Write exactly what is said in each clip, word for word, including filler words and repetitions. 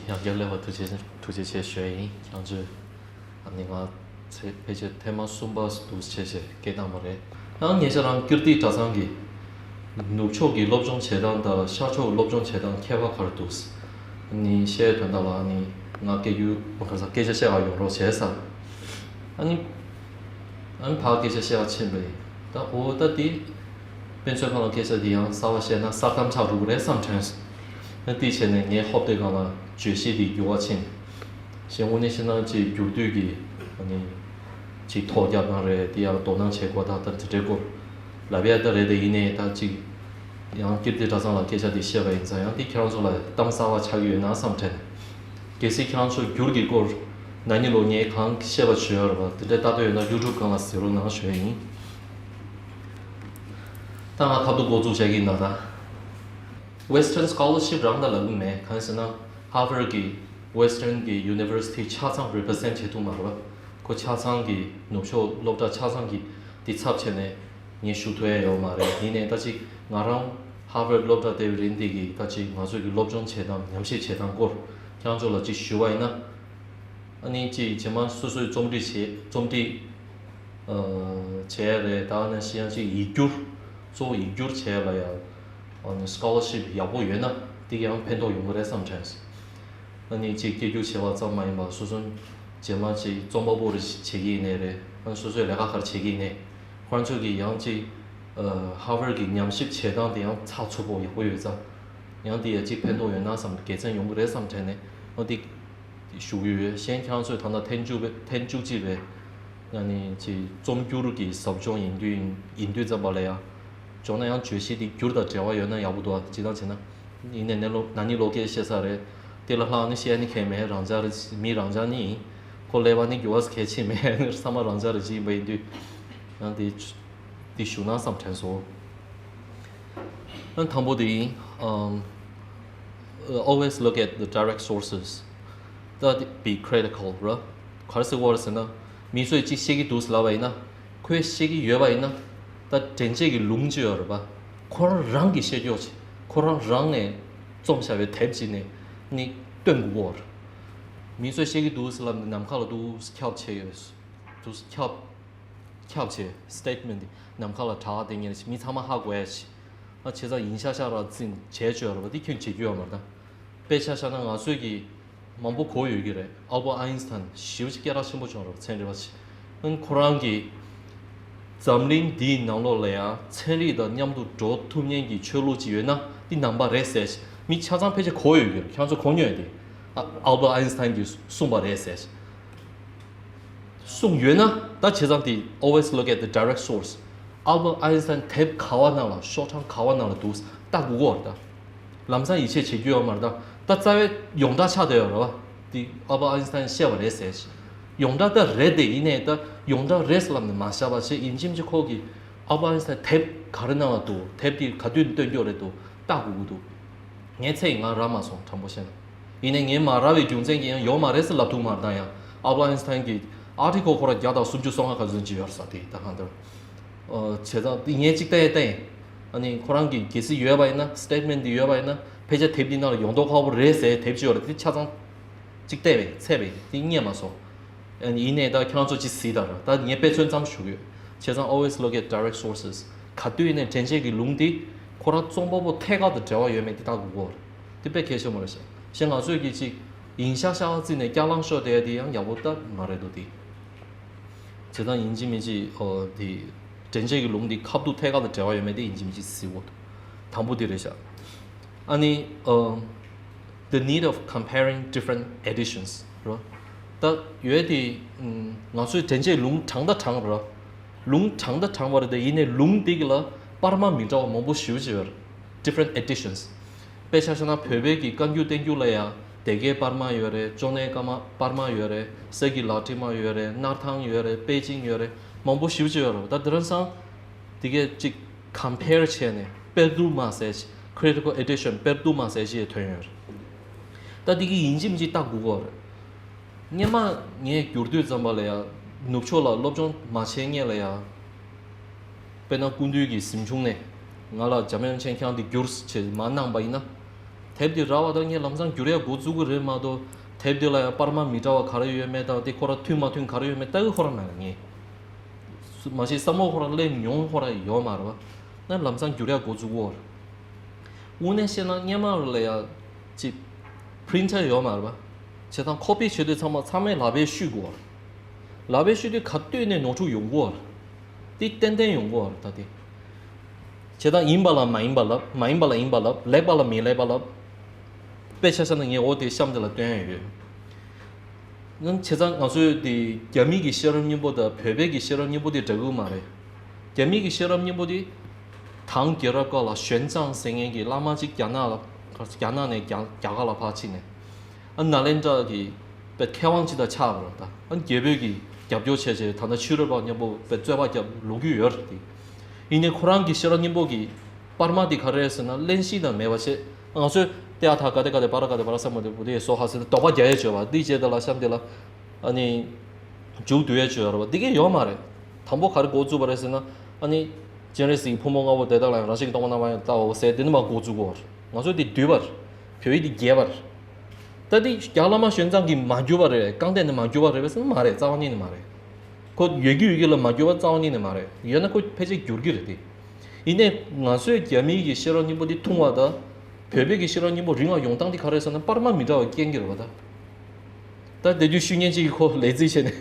ཡང་བསྐྱར་སླེབས་པ་ཐུགས་རྗེ་ཐུགས་རྗེ་ཆེ་ཞུ་ཡ་ཡིན། ཁྱེད་རང་ཚོས་ཨ་ནི་ང་ཚེ་ཕལ་ཆེར་ཐེངས་མ་གསུམ་པ་འདུག་བྱས་བྱས་སྐད་བཏང་བ་རེད། ཡང་ཉེ་ཆར་རང་ཀིརྟི་གྲྭ་ཚང་གི་ནུབ་ཕྱོགས་ཀྱི་སློབ་སྦྱོང་བྱེད་སྟངས་དང་ཤར་ཕྱོགས་སློབ་སྦྱོང་བྱེད་སྟངས་ཁྱད་པར་ག་རེ་འདུག་ཨ་ནི་བཤད་དོན་དག་ལ་ཨ་ནི་ང་སྐད་རྒྱུ་ག་ས་སྐད་ཆ་བཤད་ག་ཡོང་རོགས་བྱས་ས། ཨ་ནི་ཨ་ནི་ཕར་སྐད་ཆ་བཤད་ག་ཕྱིན་པ་ཡིན། ད་འོ་ད་དེ་དཔེ་མཚོན་ཁ་ལ་སྐད་ཆ་དེ་ཡང་གསར་པ་བཤད་ན་གསར་གཏམ་ཆགས་འགྲོ་གི་རེད་བསམ་དྲན་སོང་། ཨ་དེ་བྱས་ནས་ངའི་ཧོབ་སྟེ་སྒང་ལ་བརྗོད་གཞི་དེ་འགྱུར་བ་ཕྱིན། གཞན་དངོས་གནས་བཤད་ན་ཅིག་འགྱུར་དུས་ཀྱི་ཨ་ནི་ཅིག་ཐོ་རྒྱག་སྟངས་རེད། དེ་ཡང་དོ་སྣང་བྱེད་དགོས་ད་ལྟ་དེ་འདྲའི་སྐོར་ལབ་ཡ་ད་རེད། དེ་ཡིན་ནའི་ད་ཅིག་ཡང་ཀིརྟི་གྲྭ་ཚང་ལ་སྐད་ཆ་དེ་བཤད་པ་ཡིན་ཙང་ཡང་དེ་ཁྱེད་རང་ཚོ་ལ་གཏམ་གསར་བ་ཆགས་ཀྱི་ཡོད་ན་བསམ་དྲན། གལ་སྲིད་ཁྱེད་རང་ཚོ་འགྱུར་གྱི་སྐོར་ན་ནིང་ལོ་ངས་གང་བཤད་པ་བྱོས་ཡོད་རེད་པ། དེ་འདྲའི་ལྟ་འདོད་ཡོད་ན་ཡུ་ཊུབ་སྒང་ལ་གཟིགས་རོགས་གནང་ཞུ་ཡ་ཡིན། ད་ང་ཁ་བརྡ་འགོ་འཛུགས་བྱ་གི་ཡིན་ན་ད། Western scholarship རང་ད་ལབ་གི་མེད། གང་ཡིན་ཟེར་ན་Harvard གི་Western གི་university ཆ་ཚང་represent བྱེད་ཐུབ་མ་རེད་པ། ཁོ་ཆ་ཚང་གི་ནུབ་ཕྱོགས་སློབ་གྲྭ་ཆ་ཚང་གི་དེ་ཚབ་བྱས་ནས་ངས་ཞུ་ཐུབ་ཡ་ཡོད་མ་རེད། ཡིན་ནའི་ད་ཅིག་ང་རང་Harvard སློབ་གྲྭ་བསྡད་པའི་རིང་འདི་གི་ད་ཅིག་ང་ཚོས་ཀྱི་སློབ་སྦྱོང་བྱེད་སྟངས་ཉམས་ཞིབ་བྱེད་སྟངས་སྐོར་ཁྱེད་རང་ཚོ་ལ་ཅིག་ཞུ་བ་ཡིན་ན། ཨ་ནི་ཅིག་རྗེས་མ་སོ་སོས་རྩོམ་སྒྲིག་བྱེད་རྩོམ་སྒྲིག་བྱས་རེད། ད་ནང་བཞིན་ཡང་ཅིག་ཡིག་སྒྱུར་གཙོ་བོ་ཡིག་སྒྱུར་བྱས་ལ་ཡང་ཨ་ནི་scholarship ཡག་པོ་ཡོད་ན་དེ་ཡང་ཕན་ཐོགས་ཡོང་གི་རེད་བསམ་དྲན་སོང་། ཨ་ནི་ཅིག་སྐད་སྒྱུར་བྱས་པ་ཙམ་མ་ཡིན་པར་སོ་སོ་རྗེས་མ་ཅིག་རྩོམ་པ་པོ་རེ་བྱེད་ཀྱི་ཡིན་ནའི་རེད། ཨ་ནི་སོ་སོས་ལས་ཀ་ག་རེ་བྱེད་ཀྱི་ཡིན་ནའི་ཁོ་རང་ཚོ་གི་ཡང་ཅིག་Harvard གི་ཉམས་ཞིབ་བྱེད་སྟངས་དེ་ཡང་ཚགས་ཚུད་པོ་ཡག་པོ་ཡོད་ཙང་ཡང་དེ་ཡང་ཅིག་ཕན་ཐོགས་ཡོད་ན་བསམ་དགེ་མཚན་ཡོང་གི་རེད་བསམ་དྲན་ནས་ཨ་དེ་ཞུ་གི་ཡོད། གཞན་ཁྱེད་རང་ཚོས་ད་ལྟ་ཐེངས་བཅུ་པའི་ཐེངས་བཅུ་གཅིག་པའི་ཨ་ནི་ཅིག་རྩོམ་སྒྱུར་གྱི་ཟབ་སྦྱོང་ཡིན་དུས་ཡིན་དུས་ཙམ་པ་ལ་ཡང་བྱུང་ན་ཡང་བརྗོད་གཞི་དེ་སྒྱུར་དང་འབྲེལ་བ་ཡོད་ན་ཡག་པོ་འདུག་ཅི་ལྟར་བྱས་ན་ཡིན་ནའི་ནས་ལོ་ན་ནིང་ལོ་སྐད་བཤད་ས་རེད། དེ་ལ་ལྷག་ནི་བཤད་ནི་གལ་མེད། རང་འཇགས་རེད། མི་རང་འཇགས་ནི་ཡིན། ཁོ་ཀླད་པ་ནི་འགྱུར་བ་གལ་ཆེ་མེད། ཚང་མ་རང་འཇགས་རེད་ཅིག་ཡིན་པ་ཡིན་དུས་ཡང་དེ་དེ་ཞུ་ན་བསམ་དྲན་སོང་། ཨ་དང་པོ་དེ་ཡིན། ཨམ། Always look at the direct sources. ད་be critical ར། ག་རེ་ཟེར་བ་རེད་ཟེར་ན། མི་ཚོས་ཅིག་བཤད་ཀྱི་འདུག་ལབ་པ་ཡིན་ན། ཁོས་བཤད་ཀྱི་ཡོད་པ་ཡིན་ན། ད་དྲན་ཤེས་ཀྱི་ལུང་ཅིག་ཡོད་རེད་པ། ཁོ་རང་རང་གིས་བཤད་ཀྱོག་ཅིག་ཁོ་རང་རང་ནས་རྩོམ་བཞག་པའི་དེབ་ཅིག་ནས་ནི་སྟོན་དགོས་ཀྱི་ཡོད་རེད། མི་ཚོས་བཤད་ཀྱི་འདུག་ལབ་ནས་ནམ་མཁའ་ལ་འདུག་ཁྱབ་བྱས་ཡོད། འདུག་ཁྱབ། ཁྱབ་བྱས་statement འདི་ནམ་མཁའ་ལ་གྲགས་བསྡད་མཁན་རེད། མི་ཚང་མ་ཧ་གོ་ཡ་ཆེ། ཨ་བྱས་ཙང་ཡིན་ཤག་ཤག་ར་འཛིན་བྱས་བཅོས་ར་བ་འདི་ཁྱོན་བྱེད་རྒྱུ་ཡོད་མ་རེད་ད། དཔེ་ཆ་བཞག་ན་ང་ཚོས་ཀྱི་མང་པོ་གོ་ཡོད་ཀྱི་རེད། Albert Einstein ཞེ་པོ་ཅིག་སྐད་གྲགས་ཆེན་པོ་བྱུང་ར་བ་ཚན་རིག་པ་ཆེ། ཨང་ཁོ་རང་གིས་འཛམ་གླིང་འདིའི་ནང་ལོགས་ལ་ཡང་ཚན་རིག་དང་མཉམ་དུ་འགྲོ་ཐུབ་མཁན་གྱི་ཆོས་ལུགས་ཅིག་ཡོད་ན་འདི་ནང་པ་རེད་ཟེར། མི་ཆ་ཚང་ཕལ་ཆེར་གོ་ཡོད་ཀྱི་རེད། ཁྱེད་ཚོ་གོ་མྱོང་ཡོད་དེ། ཨ་Albert Einstein གྱིས་གསུངས་པ་རེད་ཟེར། གསུངས་ཡོད་ན་ད་བྱས་ཙང་དེ་always look at the direct source. Albert Einstein དེབ་ག་བ་ནང་ལ་ཤོག་གྲངས་ག་བ་ནང་ལ་འདུག་ལྟ་དགོས་ཀྱི་ཡོད་རེད་ད། ལམ་སང་ཡིད་ཆེས་བྱེད་རྒྱུ་ཡོད་མ་རེད་ད། ད་རྩ་བའི་ཡོངས་གྲགས་ཆགས་བསྡད་ཡོད་རེད་བ། དེ་Albert Einstein བཤད་པ་རེད་ཟེར། ཡོངས་གྲགས་ད་རེད་དེ་ཡིན་ནའི་ད་ཡོངས་གྲགས་རེད་ལབ་ནས་མ་བཞག་པ་བྱས་ཡིན་གཅིག་མིན་གཅིག་ཁོ་གིས་Albert Einstein དེབ་ག་རེ་ནང་ལ་འདུག་དེབ་དེ་ག་དུས་སྟོན་རྒྱུ་རེད་འདུག་ལྟ་དགོས་ཀྱི་འདུག་ངའི་ཚེ་ཡིན་ང་རག་མ་སོང་དྲང་པོ་བཤད་ན། ཡིན་ནའི་ངས་མ་རག་པའི་རྒྱུ་མཚན་གྱིས་ཡང་ཡོད་མ་རེད་ཟེར་ལབ་ཐུབ་མ་རེད་ད། ཡང་Albert Einstein གྱི་article ཁོ་ར་བརྒྱ་དང་སུམ་ཅུ་སོ་ལྔ་ག་ཚོད་ཅིག་ཡོད་རེད་ས་དེ་ད་གང་ལྟར། ཨོ་བྱས་ཙང་དེ་ངས་གཅིག་བལྟས་བལྟས། ཨ་ནི་ཁོ་རང་གིས་གལ་སྲིད་ཡོད་པ་ཡིན་ན་statement འདི་ཡོད་པ་ཡིན་ན་ཕལ་ཆེར་དེབ་འདི་ནང་ལ་ཡོང་མདོག་ཁ་པོ་རེད་ཟེར་དེབ་ཅིག་ཡོད་རེད། དེ་ཆ་ཚང་གཅིག་བལྟས་པས་ཚད་པས་དེ་རྙེད་མ་སོང་། ཨ་ནི་ཡིན་ནའི་ད་ཁྱེད་རང་ཚོ་ཅིག་གཟིགས་དང་ར། ད་ངས་དཔེ་མཚོན་ཙམ་ཞུ་གི་ཡོད། བྱས་ཙང་always look at direct sources. ག་དུས་ཡིན་ནའི་དྲན་ཤེས་ཀྱི་ལུང་འདི་ཁོ་རང་རྩོམ་པ་པོ་ཐད་ཀར་དུ་འབྲེལ་བ་ཡོད་མེད་འདི་ལྟ་དགོས་ཀྱི་ཡོད་རེད། འདི་དཔེ་གལ་ཆེན་པོ་རེད་ཤག་གཞན་ང་ཚོས་ཀྱི་ཅིག་ཡིན་ཤག་ཤག་བརྩིས་ནས་སྐྱག་ལང་ཤོར་བསྡད་ཡ་འདི་ཡང་ཡག་པོ་ལྟ་མ་རེད་འདུག་འདི། བྱས་ཙང་ཡིན་གཅིག་མིན་གཅིག་ཨོ་འདི་དྲན་ཤེས་ཀྱི་ལུང་འདི་ཁ་ཐུག་ཐད་ཀར་དུ་འབྲེལ་བ་ཡོད་མེད་འདི་ཡིན་གཅིག་མིན་གཅིག་གཟིགས་དགོས་འདུག་དང་པོ་འདི་རེད་ཤག་ཨ་ནི་ཨ་the need of comparing different editions རོ། ད་ཡོད་དེ་ང་ཚོའི་དྲན་ཤེས་ལུང་དྲངས་ད་དྲངས་རོ། ལུང་དྲངས་ད་དྲངས་པ་རེད་དེ་ཡིན་ནའི་ལུང་འདི་གི་ལ་པར་མ་མི་འདྲ་བ་མང་པོ་ཞེ་པོ་ཅིག་ཡོད་རེད། Different editions. དཔེ་ཆ་བཞག་ན་བོད་པའི་གི་བཀའ་འགྱུར་བསྟན་འགྱུར་ལ་ཡང་སྡེ་དགེའི་པར་མ་ཡོད་རེད། ཅོ་ནེའི་པར་མ་ཡོད་རེད། གསེར་གྱི་ལག་བྲིས་མ་ཡོད་རེད། སྣར་ཐང་ཡོད་རེད། པེ་ཅིང་ཡོད་རེད། མང་པོ་ཞེ་པོ་ཅིག་ཡོད་རེད། ད་དེ་རང་སང་དེ་གས་ཅིག compare བྱས་ནས་དཔེར་བསྡུར་མ་ཟེར་ཞིག critical edition དཔེར་བསྡུར་མ་ཟེར་ཞིག་ཐོན་ཡོད་རེད། ད་དེ་གི་ཡིན་གཅིག་མིན་གཅིག་ལྟ་དགོས་ཀྱི་ཡོད་རེད། སྔོན་མ་ངས་བསྒྱུར་དུས་ཙམ་པ་ལ་ཡང་ནུབ་ཕྱོགས་ལ་སློབ་སྦྱོང་མ་བྱས་སྔོན་ལ་ཡང་། དཔེར་ན་སྐུ་མདུན་གྱི་གཟིམ་ཆུང་ནས་ང་ལ་འཇམ་དབྱངས་མཁྱེན་རྐྱང་འདི་བསྒྱུར་ཟེར་མ་གནང་པ་ཡིན་ན། དེབ་དེ་རག་པ་དང་ངས་ལམ་སང་བསྒྱུར་ཡ་འགོ་བཙུགས་ཀྱི་རེད་མ་གཏོགས། དེབ་དེ་ལ་ཡང་པར་མ་མི་འདྲ་བ་ག་རེ་ཡོད་མེད་དང་དེ་ཁོ་རང་མཐུན་མ་མཐུན་ག་རེ་ཡོད་མེད་ལྟ་གི་ཁོ་རང་མེད་ལ་ངས། མ་གཞི་བསམ་བློ་ཁོ་རང་སླེབས་མྱོང་ཁོ་རང་ཡོད་མ་རེད་པ། ན་ལམ་སང་བསྒྱུར་ཡ་འགོ་བཙུགས་པ་རེད། དངོས་གནས་བཤད་ན་སྔོན་མ་ལ་ཡ་ཅིག་པི་རིན་ཊར་ཡོད་མ་རེད་པ། བྱས་ཙང་ཁོ་པི་བྱེད་དུས་ཚང་མ་ཚང་མས་ལག་པས་བཤུས་དགོས་པ་རེད། ལག་པས་བཤུས་དུས་ག་དུས་ནས་ནོར་འཁྲུལ་ཡོང་གི་རེད། དེ་ཏན་ཏན་ཡོང་གི་རེད་ད་དེ། བྱས་ཙང་ཡིན་པ་ལ་མ་ཡིན་པ་ལབ། མ་ཡིན་པ་ལ་ཡིན་པ་ལབ། ལེགས་པ་ལ་མི་ལེགས་པ་ལབ། དཔེ་ཆ་བཞག་ན་ངས་འོ་དེ་གཤམ་དེ་ལ་སྟོན་ཡ་ཡོད། ནི་བྱས་ཙང་ང་ཚོས་དེ་རྒྱ་མི་གི་ཤེས་རབ་སྙིང་པོ་དང་བོད་པའི་གི་ཤེས་རབ་སྙིང་པོ་དེ་འདྲ་གི་མ་རེད། རྒྱ་མི་གི་ཤེས་རབ་སྙིང་པོ་དེ་དང་རྒྱལ་རབས་སྐབས་ལ་ཞོན་ཙང་ཟེར་མཁན་གྱི་བླ་མ་གཅིག་རྒྱ་ནག་ལ། རྒྱ་ནག་ནས་རྒྱ་རྒྱ་གར་ལ་ཕར་ཕྱིན་ནས། ཨ་ནཱ་ལེནྡྲ་གི་དཔེ་མཁས་དབང་ཅིག་དང་ཆགས་པ་རེད་ད། ཨ་རྒྱལ་པོས་ཀྱི་རྒྱབ་སྐྱོར་བྱས་བྱས་ད་ལྟ་ཕྱི་རོལ་པ་མཉམ་པོ་དཔེ་རྩོད་པ་རྒྱབ་ལོ་རྒྱུས་ཡོད་རེད་དེ། ཡིན་ནའི་ཁོ་རང་གི་ཤེས་རབ་སྙིང་པོ་གི་པར་མ་དེ་ག་རེ་རེད་ཟེར་ན་གླེང་གཞི་དང་མེད་པ་བྱས། ང་ཚོས་ཏེ་ཨ་ཐ་ག་ཏེ་ག་ཏེ་པ་ར་ག་ཏེ་པ་ར་ས་མ་ཏེ་བུ་ཏེ་སོ་ཧ་ཟེར་ཏེ་དོགས་པ་རྒྱག་ཡས་བྱོས་པ་འདི་བྱས་ཏེ་ལ་གཤམ་དེ་ལ་ཨ་ནི་མཇུག་བསྡུ་ཡས་བྱོས་ཡོད་རེད་པ། འདི་གས་ཡོད་མ་རེད། དང་པོ་ག་རེ་འགོ་བཙུགས་པ་རེད་ཟེར་ན་ཨ་ནི་སྤྱན་རས་གཟིགས་ཕུང་པོ་ལྔ་པོ་དེ་དག་ལ་ཡང་རང་བཞིན་གྱིས་སྟོང་པ་རྣམ་པར་ཡང་དག་པའོ་ཟེར་དེ་ནི་མ་འགོ་བཙུགས་པ་རེད། ང་ཚོས་འདི་བསྡུས་པ་རེད། བོད་ཡིག་འདི་རྒྱས་པ་རེད། ད་འདི་རྒྱ་བླ་མ་ཞོན་ཙང་གིས་མ་བསྒྱུར་བ་རེད། རྐང་སྟེང་ནས་མ་བསྒྱུར་བ་རེད་པས་ཟེར་ན་མ་རེད། རྩ་བ་ཉིད་ནས་མ་རེད། ཁོ་ཡོད་ཀྱི་ཡོད་ཀྱི་ལ་མ་བསྒྱུར་བ་རྩ་བ་ཉིད་ནས་མ་རེད། ཡོད་ན་ཁོ་ཕལ་ཆེར་བསྒྱུར་གྱི་རེད་དེ། ཡིན་ནའི་ང་ཚོས་རྒྱ་མིའི་གི་ཤེས་རབ་སྙིང་པོ་འདི་འཐུང་བ་དང་། བོད་པའི་གི་ཤེས་རབ་སྙིང་པོ་རིང་བ་ཡོང་སྟངས་འདི་ག་རེ་ཟེར་ན་པར་མ་མི་འདྲ་བ་རྐྱེན་གྱིས་རེད་པ་ད། ད་དེ་དུས་ཤུལ་ཉན་གཅིག་གིས་ཁོ་ལས་རྩིས་བྱས་ནས་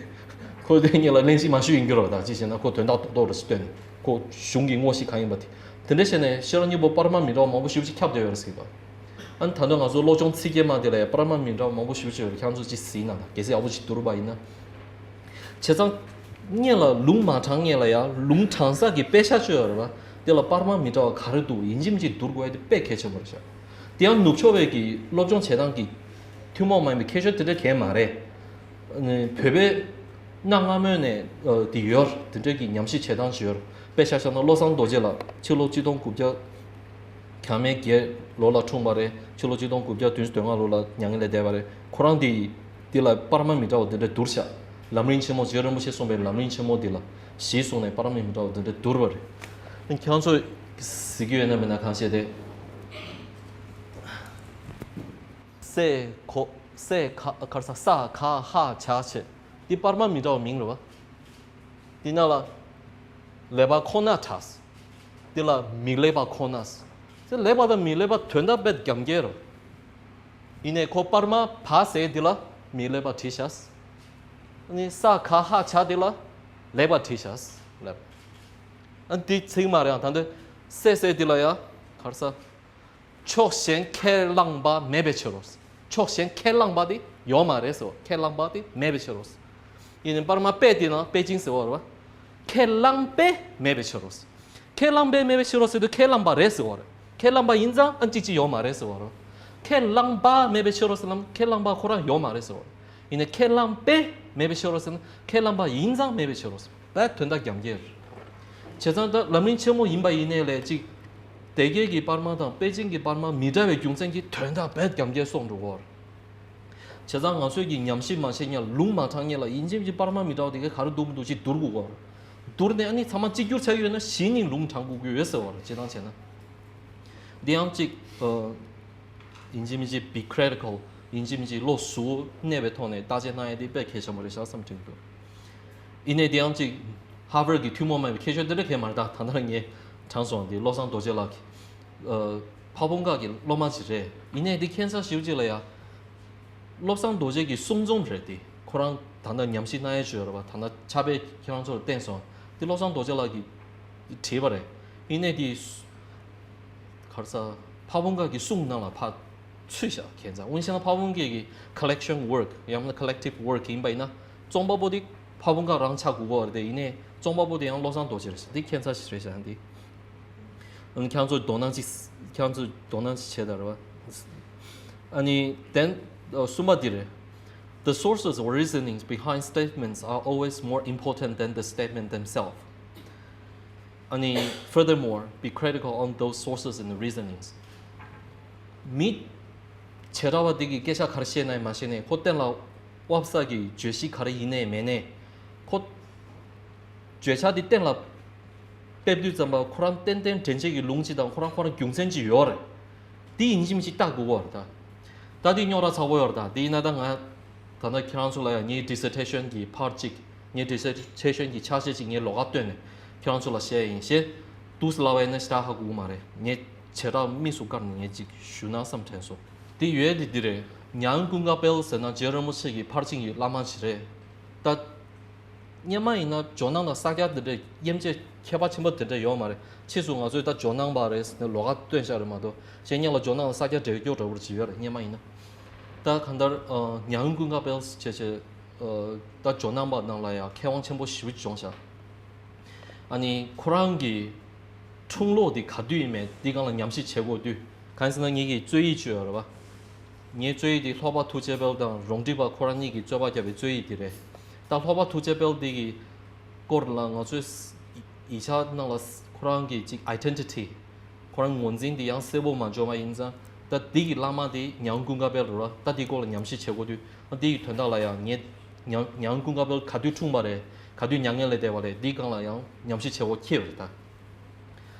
ཁོ་དེ་ཉིད་ལ་གླེང་གཞི་མ་ཞུ་ཡིན་གྱི་རེད་པ་ད། ཅི་བྱས་ན་ཁོ་དོན་དག་རྡོག་རྡོག་རེ་ཞིག་བཏོན་ནས་ཁོ་གཞུང་གི་ངོ་ཤེས་གང་ཡིན་པ་དེ། དེ་འདྲ་བྱས་ནས་ཤེས་རབ་སྙིང་པོ་པར་མ་མི་འདྲ་བ་མང་པོ་ཞེ་པོ་ཅིག་ཁྱབ་བསྡད་ཡོད་རེད་ཟེར་གྱི་འདུག་ཨ་ནི་ད་དུང་ང་ཚོ་སློབ་སྦྱོང་ཚིག་བརྒྱད་མ་དེ་ལ་ཡང་པར་མ་མི་འདྲ་བ་མང་པོ་ཞེ་པོ་ཅིག་ཡོད་རེད། ཁྱེད་ཚོས་ཅིག་གཟིགས་ན་ད་གལ་སྲིད་ཡག་པོ་ཅིག་བསྡུར་བ་ཡིན་ན། བྱས་ཙང་། སྔོན་ལ་ལུང་མ་དྲངས་སྔོན་ལ་ཡང་ལུང་དྲངས་ས་གི་དཔེ་ཆ་བཅོས་ཡོད་རེད་པ། དེ་ལ་པར་མ་མི་འདྲ་བ་ག་རེ་འདུག་ཡིན་གཅིག་མིན་གཅིག་བསྡུར་དགོས་ཡ་དེ་དཔེ་གལ་ཆེན་པོ་རེད་ཤག་དེ་ཡང་ནུབ་ཕྱོགས་པའི་གི་སློབ་སྦྱོང་བྱེད་སྟངས་ཀྱི་ཐུན་མོང་མ་ཡིན་པའི་ཁྱད་ཆོས་དེ་འདྲ་གང་ཡང་མ་རེད། བོད་པའི་གནའ་སྔ་མོ་ནས་དེ་ཡོད་རེད། དེ་འདྲ་གི་ཉམས་ཞིབ་བྱེད་སྟངས་ཅིག་ཡོད་རེད། དཔེ་ཆ་བཞག་ན་བློ་བཟང་རྡོ་རྗེ་ལགས་ཕྱི་ལོ་གཅིག་སྟོང་དགུ་བརྒྱ། གྱ་མེད་བརྒྱད་ལོ་ལ་འཁྲུངས་པ་རེད། ཕྱི་ལོ་གཅིག་སྟོང་དགུ་བརྒྱ་བདུན་ཅུ་དོན་ལྔ་ལོ་ལ་མྱ་ངན་ལས་འདས་པ་རེད། ཁོ་རང་དེ་དེ་ལ་པར་མ་མི་འདྲ་བ་དེ་འདྲ་བསྡུར་བཞག་ལམ་རིམ་ཆེན་མོ་རྗེ་རིན་པོ་ཆེས་གསུངས་པའི་ལམ་རིམ་ཆེན་མོ་དེ་ལ་གཞི་བཟུང་ནས་པར་མ་མི་འདྲ་བ་དེ་འདྲ་བསྡུར་བ་རེད། ཁྱེད་རང་ཚོས་གཟིགས་ཀྱི་ཡོད་ན་མེད་ན་གང་བྱས་ཏེ། སའི་གོ་སའི་ག་གར་ས་ས་ག་ཧ་ཇ་ཆེ། འདི་པར་མ་མི་འདྲ་བ་མིང་རེད་བ། འདི་ན་ལ། ཀླད་པ་ཁོ་ན་བྲིས། འདི་ལ་མི་ཀླད་པ་ཁོ་ན། ཀླད་པ་དང་མི་ཀླད་པ་དོན་དག་དཔེ་རྒྱབ་འགལ་རེད། ཡིན་ནའི་ཁོ་པར་མ་བ་ཟེར་འདི་ལ་མི་ཀླད་པ་བྲིས་ཤག་ཨ་ནི་ས་ག་ཧ་ཇ་འདི་ལ་ཀླད་པ་བྲིས་ཤག་ལབ། ཨ་འདི་ཚིག་མ་རེད་ཨང་། ད་འདི་སའི་སའི་འདི་ལ་ཡ་གར་ས། ཕྱོགས་ཞེན་ཁས་བླངས་པ་མེད་པའི་ཕྱིར་རོ། ཕྱོགས་ཞེན་ཁས་བླངས་པ་དེ་ཡོད་མ་རེད་ཟེར་བ། ཁས་བླངས་པ་དེ་མེད་པའི་ཕྱིར་རོ། ཡིན་ནའི་པར་མ་པེ་དེ་ན་པེ་ཅིང་ཟེར་བ་རེད་བ། ཁས་བླངས་པས་མེད་པའི་ཕྱིར་རོ། ཁས་བླངས་པས་མེད་པའི་ཕྱིར་རོ་ཟེར་དུས་ཁས་བླངས་པ་རེད་ཟེར་བ་རེད། ཁས་བླངས་པ་ཡིན་ཙང་ཨ་ཅིག་ཅིག་ཡོད་མ་རེད་ཟེར་བ་རེད། ཁས་བླངས་པ་མེད་པའི་ཕྱིར་རོ་ཟེར་ལམ་ཁས་བླངས་པ་ཁོ་རང་ཡོད་མ་རེད་ཟེར་བ་རེད། ཡིན་ནའི་ཁས་བླངས་པས་མེད་པའི་ཕྱིར་རོ་ཟེར་ན་ཁས་བླངས་པ་ཡིན་ཙང་མེད་པའི་ཕྱིར་རོ་ཟེར། བས་དོན་དག་རྒྱབ་འགལ་རེད། བྱས་ཙང་ད་ལམ་རིམ་ཆེན་མོ་ཡིན་པ་ཡིན་ནའི་ལས་གཅིག་དེ་གའི་གི་པར་མ་དང་པེ་ཅིང་གི་པར་མ་མི་འདྲ་བའི་རྒྱུ་མཚན་གྱིས་དོན་དག་བས་རྒྱབ་འགལ་སོང་འགྲོ་གོ། བྱས་ཙང་ང་ཚོས་ཀྱི་ཉམས་ཞིབ་མ་བྱས་ཉིན་ལུང་མ་དྲངས་ཉིན་ལ་ཡིན་གཅིག་མིན་གཅིག་པར་མ་མི་འདྲ་བ་དེ་གའི་ག་རེ་འདུག་མི་འདུག་ཅིག་བསྡུར་དགོས་གོ། བསྡུར་ནས་ཨ་ནི་ཚང་མ་གཅིག་གྱུར་ཆགས་ཡོད་ན་གཞི་ནས་ལུང་དྲངས་དགོས་ཀྱི་ཡོད་ཟེར་བ་རེད། སྤྱིར་བཏང་བྱས་ན། འདི་ཡང་གཅིག་ཨ། ཡིན་གཅིག་མིན་གཅིག་be critical ཡིན་གཅིག་མིན་གཅིག་བློ་གཟུ་གནས་པའི་ཐོག་ནས་བརྟག་དཔྱད་གནང་ཡ་དེ་དཔེ་གལ་ཆེན་པོ་རེད་ཤག་བསམ་དྲན་འདུག་ཡིན་ནའི་དེ་ཡང་གཅིག་ཧར་ཝར་གྱི་ཐུན་མོང་མ་ཡིན་པའི་ཁྱད་ཆོས་དེ་འདྲ་གང་ཡང་མ་རེད། ད་ད་ལྟ་ངས་དྲངས་སོང་དེ་བློ་བཟང་རྡོ་རྗེ་ལགས་ཀྱི་ཨ། ཕ་བོང་ཁ་གི་སློབ་མ་ཅིག་རེད། ཡིན་ནའི་དེ་ཁྱད་མཚར་ཞེ་པོ་ཅིག་ལ་ཡ། བློ་བཟང་རྡོ་རྗེ་གི་གསུང་རྩོམ་རེད་དེ། ཁོ་རང་ད་ལྟ་ཉམས་ཞིབ་གནང་ཡས་ཅིག་ཡོད་རེད་པ། ད་ལྟ་ཕྱག་དཔེ་ཁྱེད་རང་ཚོར་བསྟན་སོང་། དེ་བློ་བཟང་རྡོ་རྗེ་ལགས་ཀྱིས་བྲིས་པ་རེད། ཡིན་ནའི་དེ་ག་རེ་ཟ། ཕ་བོང་ཁ་གི་གསུང་ནང་ལ་ཕར་ཚུད་བཞག་ཁྱད་མཚར། འོན་ཀྱང་ཕ་བོང་ཁ་གི་collection work ཡང་ན་collective work ཡིན་པ་ཡིན་ན་རྩོམ་པ་པོ་དེ་ཕ་བོང་ཁ་རང་ཆགས་དགོས་ཀྱི་ཡོད་རེད་དེ། ཡིན་ནའི་རྩོམ་པ་པོ་དེ་ཡང་བློ་བཟང་རྡོ་རྗེ་རེད་ཤག་འདི་ཁྱད་མཚར་ཞིག་རེད་ཤག་འདི། ཨང་། ཁྱེད་ཚོས་དོ་སྣང་ཅིག་ཁྱེད་ཚོས་དོ་སྣང་ཅིག་བྱེད་དང་རེད་བ། ཨ་ནི་then གསུམ་པ་འདི་རེད། The sources or reasonings behind statements are always more important than the statement themselves. ཨ་ནི་furthermore, be critical on those sources and reasonings. མི་བྱེ་བྲག་པ་འདི་གིས་སྐད་ཆ་ག་རེ་བཤད་ན་ཡང་མ་བཤད་ན་ཡང་ཁོ་གཏན་ལ་དབབ་ས་ཀྱི་བརྗོད་གཞི་ག་རེ་ཡིན་ནའི་མེད་ནའི་ཁོ་བརྗོད་བྱ་འདི་གཏན་ལ་ཕེབས་དུས་ཙམ་པ་ཁོ་རང་ཏན་ཏན་འདྲེན་བྱེད་ཀྱི་ལུང་ཅིག་དང་ཁོ་རང་ཁོ་རང་རྒྱུ་མཚན་ཅིག་ཡོད་རེད། དེ་ཡིན་གཅིག་མིན་གཅིག་ལྟ་དགོས་ཀྱི་ཡོད་རེད་ད། ད་དེ་རྙོག་དྲ་ཚ་པོ་ཡོད་རེད་ད། དེ་ཡིན་ན་ད་ང་ད་ལྟ་ཁྱེད་རང་ཚོ་ལ་ཡང་ངའི་dissertation་གི་part་གཅིག་ངའི་dissertation་གི་ཆ་ཤས་གཅིག་ངའི་ལོགས་ཀ་བཏོན་ནས་ཁྱེད་རང་ཚོ་ལ་བཤད་ཡིན་ཞེས་འདུག་སེ་ལབ་པ་ཡིན་ན་ཞེ་དྲག་ཧ་གོ་གི་མ་རེད། ངས་བྱེ་བྲག་དམིགས་སུ་བཀར་ནས་ངས་གཅིག་ཞུ་ན་བསམ་དྲན་སོང་། དེ་ཡོད་དེ་འདི་རེད། ཉང་ཀུན་དགའ་དཔལ་ཟེར་ན་རྗེ་རིན་པོ་ཆེ་གི་ཕར་ཕྱིན་གྱི་བླ་མ་ཞིག་རེད་ད། སྔོན་མ་ཡིན་ན་ཇོ་ནང་དང་ས་སྐྱ་དེ་འདྲ་དབྱེ་འབྱེད་ཁྱད་པར་ཆེན་པོ་དེ་འདྲ་ཡོད་མ་རེད། ཕྱིས་སུ་ང་ཚོས་ད་ཇོ་ནང་པ་རེད་ཟེར་ནས་ལོགས་ཀ་བཏོན་བཞག་རེད་མ་གཏོགས། གཞན་སྔོན་ལ་ཇོ་ནང་དང་ས་སྐྱ་འབྲེལ་འཁྱོག་འདྲ་པོ་ཅིག་ཡོད་རེད་སྔོན་མ་ཡིན་ན། ད་གང་ལྟར་ཉང་ཀུན་དགའ་དཔལ་བྱས་བྱས་ད་ཇོ་ནང་པ་ནང་ལ་ཡང་མཁས་དབང་ཆེན་པོ་ཞེ་པོ་ཅིག་བྱུང་ཤག་ཨ་ནི་ཁོ་རང་གི་འཁྲུངས་ལོ་དེ་ག་དུས་ཡིན་མེད་འདི་སྒང་ལ་ཉམས་ཞིབ་བྱེད་དགོས་དུས། གང་ཡིན་ཟེར་ན་ངེད་ཀྱི་རྩོད་ཡིག་ཅིག་ཡོད་རེད་པ། ངའི་རྩོད་ཡིག་དེ་ལྷོག་པ་ཐུགས་རྗེ་དཔལ་དང་རོང་འབྲི་པ་ཁོ་རང་གཉིས་ཀྱིས་རྩོད་པ་བརྒྱབ་པའི་རྩོད་ཡིག་དེ་རེད། ད་ལྷོག་པ་ཐུགས་རྗེ་དཔལ་དེ་གི་སྐོར་ལ་ང་ཚོས་ཡིག་ཆ་ནང་ལ་ཁོ་རང་གི་ཅིག་identity། ཁོ་རང་ངོས་འཛིན་དེ་ཡང་གསལ་པོ་མ་འཇོག་པ་ཡིན་ཙང་། ད་འདི་གི་བླ་མ་དེ་ཉང་ཀུན་དགའ་དཔལ་རེད་པ། ད་འདི་སྐོར་ལ་ཉམས་ཞིབ་བྱེད་དགོས་དུས་འདི་གི་དོན་དག་ལ་ཡང་ངས་ཉང་ཉང་ཀུན་དགའ་དཔལ་ག་དུས་འཁྲུངས་པ་རེད། ག་དུས་མྱ་ངན་ལས་འདས་པ་རེད། འདིའི་སྒང་ལ་ཡང་ཉམས་ཞིབ་བྱེད་དགོས་ཁེལ་རེད་ད།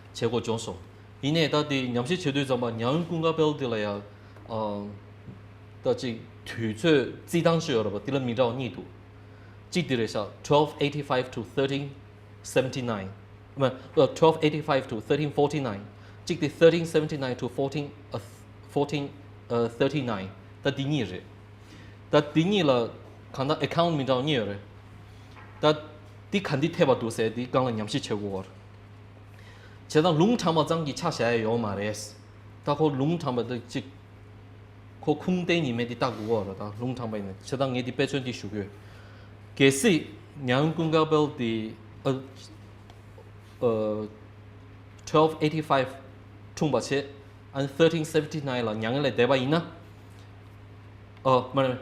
བྱེད་དགོས་བྱུང་སོང་། ཡིན་ནའི་ད་དེ་ཉམས་ཞིབ་བྱེད་དུས་ཙམ་པ་ཉང་ཀུན་དགའ་དཔལ་དེ་ལ་ཡང་ཨ། ད་ཅིག་དུས་ཚོད་རྩིས་སྟངས་ཤིག་ཡོད་རེད་པ། དེ་ལ་མིང་འདྲ་བ་གཉིས་འདུག་གཅིག་དེ་རེད་ཤག twelve eighty five to thirteen seventy nine། མ་ཨ། twelve eighty five to thirteen forty nine། གཅིག་དེ་thirteen seventy nine to fourteen ཨ། fourteen ཨ། thirty nine། ད་དེ་གཉིས་རེད། ད་དེ་གཉིས་ལ་གང་ལྟར་account་མིང་འདྲ་བ་གཉིས་ཡོད་རེད། ད་དེ་ག་འདི་འཐད་པ་འདུག་ཟེར་དེ་སྒང་ལ་ཉམས་ཞིབ་བྱེད་དགོས་པ་རེད། བྱས་ཙང་ལུང་དྲངས་པ་ཙམ་གྱིས་ཆ་བཞག་ཡ་ཡོད་མ་རེད། ད་ཁོ་ལུང་དྲངས་པ་དེ་གཅིག་ཁོ་ཁུངས་ལྡན་ཡིན་མིན་དེ་ལྟ་དགོས་པ་རེད། ད་ལུང་དྲངས་པ་ཡིན་ན་བྱས་ཙང་ངས་དེ་དཔེ་མཚོན་དེ་ཞུ་དགོས། གལ་སྲིད་ཉང་ཀུན་དགའ་དཔལ་དེ་ཨ། ཨ། twelve eighty five་འཁྲུངས་པ་བྱས། ཨ་ནི་thirteen seventy nine་ལ་མྱ་ངན་ལས་འདས་པ་ཡིན་ན། ཨ། མ་རེད།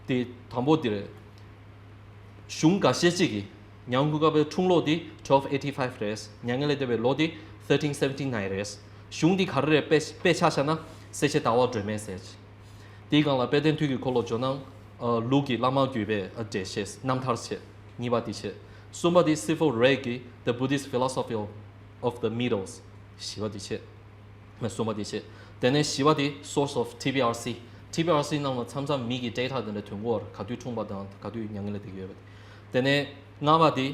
དེ་དང་པོ་དེ་རེད། གཞུང་འགའ་ཤས་ཅིག་གིས་ཉང་ཀུན་དགའ་དཔལ་འཁྲུངས་ལོ་དེ་twelve eighty five་རེད། མྱ་ངན་ལས་འདས་པའི་ལོ་དེ་thirteen seventy nine་རེད། གཞུང་འདི་ག་རེ་རེད། དཔེ་དཔེ་ཆ་བཞག་ན་གསལ་བྱེད་ཟླ་བ་སྒྲོན་མེ་ཟེར། དེའི་སྒང་ལ་དཔལ་ལྡན་དུས་ཀྱི་འཁོར་ལོ་ཇོ་ནང་ཨ། ལུགས་ཀྱི་བླ་མ་བརྒྱུད་པའི་ཨ། འགྲེལ་བཤད་རྣམ་ཐར་བྱས། གཉིས་པ་དེ་བྱས། གསུམ་པ་དེ་Sifu Rui་གི་The Buddhist Philosophy of, of the Middles། བཞི་པ་དེ་བྱས། གསུམ་པ་དེ་བྱས། དེ་ནས་བཞི་པ་དེ་Source of T B R C། T B R C་ནང་ལ་མཚམས་མཚམས་མི་གི་data་དེ་འདྲ་ཐོན་གྱི་ཡོད་རེད། ག་དུས་འཁྲུངས་པ་དང་ག་དུས་མྱ་ངན་ལས་འདས་ཀྱི་ཡོད་པ། དེ་ནས་ལྔ་པ་དེ་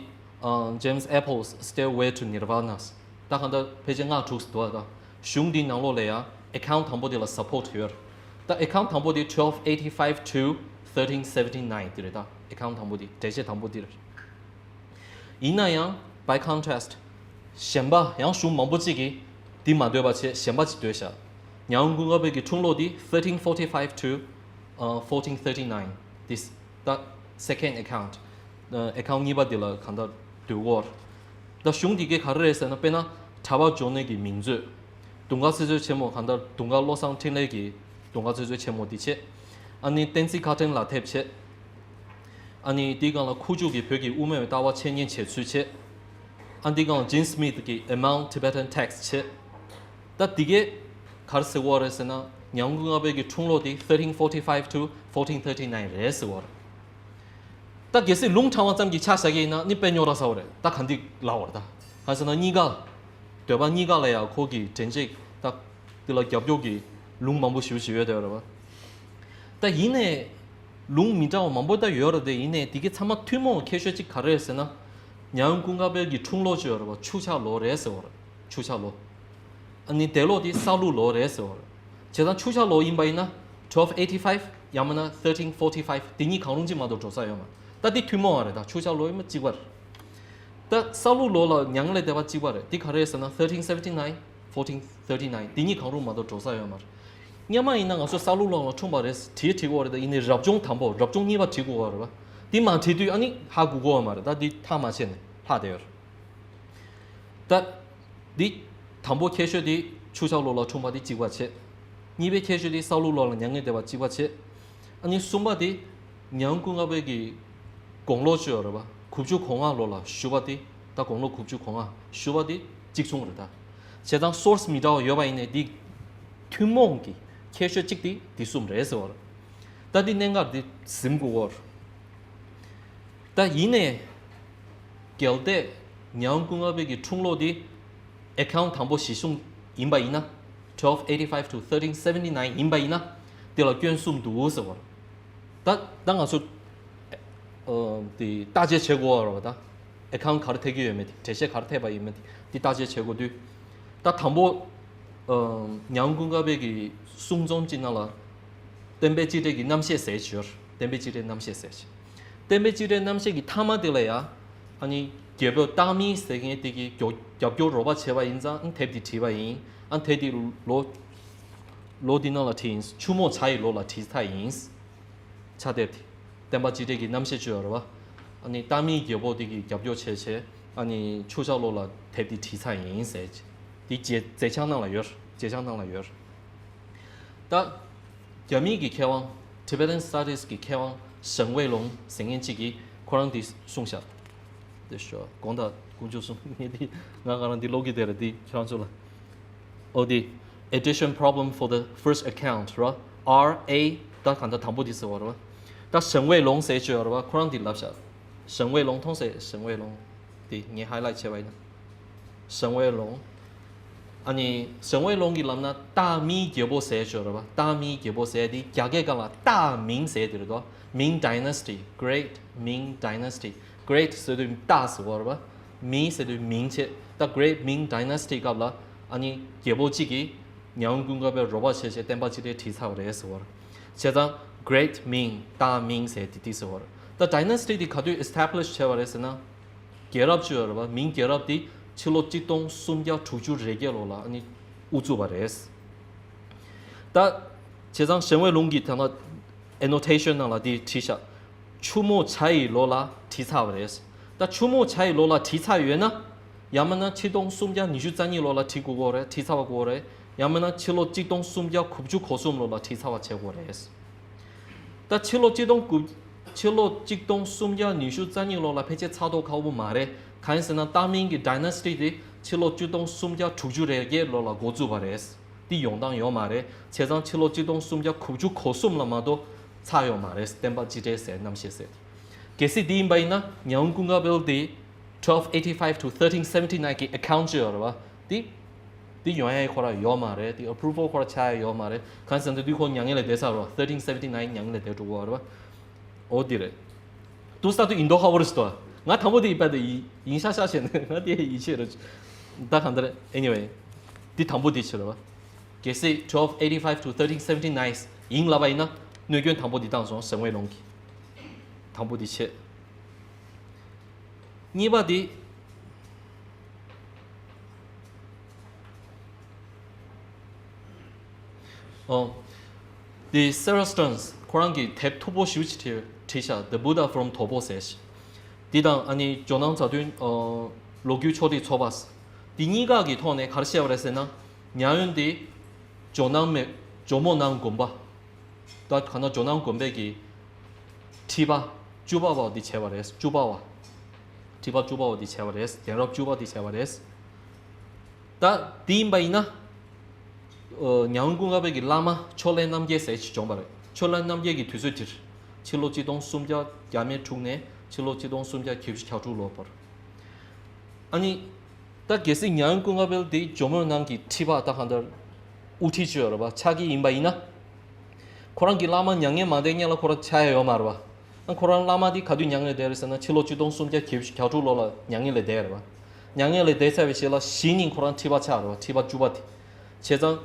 ཨ། James Apple's Stairway to Nirvana། ད་གང་ལྟར་ཕལ་ཆེར་སྔགས་དྲུག་འདུག་ད། གཞུང་འདིའི་ནང་ལོགས་ལ་ཡང་account་དང་པོ་དེ་ལ་support་ཡོད་རེད། ད་account་དང་པོ་དེ་twelve eighty five to thirteen seventy nine་དེ་རེད་ད། account་དང་པོ་དེ་འགྲེལ་བཤད་དང་པོ་དེ་རེད། ཡིན་ན་ཡང་by contrast་གཞན་པ་ཡང་གཞུང་མང་པོ་གཅིག་གིས་འདི་མ་འདོད་པ་བྱས་གཞན་པ་ཅིག་འདོད་བཞག་ཉང་ཀུན་དགའ་དཔལ་གྱི་འཁྲུངས་ལོ་འདི་thirteen forty five to ཨ། fourteen thirty nine། this the second account། ཨ། account་གཉིས་པ་འདི་ལ་གང་ལྟར་འདོད་ཀྱི་ཡོད། ད་གཞུང་འདི་གའི་ག་རེ་རེད་ཟེར་ན། དཔེར་ན་གྲྭ་པ་འཇོག་གནས་ཀྱི་མིང་མཛོད། དུང་དཀར་ཚེ་བཙོན་ཆེན་མོ། གང་ལྟར་དུང་དཀར་བློ་བཟང་འཕྲིན་ལས་ཀྱི་དུང་དཀར་ཚེ་བཙོན་ཆེན་མོ་འདི་བྱས། ཨ་ནི་བསྟན་འཛིན་བཀའ་དྲིན་ལ་ཐེབས་བྱས། ཨ་ནི་འདིའི་སྒང་ལ་ཁུ་བྱུག་གི་བོད་ཀྱི་དབུ་མའི་ལྟ་བ་འཆད་ཉན་བྱེད་ཚུལ་བྱས། ཨ། འདིའི་སྒང་ལ་Jim Smith་གི་Among Tibetan Texts་བྱས། ད་འདི་གའི་ག་རེ་ཟེར་བ་རེད་ཟེར་ན། ཉང་ཀུན་དགའ་དཔལ་གྱི་འཁྲུངས་ལོ་དེ་thirteen forty five to fourteen thirty nine་རེད་ཟེར་བ་རེད། ད་གལ་སྲིད་ལུང་དྲངས་པ་ཙམ་གྱིས་ཆ་བཞག་གི་ཡིན་ན་ནི་དཔེ་རྙོག་དྲ་ཚ་བ་རེད། ད་ག་འདི་ལབ་པ་རེད་ད། གང་ཟེར་ན་གཉིས་ཀ་འདོད་པ་གཉིས་ཀ་ལ་ཡང་ཁོ་གི་དྲན་ཤེས་ད་འདི་ལ་རྒྱབ་སྐྱོར་གྱི་ལུང་མང་པོ་ཞེ་པོ་ཅིག་ཡོད་བསྡད་པ་རེད་པ། ད་ཡིན་ནའི་ལུང་མི་འདྲ་བ་མང་པོ་ད་ཡོད་རེད་དེ། ཡིན་ནའི་འདི་གའི་ཚང་མ་ཐུན་མོང་ཁྱད་ཆོས་གཅིག་ག་རེ་རེད་ཟེར་ན། ཉང་ཀུན་དགའ་དཔལ་གྱི་འཁྲུངས་ལོ་ཅིག་ཡོད་རེད་པ། ཆུ་འཁྱག་ལོ་རེད་ཟེར་བ་རེད། ཆུ་འཁྱག་ལོ། ཨ་ནི་འདས་ལོ་དེ་ས་ལུག་ལོ་རེད་ཟེར་བ་རེད། བྱས་ཙང་ཆུ་འཁྱག་ལོ་ཡིན་པ་ཡིན་ན་twelve eighty five་ཡང་མིན་ན་thirteen forty five་དེ་གཉིས་གང་རུང་གཅིག་མ་གཏོགས་འགྲོ་ས་ཡོད་མ་རེད། ད་དེ་ཐུན་མོང་བ་རེད། ད་ཆུ་འཁྱག་ལོ་ཡིན་པ་གཅིག་པ་རེད། ད་ས་ལུག་ལོ་ལ་མྱ་ངན་ལས་འདས་པ་གཅིག་པ་རེད། དེ་ག་རེ་རེད་ཟེར་ན་thirteen seventy nine, fourteen thirty nine་དེ་གཉིས་གང་རུང་མ་གཏོགས་འགྲོ་ས་ཡོད་མ་རེད། སྔོན་མ་ཡིན་ན་ང་ཚོ་ས་ལུག་ལོ་ལ་འཁྲུངས་པ་རེད་བྲིས་བྲིས་དགོས་རེད། ད་ཡིན་ནའི་རབ་བྱུང་དང་པོ་རབ་བྱུང་གཉིས་པ་བྲིས་དགོས་རེད་པ། དེ་མ་བྲིས་དུས་ཨ་ནི་ཧ་གོ་གོ་བ་མ་རེད། ད་དེ་ཐག་མ་ཆད་ནས་ལྷག་བསྡད་ཡོད་རེད། ད་འདི་དང་པོ་ཁྱད་ཆོས་དེ་ཆུ་འཁྱག་ལོ་ལ་འཁྲུངས་པ་དེ་གཅིག་པ་བྱས། གཉིས་པའི་ཁྱད་ཆོས་དེ་ས་ལུག་ལོ་ལ་མྱ་ངན་འདས་པ་གཅིག་པ་བྱས། ཨ་ནི་གསུམ་པ་དེ་ཉང་ཀུན་དགའ་དཔལ་གྱི་དགུང་ལོ་བཅུ་ཡོད་རེད་པ། དགུ་བཅུ་གོ་ལྔ་ལོ་ལ་བཞུགས་པ་དེ། ད་དགུང་ལོ་དགུ་བཅུ་གོ་ལྔ་བཞུགས་པ་དེ་གཅིག་མཚུངས་རེད་ད། བྱས་ཙང་source་མི་འདྲ་བ་ཡོད་པ་ཡིན་ནའི་དེ་ཐུན་མོང་གི་ཁྱད་ཆོས་གཅིག་དེ་དེ་གསུམ་རེད་ཟེར་བ་རེད། ད་དེ་གནད་འགག་དེ་ཟིན་དགོས་པ་རེད། ད་ཡིན་ནའི་གལ་ཏེ་ཉང་ཀུན་དགའ་དཔལ་གྱི་འཁྲུངས་ལོ་དེ་account་དང་པོ་གཞི་བཟུང་ཡིན་པ་ཡིན་ན། twelve eighty five to thirteen seventy nine ཡིན་པ་ཡིན་ན་དེ་ལ་སྐྱོན་གསུམ་འདུག་ཟེར་བ། ད་ད་ང་ཚོ་ཨ་དེ་བརྟག་དཔྱད་བྱེད་དགོས་པ་རེད་བ། ད་account ག་རེ་ཐེབས་ཀྱི་ཡོད་མེད་དེ། འགྲེལ་བཤད་ག་རེ་ཐེབས་པ་ཡིན་མེད་དེ་བརྟག་དཔྱད་བྱེད་དགོས་དུས། ད་དང་པོ་ཨ་ཉང་ཀུན་དགའ་བོད་ཀྱི་གསུང་རྩོམ་གཅིག་ནང་ལ་བསྟན་པའི་སྤྱི་སྒྲིག་གི་རྣམ་བཤད་ཟེར་ཞུ། བསྟན་པའི་སྤྱི་སྒྲིག་རྣམ་བཤད་ཟེར་ཞུ། བསྟན་པའི་སྤྱི་སྒྲིག་རྣམ་བཤད་ཀྱི་མཐའ་མ་དེ་ལ་ཡ། ཨ་ནི་རྒྱལ་པོ་སྟག་མིང་ཟེར་མཁན་དེ་གི་རྒྱབ་རྒྱབ་སྐྱོར་རོགས་པ་བྱས་པ་ཡིན་ཙང་དེབ་དེ་བྲིས་པ་ཡིན། ཨ་དེབ་དེ་ལོ་ལོ་འདི་ནང་ལ་བྲིས་ཡིན། ཆུ་མོ་བྱ་ཡི་ལོ་ལ་བྲིས་ཚར་ཡིན། ཕྱག་དེབ་དེ། བསྟན་པ་སྤྱི་སྒྲིག་གི་རྣམ་བཤད་བཅོས་ཡོད་རེད་བ། ཨ་ནི་སྟག་མིང་རྒྱལ་པོ་དེ་གི་རྒྱབ་སྐྱོར་བྱས་བྱས། ཨ་ནི་ཆུ་བྱ་ལོ་ལ་དེབ་དེ་བྲིས་ཚར་ཡིན་ཟེར། དེ་མཛད་མཛད་བྱང་ནང་ལ་ཡོད། མཛད་བྱང་ནང་ལ་ཡོད། ད་རྒྱ་མིའི་གི་མཁས་དབང་། Tibetan Studies གི་མཁས་དབང་ཞང་ཝེ་ལུང་ཟེར་མཁན་གཅིག་གིས་ཁོ་རང་འདི་གསུངས་ཤག་དེ་ཤོ་དགོངས་དག་དཀོན་མཆོག་གསུམ་ངས་འདི་ང་ང་རང་འདི་ཀློག་གི་བསྡད་རེད། འདི་ཁྱེད་རང་ཚོ་ལ། ཨོ་དེ། Addition problem for the first account ར། R A ད་གང་ལྟར་དང་པོ་དེ་ཟེར་བ་ར། ད་ཞང་ཝེ་ལུང་ཟེར་བཅོས་ཡོད་ར་བ། ཁོ་རང་འདི་ལབ་ཤག་ཞང་ཝེ་ལུང་མཐོང་ཟེར། ཞང་ཝེ་ལུང་དེ་ངས་highlight བྱས་པ་ཡིན་ན། ཞང་ཝེ་ལུང་། ཨ་ནི་ཞང་ཝེ་ལུང་གིས་ལབ་ན་སྟག་མིང་རྒྱལ་པོ་ཟེར་བཅོས་ར་བ། སྟག་མིང་རྒྱལ་པོ་ཟེར་དེ་རྒྱ་སྐད་སྒང་ལ་སྟག་མིང་ཟེར་དེ་རེད་དོ། Ming Dynasty, Great Ming Dynasty། Great ཟེར་དུས་སྟག་ཟེར་བ་རེད་བ། Ming ཟེར་དུས་མིང་བྱས། ད་Great Ming Dynasty སྐབས་ལ་ཨ་ནི་རྒྱལ་པོ་གཅིག་གིས་ཉང་ཀུན་དགའ་བོའི་རོགས་པ་བྱས་བྱས་བསྟན་པ་སྤྱི་སྒྲིག་བྲིས་ཚར་བ་རེད་ཟེར་བ་རེད། བྱས་ཙང་Great Ming སྟག་མིང་ཟེར་དེ་དེ་ཟེར་བ་རེད། ད་Dynasty དེ་ག་དུས་establish བྱས་པ་རེད་ཟེར་ན། རྒྱལ་རབས་བཅུ་ཡོད་རེད་བ། མིང་རྒྱལ་རབས་དེ་ཕྱི་ལོ་གཅིག་སྟོང་སུམ་བརྒྱ་དྲུག་ཅུ་རེ་བརྒྱད་ལོ་ལ་ཨ་ནི་དབུ་བཙུགས་པ་རེད། ད་བྱས་ཙང་ཞང་ཝེ་ལུང་གིས་ད་ལྟ་annotation ནང་ལ་དེ་བྲིས་ཤག་ཆུ་མོ་བྱ་ཡི་ལོ་ལ་བྲིས་ཚར་བ་རེད། ད་ཆུ་མོ་བྱ་ཡི་ལོ་ལ་བྲིས་ཚར་ཡོད་ན། ཡང་མིན་ན་ཆིག་སྟོང་སུམ་བརྒྱ་ཉི་ཤུ་རྩ་གཉིས་ལོ་ལ་བྲིས་དགོས་ཀྱི་རེད། བྲིས་ཚར་བ་དགོས་རེད། ཡང་མིན་ན་ཕྱི་ལོ་གཅིག་སྟོང་སུམ་བརྒྱ་དགུ་བཅུ་གོ་གསུམ་ལོ་ལ་བྲིས་ཚར་བ་བྱེད་དགོས་རེད། ད་ཕྱི་ལོ་གཅིག་སྟོང་དགུ། ཕྱི་ལོ་གཅིག་སྟོང་སུམ་བརྒྱ་ཉི་ཤུ་རྩ་གཉིས་ལོ་ལ་ཕལ་ཆེར་ཚར་མདོག་ཁ་པོ་མ་རེད། གང་ཡིན་ཟེར་ན་སྟག་མིང་གི་Dynasty དེ་ཕྱི་ལོ་གཅིག་སྟོང་སུམ་བརྒྱ་དྲུག་ཅུ་རེ་བརྒྱད་ལོ་ལ་འགོ་བཙུགས་པ་རེད། དེ་ཡོང་སྟངས་ཡོད་མ་རེད། བྱས་ཙང་ཕྱི་ལོ་གཅིག་སྟོང་སུམ་བརྒྱ་དགུ་བཅུ་གོ་གསུམ་ལ་མ་གཏོགས་ཚར་ཡོད་མ་རེད། བསྟན་པ་སྤྱི་སྒྲིག་ཟེར་རྣམ་བཤད་ཟེར། གལ་སྲིད་དེ་ཡིན་པ་ཡིན་ན་ཉང་ཀུན་དགའ་བོ་དེ་twelve eighty five to thirteen seventy nine གི་account ཅིག་ཡོད་རེད་བ། དེ་དེ་ཡོང་ཡ་ཁོ་རང་ཡོད་མ་རེད། དེ་approval ཁོ་རང་ཆགས་ཡ་ཡོད་མ་རེད། གང་ཟེར་ན་དེ་དུས་ཁོ་མྱ་ངན་ལས་འདས་ཚར་རེད་བ། thirteen seventy nine མྱ་ངན་ལས་འདས་འགྲོ་གི་ཡོད་རེད་བ། འོ་དེ་རེད། དུ་ས་དུ་ཡིན་མདོག་ཁ་པོ་རེད་ཟེར་དོ། ང་དང་པོ་དེ་ཡིན་པ་དེ་ཡིན་ཡིན་ཤག་ཤག་བྱས་ནས་ང་དེ་ཡིད་ཆེས་རེད། ད་གང་ལྟར་anyway དེ་དང་པོ་དེ་ཕྱིར་བ། གལ་སྲིད་twelve eighty five to thirteen seventy nine ཡིན་ལབ་པ་ཡིན་ན་གནོད་སྐྱོན་དང་པོ་དེ་བཏང་སོང་ཞང་ཝེ་ལུང་གིས། དང་པོ་དེ་བྱས། གཉིས་པ་དེ། ཨོ། དེ་Sarah Stearns ཁོ་རང་གིས་དེབ་མཐུག་པོ་ཞེ་པོ་ཅིག་བྲིས་བྲིས་ཤག The Buddha from Thopo ཟེར་ཞིག་དེ་དང་ཨ་ནི་ཇོ་ནང་མཛའ་མཐུན་ཨོ། ལོ་རྒྱུས་ཕྱོགས་སྒྲིག་ཚོགས་པ། དེ་གཉིས་ཀ་གི་ཐོག་ནས་ག་རེ་བཤད་པ་རེད་ཟེར་ན། མྱ་ངན་དེ་ཇོ་ནང་མེ་ཇོ་མོ་ནང་དགོན་པ། ད་ག་ན་ཇོ་ནང་དགོན་པའི་གི་ཁྲི་པ་བཅུ་པ་བ་དེ་བྱས་པ་རེད། བཅུ་པ་བ། ཁྲི་པ་བཅུ་པ་བ་དེ་བྱས་པ་རེད། གདན་རབས་བཅུ་པ་དེ་བྱས་པ་རེད། ད་དེ་ཡིན་པ་ཡིན་ན། ཨོ། ཉང་ཀུན་དགའ་བོ་གི་བླ་མ་ཕྱོགས་ལས་རྣམ་རྒྱལ་ཟེར་ཞིག་བྱུང་བ་རེད། ཕྱོགས་ལས་རྣམ་རྒྱལ་གྱི་དུས་ཚོད་དེར། ཕྱི་ལོ་གཅིག་སྟོང་སུམ་བརྒྱ་བརྒྱ་མེད་དྲུག་ནས་ཕྱི་ལོ་གཅིག་སྟོང་སུམ་བརྒྱ་བརྒྱད་ཅུ་གྱ་དྲུག་ལོ་བར། ཨ་ནི། ད་གལ་སྲིད་ཉང་ཀུན་དགའ་བོ་དེ་ཇོ་མོ་ནང་གི་ཁྲི་པ་ད་གང་ལྟར་དབུ་ཁྲིད་ཅིག་ཡོད་རེད་པ། ཆགས་ཀྱི་ཡིན་པ་ཡིན་ན། ཁོ་རང་གི་བླ་མ་མྱ་ངན་མ་འདས་སྔོན་ལ་ཁོ་རང་ཆགས་ཡ་ཡོད་མ་རེད་པ། ཨ་ཁོ་རང་བླ་མ་དེ་ག་དུས་མྱ་ངན་ལས་འདས་རེད་ཟེར་ན་ཕྱི་ལོ་གཅིག་སྟོང་སུམ་བརྒྱ་བརྒྱད་ཅུ་གྱ་དྲུག་ལོ་ལ་མྱ་ངན་ལས་འདས་རེད་པ། མྱ་ངན་ལས་འདས་ཚར་བའི་རྗེས་ལ་གཞི་ནས་ཁོ་རང་ཁྲི་པ་ཆགས་རེད་པ། ཁྲི་པ་བཅུ་པ་དེ། བྱས་ཙང་།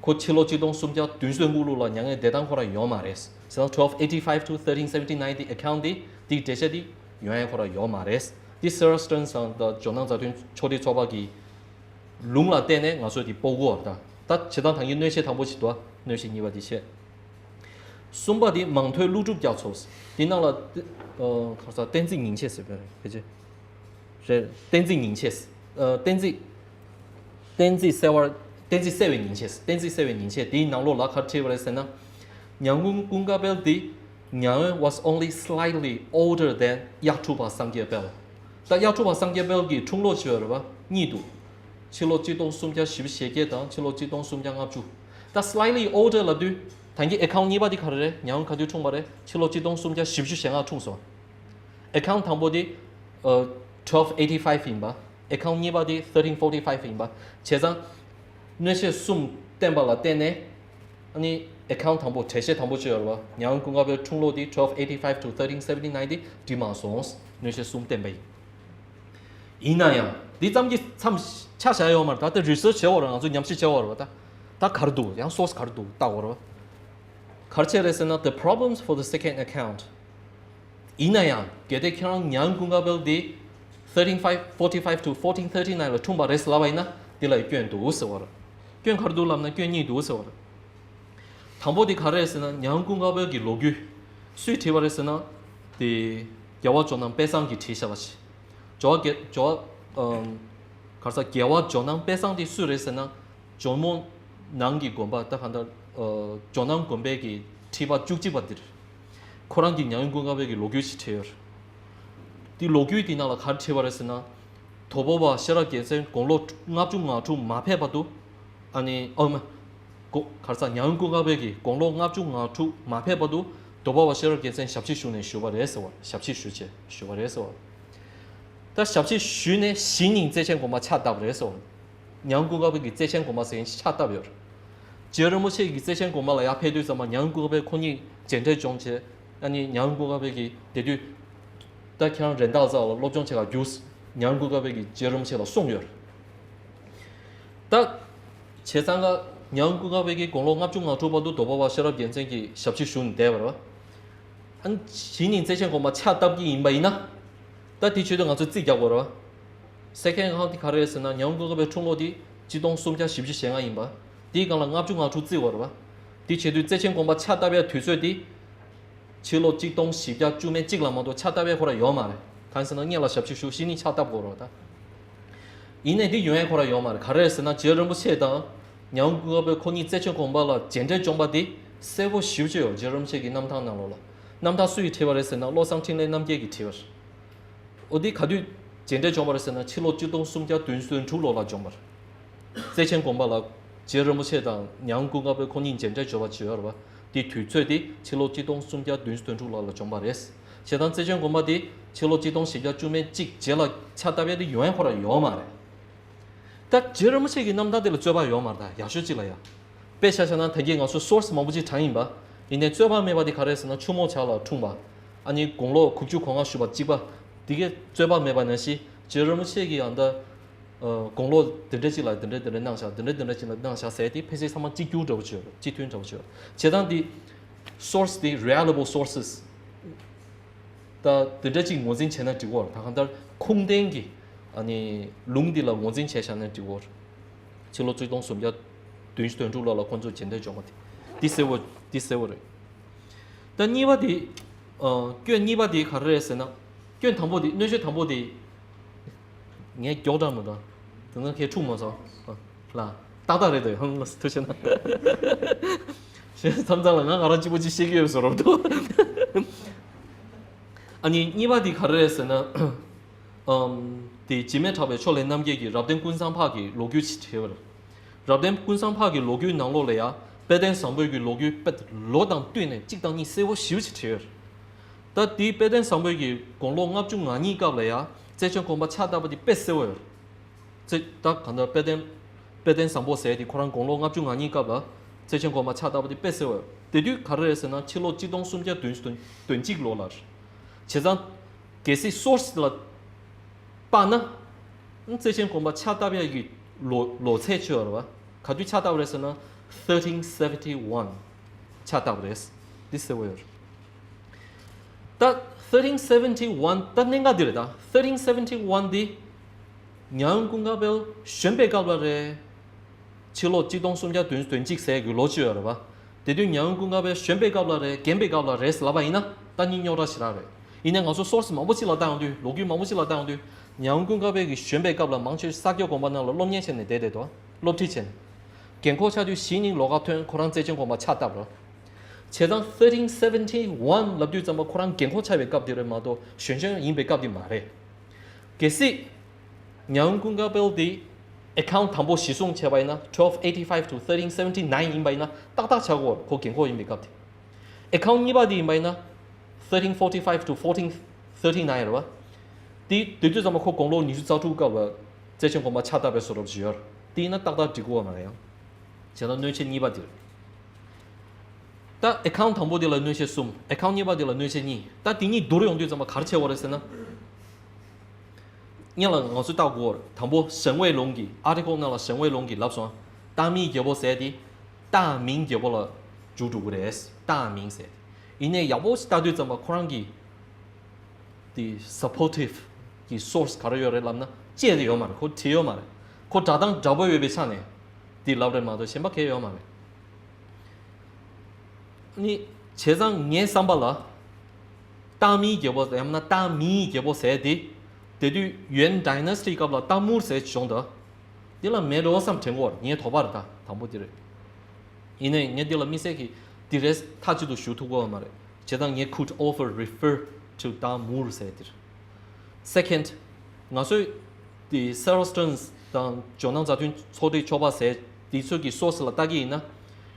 ཁོ་ཕྱི་ལོ་གཅིག་སྟོང་སུམ་བརྒྱ་བདུན་ཅུ་དོན་དགུ་ལོ་ལ་མྱ་ངན་འདས་སྟངས་ཁོ་རང་ཡོད་མ་རེད། བྱས་ཙང་twelve eighty five to thirteen seventy nine དེ་account དེ་དེའི་འགྲེལ་བཤད་དེ་ཡོང་ཡ་ཁོ་རང་ཡོད་མ་རེད། དེ་Sarah Stearns དང་ད་ཇོ་ནང་མཛའ་མཐུན་ཕྱོགས་སྒྲིག་ཚོགས་པ་གི་ལུང་ལ་བརྟེན་ནས་ང་ཚོས་དེ་སྤོ་དགོས་པ་རེད་ད། ད་བྱེད་སྟངས་ད་གིན་གནོད་བྱེད་དང་པོ་ཞིག་འདུག་གནོད་བྱེད་གཉིས་པ་དེ་བྱས། གསུམ་པ་དེ་མང་ཐོས་ཀླུ་སྒྲུབ་རྒྱ་མཚོ། དེ་ནང་ལ་ཏེ་ཨ་ག་རེ་ཟེར། བསྟན་རྩིས་ཉིན་བྱེད་ཟེར་བ་རེད་ཕལ་ཆེར། རེད། བསྟན་རྩིས་ཉིན་བྱེད། ཨ་བསྟན་རྩིས། བསྟན་རྩིས་གསལ་བར། བསྟན་རྩིས་གསལ་བའི་ཉིན་བྱེད། བསྟན་རྩིས་གསལ་བའི་ཉིན་བྱེད་དེའི་ནང་ལོགས་ལ་ག་རེ་བྲིས་པ་རེད་ཟེར་ན། ཉང་ཀུན་ཀུན་དགའ་བོ་དེ། མྱ་ངན་was only slightly older than དབྱར་ཕྲུག་པ་སངས་རྒྱས་དཔལ། ད་དབྱར་ཕྲུག་པ་སངས་རྒྱས་དཔལ་གྱི་འཁྲུངས་ལོ་བྱས་པ་རེད་པ། གཉིས་འདུག་ཕྱི་ལོ་གཅིག་སྟོང་སུམ་བརྒྱ་བཞི་བཅུ་ཞེ་བརྒྱད་དང་ཕྱི་ལོ་གཅིག་སྟོང་སུམ་བརྒྱ་ལྔ་བཅུ། ད་slightly older ལབ་དུས། ད་གིན་account གཉིས་པ་དེ་ག་རེ་རེད། མྱ་ངན་ག་དུས་འཁྲུངས་པ་རེད། ཕྱི་ལོ་གཅིག་སྟོང་སུམ་བརྒྱ་བཞི་བཅུ་ཞེ་ལྔ་འཁྲུངས་སོང་། account དང་པོ་དེ། ཨ་twelve eighty five ཡིན་པ། account གཉིས་པ་དེ་thirteen forty five ཡིན་པ། བྱས་ཙང་། གནོད་བྱེད་གསུམ་བསྟན་པ་ལ་བརྟེན་ནས། ཨ་ནི་account དང་པོ་གྲལ་བཤེར་དང་པོ་བྱས་ཡོད་རེད་བ། ཉང་ཀུན་དགའ་བོའི་འཁྲུངས་ལོ་དེ་twelve eighty five to thirteen seventy nine དེ་འགྲིག་མ་སོང་། གནོད་བྱེད་གསུམ་བསྟན་པ་ཡིན། ཡིན་ན་ཡང་འདི་ཙམ་གྱིས་མཚམས་ཆ་བཞག་ཡོད་མ་རེད། ད་ལྟ་research བྱེད་དགོས་རེད། ང་ཚོ་ཉམས་ཞིབ་བྱེད་དགོས་རེད་བ། ད་ད་ག་རེ་འདུག་ཡང་source ག་རེ་འདུག་བལྟ་དགོས་རེད་བ། ག་རེ་བྱས་རེད་ཟེར་ན། The problems for the second account. ཡིན་ན་ཡང་གལ་ཏེ་ཁྱེད་རང་ཉང་ཀུན་དགའ་བོ་དེ་thirteen five forty five to fourteen thirty nine ལ་འཁྲུངས་པ་རེད་ཟེར་ལབ་པ་ཡིན་ན། འདི་ལ་སྐྱོན་འདུག་ཟེར་བ་རེད། སྐྱོན་ག་རེ་འདུག་ལབ་ན་སྐྱོན་གཉིས་འདུག་ཟེར་བ་རེད། དང་པོ་དེ་ག་རེ་རེད་ཟེར་ན། ཉང་ཀུན་དགའ་བོའི་གི་ལོ་རྒྱུས་སུས་བྲིས་པ་རེད་ཟེར་ན། དེ་རྒྱལ་བ་ཇོ་ནང་དཔལ་བཟང་གིས་བྲིས་བཞག་པ་ཞིག་ཇོ་བོ་རྒྱལ་ཇོ་བོ་ཨམ། ག་རེ་ཟ། རྒྱལ་བ་ཇོ་ནང་དཔལ་བཟང་དེ་སུ་རེད་ཟེར་ན། ཇོ་མོ་ནང་གི་དགོན་པ། ད་གང་ལྟར་ཨ། ཇོ་ནང་དགོན་པའི་གི་ཁྲི་པ་བཅུ་གཅིག་པ་དེ་རེད། ཁོ་རང་གིས་ཉང་ཀུན་དགའ་བོའི་གི་ལོ་རྒྱུས་ཤིག་བྲིས་ཡོད་རེད། དེ་ལོ་རྒྱུས་དེ་ནང་ལ་ག་རེ་བྲིས་པ་རེད་ཟེར་ན། དོལ་པོ་པ་ཤེས་རབ་རྒྱལ་མཚན་དགུང་ལོ་ལྔ་བཅུ་ང་དྲུག་མ་ཕེབས་བར་དུ། ཨ་ནི་ཨོ་མ། གོ་ག་རེ་ཟ། ཉང་ཀུན་དགའ་བོའི་གི་དགུང་ལོ་ལྔ་བཅུ་ང་དྲུག་མ་ཕེབས་བར་དུ་དོལ་པོ་པ་ཤེས་རབ་རྒྱལ་མཚན་ཞབས་ཕྱི་ཞུས་ནས་བཞུགས་པ་རེད་ཟེར་བ། ཞབས་ཕྱི་ཞུས་བྱས་བཞུགས་པ་རེད་ཟེར་བ། ད་ཞབས་ཕྱི་ཞུས་ནས་གཞེས་ནིང་བརྩེ་ཆེན་དགོན་པ་ཕྱག་བཏབ་རེད་ཟེར་བ། ཉང་ཀུན་དགའ་བོའི་གི་བརྩེ་ཆེན་དགོན་པ་ཟེར་མཁན་ཞིག་ཕྱག་བཏབ་ཡོད་རེད། རྗེ་རིན་པོ་ཆེ་གི་བརྩེ་ཆེན་དགོན་པ་ལ་ཡར་ཕེབས་དུས་ཙམ་པ་ཉང་ཀུན་དགའ་བོས་ཁོ་གཉིས་མཇལ་འཕྲད་བྱུང་བྱས། ཨ་ནི་ཉང་ཀུན་དགའ་བོའི་གི་དེ་དུས། ད་ཁྱེད་རང་རེད་མདའ་རྩ་ལ་སློབ་སྦྱོང་བྱེད་ག་རྒྱུགས། ཉང་ཀུན་དགའ་བོའི་གི་རྗེ་རིན་པོ་ཆེ་ལ་གསུངས་ཡོད་རེད། ད། བྱས་ཙང་ཀ་ཉང་ཀུན་དགའ་བོའི་གི་དགུང་ལོ་ལྔ་བཅུ་ང་དྲུག་བར་དུ་དོལ་པོ་པ་ཤེས་རབ་རྒྱལ་མཚན་གྱི་ཞབས་ཕྱི་ཞུས་ནས་བསྡད་པ་རེད་བ། ཨ་ནི་གཞེས་ནིང་བརྩེ་ཆེན་དགོན་པ་ཕྱག་བཏབ་ཀྱི་ཡིན་པ་ཡིན་ན། ད་དེ་བྱེད་དུས་ང་ཚོས་རྩིས་རྒྱག་དགོས་རེད་བ། second account དེ་ག་རེ་རེད་ཟེར་ན། ཉང་ཀུན་དགའ་བོའི་འཁྲུངས་ལོ་དེ་ཆིག་སྟོང་སུམ་བརྒྱ་བཞི་བཅུ་ཞེ་ལྔ་ཡིན་པ། དེའི་སྒང་ལ་ལྔ་བཅུ་ང་དྲུག་བརྩི་དགོས་རེད་བ། དེ་བྱེད་དུས་བརྩེ་ཆེན་དགོན་པ་ཕྱག་བཏབ་ཡ་དུས་ཚོད་དེ། ཕྱི་ལོ་ཆིག་སྟོང་བཞི་བརྒྱ་བཅུ་མེད་གཅིག་ལ་མ་གཏོགས་ཕྱག་བཏབ་ཡ་ཁོ་རང་ཡོད་མ་རེད། གང་ཟེར་ན་སྔོན་ལ་ཞབས་ཕྱི་ཞུ། གཞེས་ནིང་ཕྱག་བཏབ་དགོས་རེད་བ་ད། ཡིན་ནའི་དེ་ཡོང་ཡ་ཁོ་རང་ཡོད་མ་རེད། ག་རེ་རེད་ཟེར་ན། རྗེ་རིན་པོ་ཆེ་དང་ཉང་ཀུན་དགའ་བོས་ཁོ་གཉིས་བརྩེ་ཆེན་དགོན་པ་ལ་མཇལ་འཕྲད་བྱུང་པ་དེ་གསལ་པོ་ཞེ་པོ་ཅིག་ཡོད། རྗེ་རིན་པོ་ཆེ་གི་རྣམ་ཐར་ནང་ལོགས་ལ། རྣམ་ཐར་སུ་ཡིས་བྲིས་པ་རེད་ཟེར་ན། བློ་བཟང་འཕྲིན་ལས་རྣམ་རྒྱལ་གྱིས་བྲིས་པ་རེད། འོ་དེ་ག་དུས་མཇལ་འཕྲད་བྱུང་བ་རེད་ཟེར་ན། ཕྱི་ལོ་ཆིག་སྟོང་སུམ་བརྒྱ་བདུན་ཅུ་དོན་དྲུག་ལོ་ལ་བྱུང་བ་རེད། བརྩེ་ཆེན་དགོན་པ་ལ་རྗེ་རིན་པོ་ཆེ་དང་ཉང་ཀུན་དགའ་བོས་ཁོ་གཉིས་མཇལ་འཕྲད་བྱུང་བ་ཅིག་ཡོད་རེད་བ། དེ་དུས་ཚོད་དེ་ཕྱི་ལོ་ཆིག་སྟོང་སུམ་བརྒྱ་བདུན་ཅུ་དོན་དྲུག་ལོ་ལ་བྱུང་བ་རེད། བྱས་ཙང་བརྩེ་ཆེན་དགོན་པ་དེ་ཕྱི་ལོ་ཆིག་སྟོང་བཞི་བརྒྱ་བཅུ་མེད་གཅིག་རྗེས་ལ་ཕྱག་བཏབ་ཡ་དེ་ཡོང་ཡ་ཁོ་རང་ཡོད་མ་རེད། ད་རྗེ་རིན་པོ་ཆེ་གི་རྣམ་ཐར་དེ་ལ་རྩོད་པ་ཡོད་མ་རེད། ད་ཡག་ཤོས་གཅིག་ལ་ཡ། དཔེ་ཆ་བཞག་ན་ད་གིན་ང་ཚོ་source མང་པོ་ཅིག་དྲངས་ཡིན་པ། ཡིན་ནའི་རྩོད་པ་མེད་པ་དེ་ག་རེ་རེད་ཟེར་ན། ཆུ་མོ་བྱ་ལ་འཁྲུངས་པ། ཨ་ནི་དགུང་ལོ་དགུ་བཅུ་གོ་ལྔ་བཞུགས་པ་གཅིག་པ། དེ་གའི་རྩོད་པ་མེད་པ་ནང་བཞིན། རྗེ་རིན་པོ་ཆེ་གིས་ཡང་ད། ཨ། དགུང་ལོ་དེ་འདྲ་ཅིག་ལ་དེ་འདྲ་དེ་འདྲ་གནང་བཞག་དེ་འདྲ་དེ་འདྲ་ཅིག་ལ་གནང་བཞག་ཟེར་དེ་ཕལ་ཆེར་ཚང་མ་གཅིག་གྱུར་འདྲ་པོ་ཅིག་ཡོད་རེད། གཅིག་མཐུན་འདྲ་པོ་ཅིག་ཡོད་རེད། བྱས་ཙང་དེ་source དེ་reliable sources ད་དེ་འདྲ་ཅིག་ངོས་འཛིན་བྱས་ན་འགྲིག་གོ། ད་གང་ལྟར་ཁུངས་ལྡན་གྱི་ཨ་ནི་ལུང་འདི་ལ་ངོས་འཛིན་བྱས་བཞག་ན་འགྲིག་གོ། ཕྱི་ལོ་ཆིག་སྟོང་སུམ་བརྒྱ་བདུན་ཅུ་དོན་དྲུག་ལོ་ལ་ཁོང་ཚོ་མཇལ་འཕྲད་བྱུང་བ་དེ། འདི་གསལ་བོ། འདི་གསལ་བོ་རེད། ད་གཉིས་པ་དེ། ཨ། སྐྱོན་གཉིས་པ་དེ་ག་རེ་རེད་ཟེར་ན། སྐྱོན་དང་པོ་དེ། གནོད་བྱེད་དང་པོ་དེ། ངས་མགྱོགས་དྲགས་མི་འདུག་དེ་ན་ཁྱེད་འཁྲུག་མ་སོང་། ཨ། ལ། ཏག་ཏག་རེད་དོ། ཡང་ལ་ཐུགས་རྗེ་གནང་། གཞན་མཚམས་མཚམས་ལ་ང་ང་རང་གཅིག་པོ་ཅིག་བཤད་ཀྱི་ཡོད་བཟོ་འདྲ་པོ་འདུག་ཨ་ནི་གཉིས་པ་དེ་ག་རེ་རེད་ཟེར་ན། ཨམ། དེ་འཇིགས་མེད་གྲགས་པའི་ཕྱོགས་ལས་རྣམ་རྒྱལ་གྱིས་རབ་བརྟན་ཀུན་བཟང་འཕགས་ཀྱི་ལོ་རྒྱུས་ཤིག་བྲིས་པ་རེད། རབ་བརྟན་ཀུན་བཟང་འཕགས་ཀྱི་ལོ་རྒྱུས་ནང་ལོགས་ལ་ཡ། དཔལ་ལྡན་བཟང་པོའི་གི་ལོ་རྒྱུས་དཔེ་ལོ་དང་བསྟུན་ནས་གཅིག་དང་གཉིས་གསལ་པོ་ཞེ་པོ་ཅིག་བྲིས་ཡོད་རེད། ད་དེའི་དཔལ་ལྡན་བཟང་པོའི་གི་དགུང་ལོ་ལྔ་བཅུ་ང་གཉིས་སྐབས་ལ་ཡ། བརྩེ་ཆེན་དགོན་པ་ཕྱག་བཏབ་པ་དེ་དཔེ་གསལ་པོ་ཡོད་རེད། ད་གང་ལྟར་དཔལ་ལྡན། དཔལ་ལྡན་བཟང་པོ་ཟེར་དེ་ཁོ་རང་དགུང་ལོ་ལྔ་བཅུ་ང་གཉིས་སྐབས་ལ་བརྩེ་ཆེན་དགོན་པ་ཕྱག་བཏབ་པ་དེ་དཔེ་གསལ་པོ་ཡོད། དེ་དུས་ག་རེ་རེད་ཟེར་ན། ཕྱི་ལོ་ཆིག་སྟོང་སུམ་བརྒྱ་བདུན་ཅུ་དོན་གཅིག་ལོ་ལ་རེད། བྱས་ཙང་། གལ་སྲིད་source ལ་དཔག་ན། བརྩེ་ཆེན་དགོན་པ་ཕྱག་བཏབ་ཡ་གི་ལོ་ལོ་ཚད་ཆོད་རེད་བ། ག་དུས་ཕྱག་བཏབ་རེད་ཟེར་ན། thirteen seventy one ཕྱག་བཏབ་རེད། འདི་གསལ་པོ་ཡོད་རེད། ད་thirteen seventy one ད་གནད་འགག་འདི་རེད། ད་thirteen seventy one འདི་ཉང་ཀུན་དགའ་བོ་གཞོན་པའི་སྐབས་ལ་རེད། ཕྱི་ལོ་ཆིག་སྟོང་སུམ་བརྒྱ་བདུན་ཅུ་དོན་གཅིག་ཟེར་གྱི་ལོ་ཅིག་ཡོད་རེད་བ། དེ་དུས་ཉང་ཀུན་དགའ་བོ་གཞོན་པའི་སྐབས་ལ་རེད། རྒན་པའི་སྐབས་ལ་རེད་ལབ་པ་ཡིན་ན་ད་གཉིས་རྙོག་དྲ་ཞེ་དྲག་རེད། ཡིན་ནའི་ང་ཚོ་source མང་པོ་ཅིག་ལ་བལྟ་ཡོང་དུས། ལོ་རྒྱུས་མང་པོ་ཅིག་ལ་བལྟ་ཡོང་དུས། ཉང་ཀུན་དགའ་བོ་གི་གཞོན་པའི་སྐབས་ལ་མང་ཆེ་ས་སྐྱ་དགོན་པ་ནང་ལ་སློབ་གཉེར་བྱས་ནས་བསྡད་བསྡད་དོ། སློབ་ཁྲིད་བྱས་ནས། རྒན་འཁོགས་ཆགས་དུས་གཞེས་ནིང་ལོགས་ཀ་ཐོན། ཁོ་རང་བརྩེ་ཆེན་དགོན་པ་ཕྱག་བཏབ་རོ། བྱས་ཙང་thirteen seventy one ལབ་དུས་ཙམ་པ་ཁོ་རང་རྒན་འཁོགས་ཆགས་པའི་སྐབས་དེ་རེད་མ་གཏོགས་གཞོན་གཞོན་ཡིན་པའི་སྐབས་དེ་མ་རེད། གལ་སྲིད། ཉང་ཀུན་དགའ་བོ་དེ་account དང་པོ་གཞིར་བཟུང་བྱས་པ་ཡིན་ན། twelve eighty five to thirteen seventy nine ཡིན་པ་ཡིན་ན་ཏག་ཏག་ཆགས་ཀྱི་ཡོད་རེད། ཁོ་རྒན་འཁོགས་ཡིན་པའི་སྐབས་དེ། account གཉིས་པ་དེ་ཡིན་པ་ཡིན་ན། thirteen forty five to fourteen thirty nine རེད་བ། དེ་དེ་དུས་ཙམ་པ་ཁོ་དགུང་ལོ་ཉི་ཤུ་རྩ་དྲུག་སྐབས་ལ་བརྩེ་ཆེན་དགོན་པ་ཕྱག་བཏབ་པའི་བཟོ་འདྲ་ཞིག་ཡོད་རེད། དེ་ཡིན་ན་ཏག་ཏག་འགྲིག་གི་ཡོད་མ་རེད་ཡང་། བྱས་ན་གནོད་བྱེད་གཉིས་པ་དེ་རེད། ད་ཨེ་ཁའུན་ཊི་དང་པོ་དེ་ལ་གནོད་བྱེད་གསུམ། ཨེ་ཁའུན་ཊི་གཉིས་པ་དེ་ལ་གནོད་བྱེད་གཉིས། ད་དེ་གཉིས་བསྡུར་ཡོང་དུས་ཙམ་པ་ག་རེ་བྱེད་དགོས་རེད་ཟེར་ན། སྔོན་ལ་ང་ཚོས་བལྟ་དགོས་རེད། དང་པོ་ཞང་ཝེ་ལུང་གི་ཨར་ཊི་ཀལ་ནང་ལ་ཞང་ཝེ་ལུང་གིས་ལབ་སོང་། ཏང་མིང་རྒྱལ་པོ་ཟེར་དེ་ཏང་མིང་རྒྱལ་པོ་ལ་འཇུག་འགྲོ་གི་རེད། ཏང་མིང་ཟེར་དེ། ཡིན་ནའི་ཡག་པོ་ཞིག་བལྟ་དུས་ཙམ་པ་ཁོ་རང་གི་དེ་སབ་པོར་ཊིབ་གི་སོར་སི་ག་རེ་ཡོད་རེད་ལབ་ན་བཅད་དེ་ཡོད་མ་རེད། ཁོ་བྲིས་ཡོད་མ་རེད། ཁོ་སྒྲ་གདངས་འདྲ་པོ་ཡོད་པའི་ཆ་ནས་དེ་ལབ་རེད་མ་གཏོགས་གཞན་པ་གང་ཡང་ཡོད་མ་རེད། ནི་བྱས་ཙང་ངའི་བསམ་པ་ལ། ཏང་མིང་རྒྱལ་པོ་ཡང་ན་ཏང་མིང་རྒྱལ་པོ་ཟེར་དེ། དེ་དུས་ཡོན་ཌའི་ནེ་སི་ཊི་སྐབས་ལ་ཏང་མུར་ཟེར་བྱུང་འདུག་འདི་ལ་མེད་འགྲོ་བསམ་དྲན་གོ། ངའི་དོགས་པ་རེད། ད་དང་པོ་འདི་རེད། ཡིན་ནའི་ངས་འདི་ལ་དམིགས་བསལ་གྱི་འདི་རེད་མཐའ་གཅིག་ཏུ་ཞུ་ཐུབ་ཀྱི་ཡོད་མ་རེད། བྱས་ཙང་ངས་could offer refer to ཏང་མུར་ཟེར་འདིར། Second, ང་ཚོས་དེ་Zoroastrians དང་ཇོ་ནང་མཛའ་མཐུན་ཚོགས་སྒྲིག་ཚོགས་པ་ཟེར་དེ་ཚོ་གི་སོར་སི་ལ་བལྟ་གི་ཡིན་ན།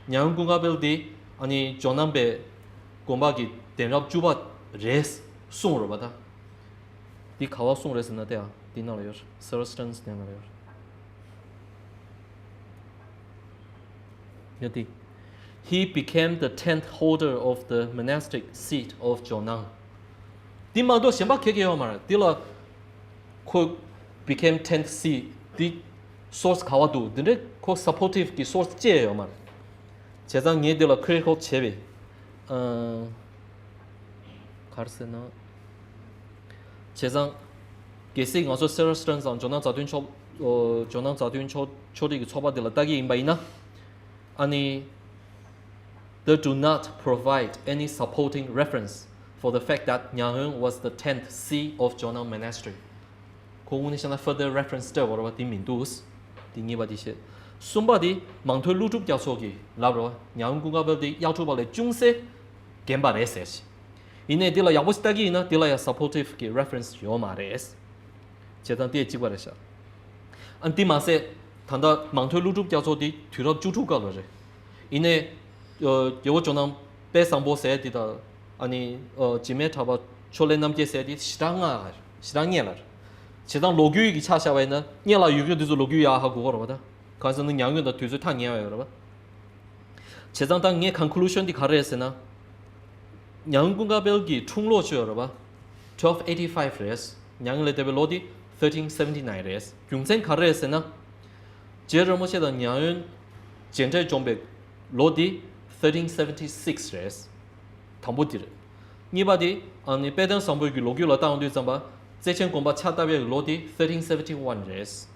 ཉང་ཀུན་དཀར་སྤེལ་དེ་ཨ་ནི་ཇོ་ནང་པའི་དགོན་པ་གི་གདན་རབས་བཅུ་པ་རེད་གསུངས་རེད་པ་ད། འདི་ག་པར་གསུངས་རེད་ཟེར་ན་དེ་ཡ་འདི་ནང་ལ་ཡོད། Zoroastrians ནང་ལ་ཡོད། ཡོད་དེ། He became the tenth holder of the monastic seat of Jonang. འདི་མ་གཏོགས་གཞན་པ་ག་གེ་ཡོད་མ་རེད། འདི་ལ་ཁོ་became tenth seat འདི་སོར་སི་ག་པར་འདུག་འདི་འདྲའི་ཁོ་སབ་པོར་ཊིབ་ཀྱི་སོར་སི་བཅས་ཡོད་མ་རེད། བྱས་ཙང་ངས་འདི་ལ་ཁི་རི་ཊི་ཀལ་བྱས་པས། ཨང་། ག་རེ་ཟེར་ན། བྱས་ཙང་། གལ་སྲིད་ང་ཚོ་Zoroastrians དང་ཇོ་ནང་མཛའ་མཐུན་ཚོགས། ཨོ། ཇོ་ནང་མཛའ་མཐུན་ཚོགས་ཚོགས་སྒྲིག་གི་ཚོགས་པ་འདི་ལ་བལྟ་གི་ཡིན་པ་ཡིན་ན། ཨ་ནི། They do not provide any supporting reference for the fact that Nyangun was the tenth C of Jonang Monastery. ཁོ་དངོས་གནས་བཤད་ན་further reference སྤྲད་དགོས་རེད་པ། དེ་མི་འདུག་དེ་གཉིས་པ་དེ་བཤད། གསུམ་པ་དེ་མང་ཐོས་ཀླུ་སྒྲུབ་རྒྱ་མཚོ་གིས་ལབ་རེད་པ། ཉང་ཀུན་དཀར་སྤེལ་དེ་གཡག་ཕྲུག་པ་ལས་ཅུང་ཟད་རྒན་པ་རེད་ཟེར་ཞིང་། ཡིན་ནའི་དེ་ལ་ཡག་པོ་ཞིག་ལྟ་གི་ཡིན་ན་དེ་ལ་ཡང་སབ་པོར་ཊིབ་ཀྱི་རེ་ཕ་རེན་སི་ཡོད་མ་རེད། བྱས་ཙང་དེ་གཅིག་པ་རེད་ཤག་ཨ་དེ་མ་ཟད། ད་ལྟ་མང་ཐོས་ཀླུ་སྒྲུབ་རྒྱ་མཚོ་དེ་དུས་རབས་བཅུ་དྲུག་སྐབས་ལ་རེད། ཡིན་ནའི། ཨ། རྒྱལ་པོ་ཇོ་ནང་དཔལ་བཟང་པོ་ཟེར་དེ་དང་། ཨ་ནི། ཨ། འཇིགས་མེད་གྲགས་པ་ཕྱོགས་ལས་རྣམ་རྒྱལ་ཟེར་དེ་ཞེ་དྲག་སྔ་རེད། ཞེ་དྲག་སྔོན་ལ་རེད། བྱས་ཙང་ལོ་རྒྱུས་ཀྱི་ཆ་བཞག་པ་ཡིན་ན་སྔོན་ལ་ཡོད་མཁན་དེ་ཚོ་ལོ་རྒྱུས་ཡག་ཧ་གོ་གི་རེད་པ་ད། གང་ཟེར་ན་ཉང་ཡོན་དང་དུས་ཚོད་ཐག་ཉེ་བ་ཡོད་རེད་པ། བྱས་ཙང་ད་ངའི་ཀོན་ཀུ་ལུ་ཤན་དེ་ག་རེ་རེད་ཟེར་ན། ཉང་ཀུན་དཀར་སྤེལ་གྱི་འཁྲུངས་ལོ་ཅིག་ཡོད་རེད་པ། Twelve eighty five རེད། ཉང་ལ་འདས་པའི་ལོ་དེ་thirteen seventy nine རེད། རྒྱུ་མཚན་ག་རེ་རེད་ཟེར་ན། རྗེ་རིན་པོ་ཆེ་དང་ཉང་ཡོན་མཇལ་འཕྲད་འབྱོན་པའི་ལོ་དེ་thirteen seventy six རེད། དང་པོ་དེ་རེད། གཉིས་པ་དེ་ཨ་ནི་དཔལ་ལྡན་བཟང་པོའི་གི་ལོ་རྒྱུས་ལ་བལྟ་ཡོང་དུས་ཙམ་པ། བརྩེ་ཆེན་དགོན་པ་ཕྱག་བཏབ་པའི་ལོ་དེ་thirteen seventy one རེད། བྱས་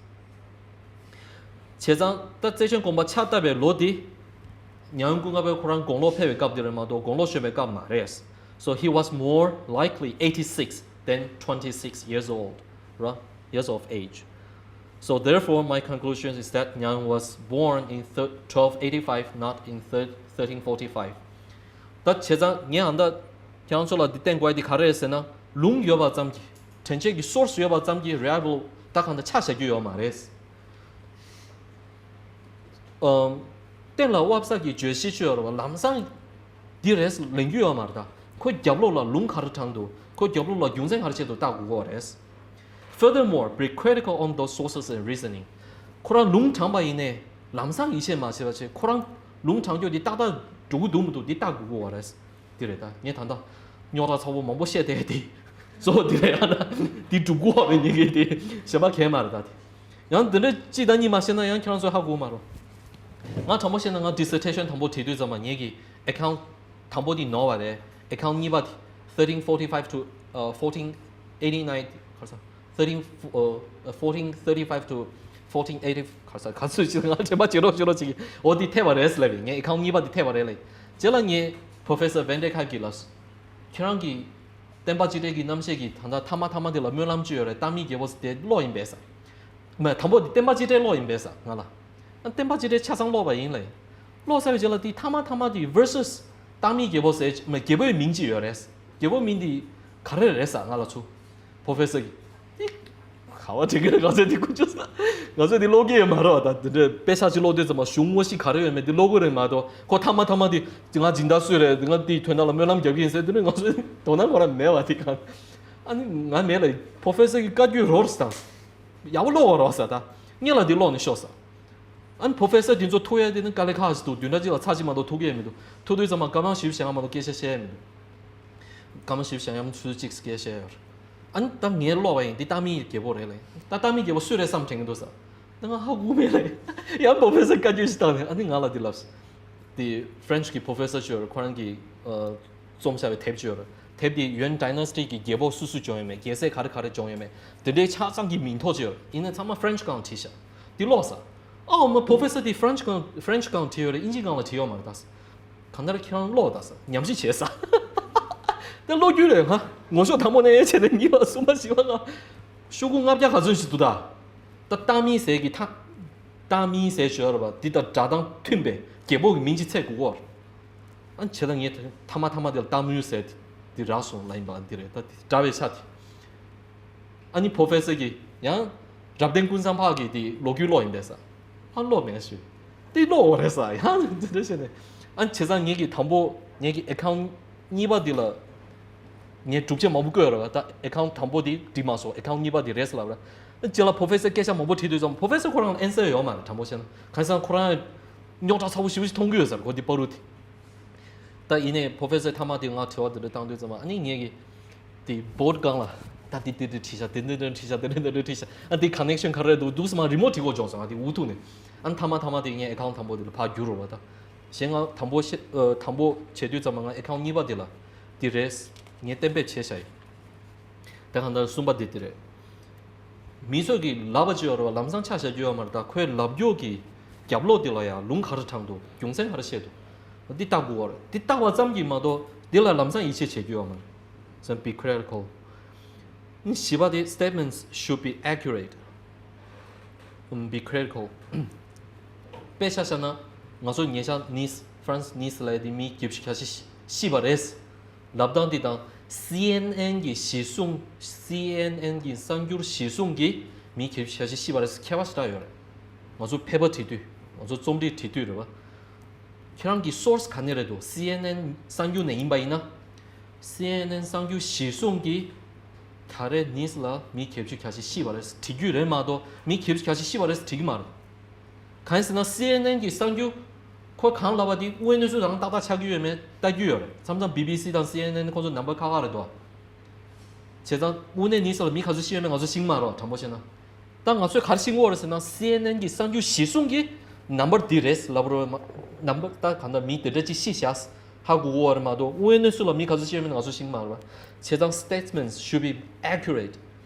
ཙང་ད་བརྩེ་ཆེན་དགོན་པ་ཕྱག་བཏབ་པའི་ལོ་དེ། ཉང་ཀུན་དཀར་སྤེལ་ཁོ་རང་དགུང་ལོ་ཕེབས་པའི་སྐབས་དེ་རེད་མ་གཏོགས་དགུང་ལོ་གཞོན་པའི་སྐབས་མ་རེད། So he was more likely eighty six than twenty six years old, right? Years of age. So therefore, my conclusion is that Nyang was born in thir- twelve eighty five, not in thir- thirteen forty five. ད་བྱས་ཙང་ངས་ཨ་ད་ཁྱེད་རང་ཚོ་ལ་འདི་བསྟན་དགོས་ཡ་འདི་ག་རེ་རེད་ཟེར་ན། ལུང་ཡོད་པ་ཙམ་གྱིས། དྲན་ཤེས་ཀྱི་སོར་སི་ཡོད་པ་ཙམ་གྱིས་རི་ལའི་བྷལ་ད་གང་ལྟར་ཆ་བཞག་རྒྱུ་ཡོད་མ་རེད། ཨམ། གཏན་ལ་དབབ་ས་ཀྱི་བརྗོད་གཞི་ཅིག་ཡོད་རེད་པ། ལམ་སང་འདི་རེད་ལེན་རྒྱུ་ཡོད་མ་རེད་ད། ཁོ་རྒྱབ་ལོགས་ལ་ལུང་ག་རེ་དྲངས་འདུག་ཁོ་རྒྱབ་ལོགས་ལ་རྒྱུ་མཚན་ག་རེ་བྱས་འདུག་བལྟ་དགོས་ཀྱི་རེད། Furthermore, be critical on those sources and reasoning. ཁོ་རང་ལུང་དྲངས་པ་ཡིན་ནའི་ལམ་སང་ཡིད་ཆེས་མ་བྱེད་པ་བྱས། ཁོ་རང་ལུང་དྲངས་རྒྱུ་འདི་ཏག་ཏག་འགྲོ་གི་འདུག་མི་འདུག་འདི་བལྟ་དགོས་ཀྱི་རེད། འདི་རེད་ད། ངས་ད་ལྟ་རྙོག་དྲ་ཚ་པོ་མང་པོ་བཤད་བསྡད་དེ། གཙོ་བོ་འདི་རེད་ཡ་ན། འདི་སྒྲུབ་དགོས་པ་རེད་ངེད་ཀྱིས་དེ། གཞན་པ་གང་ཡང་མ་རེད་ད་དེ། ཡང་འདི་འདྲ་གཅིག་དང་གཉིས་མ་བཤད་ན་ཡང་ཁྱེད་རང་ཚོས་ཧ་གོ་མ་རེད། ང་དྲང་པོ་བཤད་ན་ང་ཌི་སར་ཊེ་ཤན་དང་པོ་བྲིས་དུས་ཙམ་པ་ངེད་ཀྱི་ཨེ་ཁའུན་ཊི་དང་པོ་དེ་ནོར་བ་རེད། ཨེ་ཁའུན་ཊི་གཉིས་པ་དེ་thirteen forty five to fourteen eighty nine ག་རེ་ཟེར། thirteen ཨ། fourteen thirty five to fourteen eighty ག་རེ་ཟེར། ག་ཚོད་ཅིག་ང་དྲན་པ་བརྗེད་རོགས་བྱེད་རོགས་བྱེད་ཀྱི། འོ་འདི་འཐད་པ་རེད་ལབ་པས། ངས་ཨེ་ཁའུན་ཊི་གཉིས་པ་འདི་འཐད་པ་རེད་ལབ། རྗེས་ལ་ངས་Professor Van de Kalk གིས་ལབ། ཁྱེད་རང་གིས་བསྟན་པ་སྤྱི་བསྒྲགས་ཀྱི་རྣམ་བཤད་ཀྱི་ད་ལྟ་ཐ་མ་ཐ་མ་དེ་ལ་སྨོན་ལམ་ཅིག་ཡོད་རེད། ཏང་མིའི་རྒྱལ་པོ་ཟེར་དེ་ཀློག་ཡིན་པས་ཟེར། མ་དང་པོ་འདི་བསྟན་པ་སྤྱི་བསྒྲགས་ཀློག་ཡིན་པས་ཟེར་ང་ལ། ཨ་བསྟན་པ་སྤྱི་བསྒྲགས་ཆ་ཚང་ཀློག་པ་ཡིན་ལབ། ཀློག་ཚར་བའི་རྗེས་ལ་དེ་ཐ་མ་ཐ་མ་དེ་versus ཏང་མིའི་རྒྱལ་པོ་ཟེར་མ་རྒྱལ་པོའི་མིང་ཅིག་ཡོད་རེད། རྒྱལ་པོའི་མིང་དེ་ག་རེ་རེད་ཟེར་ང་ལ་ཚུར། Professor གིས། འདི་ག་བ་དྲན་གི་རེད། ང་ཚོས་འདི་ཀུ་ཅོ་ས། ང་ཚོས་འདི་ཀློག་གི་ཡོད་མ་རེད་པ། ད་འདི་འདྲའི་དཔེ་ཆ་ཅིག་ཀློག་དུས་ཙམ་པ་གཞུང་དངོས་གཞི་ག་རེ་ཡོད་མེད་འདི་ཀློག་གི་རེད་མ་གཏོགས། ཁོ་ཐ་མ་ཐ་མ་དེ་ང་སྦྱིན་བདག་སུ་རེད། ང་འདིའི་དོན་དག་ལ་སྨོན་ལམ་རྒྱག་གི་ཡིན་ཟེར་དེ་ནི་ང་ཚོའི་དོ་སྣང་ཁོ་རང་མེད་པ་དེ་གང་། ཨ་ནི་ང་མེད་ལ་Professor གི་བཀའ་བཀྱོན་རོགས་དང་། ཡག་པོ་ཀློག་པ་རོགས་ཟེར། ད་སྔོན་ལ་འདི་ཀློག་ནས་ཤོག་ཟེར། ཨ་ནི་professor དེ་ཚོ་ཐུག་ཡ་དེ་ནི་དཀའ་ལས་ཁག་ཞིག་འདུག་བདུན་ཕྲག་གཅིག་ལ་ཚར་གཅིག་མ་གཏོགས་ཐུག་གི་ཡ་མི་འདུག་ཐུག་དུས་ཙམ་པ་སྐར་མ་བཞི་བཅུ་ཞེ་ལྔ་མ་གཏོགས་སྐད་ཆ་བཤད་ཡ་མི་འདུག་སྐར་མ་བཞི་བཅུ་ཞེ་ལྔ་ཆུ་ཚོད་གཅིག་སྐད་བཤད་ཡ་རེད། ཨ་ནི་ད་ངས་ཀློག་པ་ཡིན། འདི་རྟགས་མའི་རྒྱལ་པོ་རེད་ལབ་ཡིན། ད་རྟགས་མའི་རྒྱལ་པོ་སུ་རེད་བསམ་དྲན་གྱི་འདུག་ཟེར། ད་ང་ཧ་གོ་མེད་ལབ་ཡིན། ཡང་professor བཀའ་བཀྱོན་ཞིག་བཏང་ནས་ཨ་ནི་ང་ལ་འདི་ལབ་ཟེར། དེ་French གི་professor ཅིག་ཡོད་རེད། ཁོ་རང་གིས་ཨ་རྩོམ་བཞག་པའི་དེབ་ཅིག་ཡོད་རེད། དེབ་དེ་Yuan dynasty གི་རྒྱལ་པོ་སུ་སུ་བྱུང་ཡོད་མེད། རྒྱལ་སྲས་ག་རེ་ག་རེ་བྱུང་ཡོད་མེད། དེ་འདྲའི་ཆ་ཚང་གི་མིང་ཐོ་ཅིག་ཡོད་རེད། ཡིན་ནའི་ཚང་མ་French སྒང་བྲིས་ཤག་འདི་ཀློག་ཟེར། ཨའོ་མ་professor དེ་French སྒང་French སྒང་བྲིས་ཡོད་རེད། དབྱིན་ཇི་སྒང་ལ་བྲིས་ཡོད་མ་རེད་ད་ཟེར། གང་ལྟར་ཁྱེད་རང་ཀློག་ད་ཟེར། ཉམས་ཞིབ་བྱས་ཟེར། དེ་ཀློག་རྒྱུ་རེད། ཧ་ངོ་ཤོག་དང་པོ་ནས་བྱས་ནས་གཉིས་པ་གསུམ་པ་བཞི་པ་ལ་ཤོག་གུ་ལྔ་བརྒྱ་ག་ཚོད་ཞིག་འདུག་ད། ད་རྟགས་མའི་ཟེར་གི་ད། རྟགས་མའི་ཟེར་ཞོར་བ་འདི་དང་སྒྲ་གདངས་མཐུན་པའི་རྒྱལ་པོ་གི་མིང་ཅིག་འཚོལ་དགོས་ཀྱི་ཡོད་རེད། ཨ་བྱས་ཙང་ངས་མཐའ་མ་མཐའ་མ་དེ་ལ་རྟགས་མའི་ཟེར་དེ་རག་སོང་ལབ་ཡིན་པ་འདི་རེད། ད་དེ་འདྲ་བའི་ཆ་དེ། ཨ་ནི་professor གིས་ཡང་རབ་བརྟན་ཀུན་བཟང་ཕག་གིས་དེ་ལོ་རྒྱུས་ཀློག་ཡིན་པས་ཟེར། ཨ་ཀློག་མེད་ཞུ། དེ་ཀློག་འོ་རེད་ཟེར། ཡང་འདི་འདྲ་བྱས་ནས། ཨ་བྱས་ཙང་ངེད་ཀྱི་དང་པོ་ངེད་ཀྱི་account གཉིས་པ་འདི་ལ་ངས་སྒྲུབ་བྱེད་མང་པོ་བཀོད་རེད་བ། ད་account དང་པོ་དེ་འགྲིག་མ་སོང་། account གཉིས་པ་དེ་རེད་ཟེར་ལབ་ར། རྗེས་ལ་professor སྐད་ཆ་མང་པོ་དྲིས་དུས་ཙམ་professor ཁོ་རང་ལ་answer ཡོད་མ་རེད། དྲང་པོ་བཤད་ན་གང་ཡིན་ཟེར་ན་ཁོ་རང་རྙོག་དྲ་ཚ་པོ་ཞེ་པོ་ཞིག་མཐོང་གི་ཡོད་ཟེར། ཁོ་དེ་བར་དུ་དེ། ད་ཡིན་ནའི་professor མཐའ་མ་དེ་ང་དྲི་བ་དེ་འདྲ་བཏང་དུས་ཙམ་ཨ་ནི་ངེད་ཀྱི་དེ་board སྒང་ལ་ད་དེ་དེ་འདྲ་བྲིས་ཤག་དེ་འདྲ་འདྲ་བྲིས་ཤག་དེ་འདྲ་འདྲ་བྲིས་ཤག་ཨ་དེ་connection ག་རེ་འདུག་འདུག་སེ་མར་རི་མོ་བྲིས་དགོས་བྱུང་སོང་། ཨ་དེ་འུ་ཐུག་ནས་ཨ་ནི་མཐའ་མ་མཐའ་མ་དེ་ངས་account དང་པོ་དེ་ལ་ཕར་བསྒྱུར་རོགས་པ། ད་གཞན་ང་དང་པོ་བཤད་ཨ་དང་པོ་བྱེད་དུས་ཙམ་ང་account གཉིས་པ་དེ་ལ་དེ་རེད་ངས་གཏན་འབེབས་བྱས་ཤག་ཡིན། ད་གང་ལྟར་གསུམ་པ་འདི་འདི་རེད། མི་ཚོས་ཀྱིས་ལབ་པ་ཅིག་ཡོད་རེད་བ། ལམ་སང་ཆ་བཞག་རྒྱུ་ཡོད་མ་རེད། ད་ཁོས་ལབ་རྒྱུ་གི་རྒྱབ་ལོགས་འདི་ལ་ཡང་ལུང་ག་རེ་དྲངས་འདུག་རྒྱུ་མཚན་ག་རེ་བཤད་འདུག་འདི་བལྟ་དགོས་པ་རེད། འདི་བལྟ་བ་ཙམ་གྱིས་མ་གཏོགས་འདི་ལ་ལམ་སང་ཡིད་ཆེས་བྱེད་རྒྱུ་ཡོད་མ་རེད། So be critical. བཞི་པ་དེ་statements should be accurate. Be critical. དཔེ་ཆ་བཞག་ན་ང་ཚོ་ཉེ་ཆར་Nice France Nice ལབ་ཡ་དེ་མི་བརྒྱད་ཅུ་གྱ་བཞི་ཤི་བ་རེད། ལབ་སྟངས་འདི་དང་CNN གི་གཞི་བཟུང་CNN གི་གསར་འགྱུར་གཞི་བཟུང་གིས་མི་བརྒྱད་ཅུ་གྱ་བཞི་ཤི་བ་རེད་ཟེར་ཁྱད་པར་ཞེ་དྲག་ཡོད་རེད། ང་ཚོ་paper བྲིས་དུས་ང་ཚོ་རྩོམ་རིག་བྲིས་དུས་རེད་བ། ཁྱེད་རང་གི་source ག་ནས་རེད་འདུག CNN གསར་འགྱུར་ནས་ཡིན་པ་ཡིན་ན། CNN གསར་འགྱུར་གཞི་བཟུང་གིས་ད་རེས་Nice ལ་མི་བརྒྱད་ཅུ་གྱ་བཞི་ཤི་བ་རེད་ཟེར་བྲིས་རྒྱུ་རེད་མ་གཏོགས་མི་བརྒྱད་ཅུ་གྱ་བཞི་ཤི་བ་རེད་ཟེར་བྲིས་ཀྱི་མ་རེད། གང་ཡིན་ཟེར་ན་CNN གི་གསར་འགྱུར་ཁོ་གང་ལབ་པ་དེ་དངོས་གནས་སུ་རང་ཏག་ཏག་ཆགས་ཀྱི་ཡོད་མེད་ལྟ་རྒྱུ་ཡོད་རེད། མཚམས་མཚམས་BBC དང་CNN ཁོ་ཚོ་number ཁག་ཁག་རེད་དོ། བྱས་ཙང་དངོས་གནས་Nice ལ་མི་ག་ཚོད་ཤི་ཡོད་མེད་ང་ཚོ་ཤེས་ཀྱི་མ་རེད་བ། དྲང་པོ་བཤད་ན། ད་ང་ཚོས་ག་རེ་ཤེས་ཀྱི་ཡོད་རེད་ཟེར་ན་CNN གི་གསར་འགྱུར་གཞི་བཟུང་གི་number འདི་རེད་ལབ་རོགས། number ད་གང་ལྟར་མི་དེ་འདྲ་ཅིག་ཤི་ཤག་ཧ་གོ་གི་ཡོད་རེད་མ་གཏོགས་དངོས་གནས་སུ་ལ་མི་ག་ཚོད་ཤི་ཡོད་མེད་ང་ཚོ་ཤེས་ཀྱི་མ་རེད་བ། བྱས་ཙང་statements should be accurate.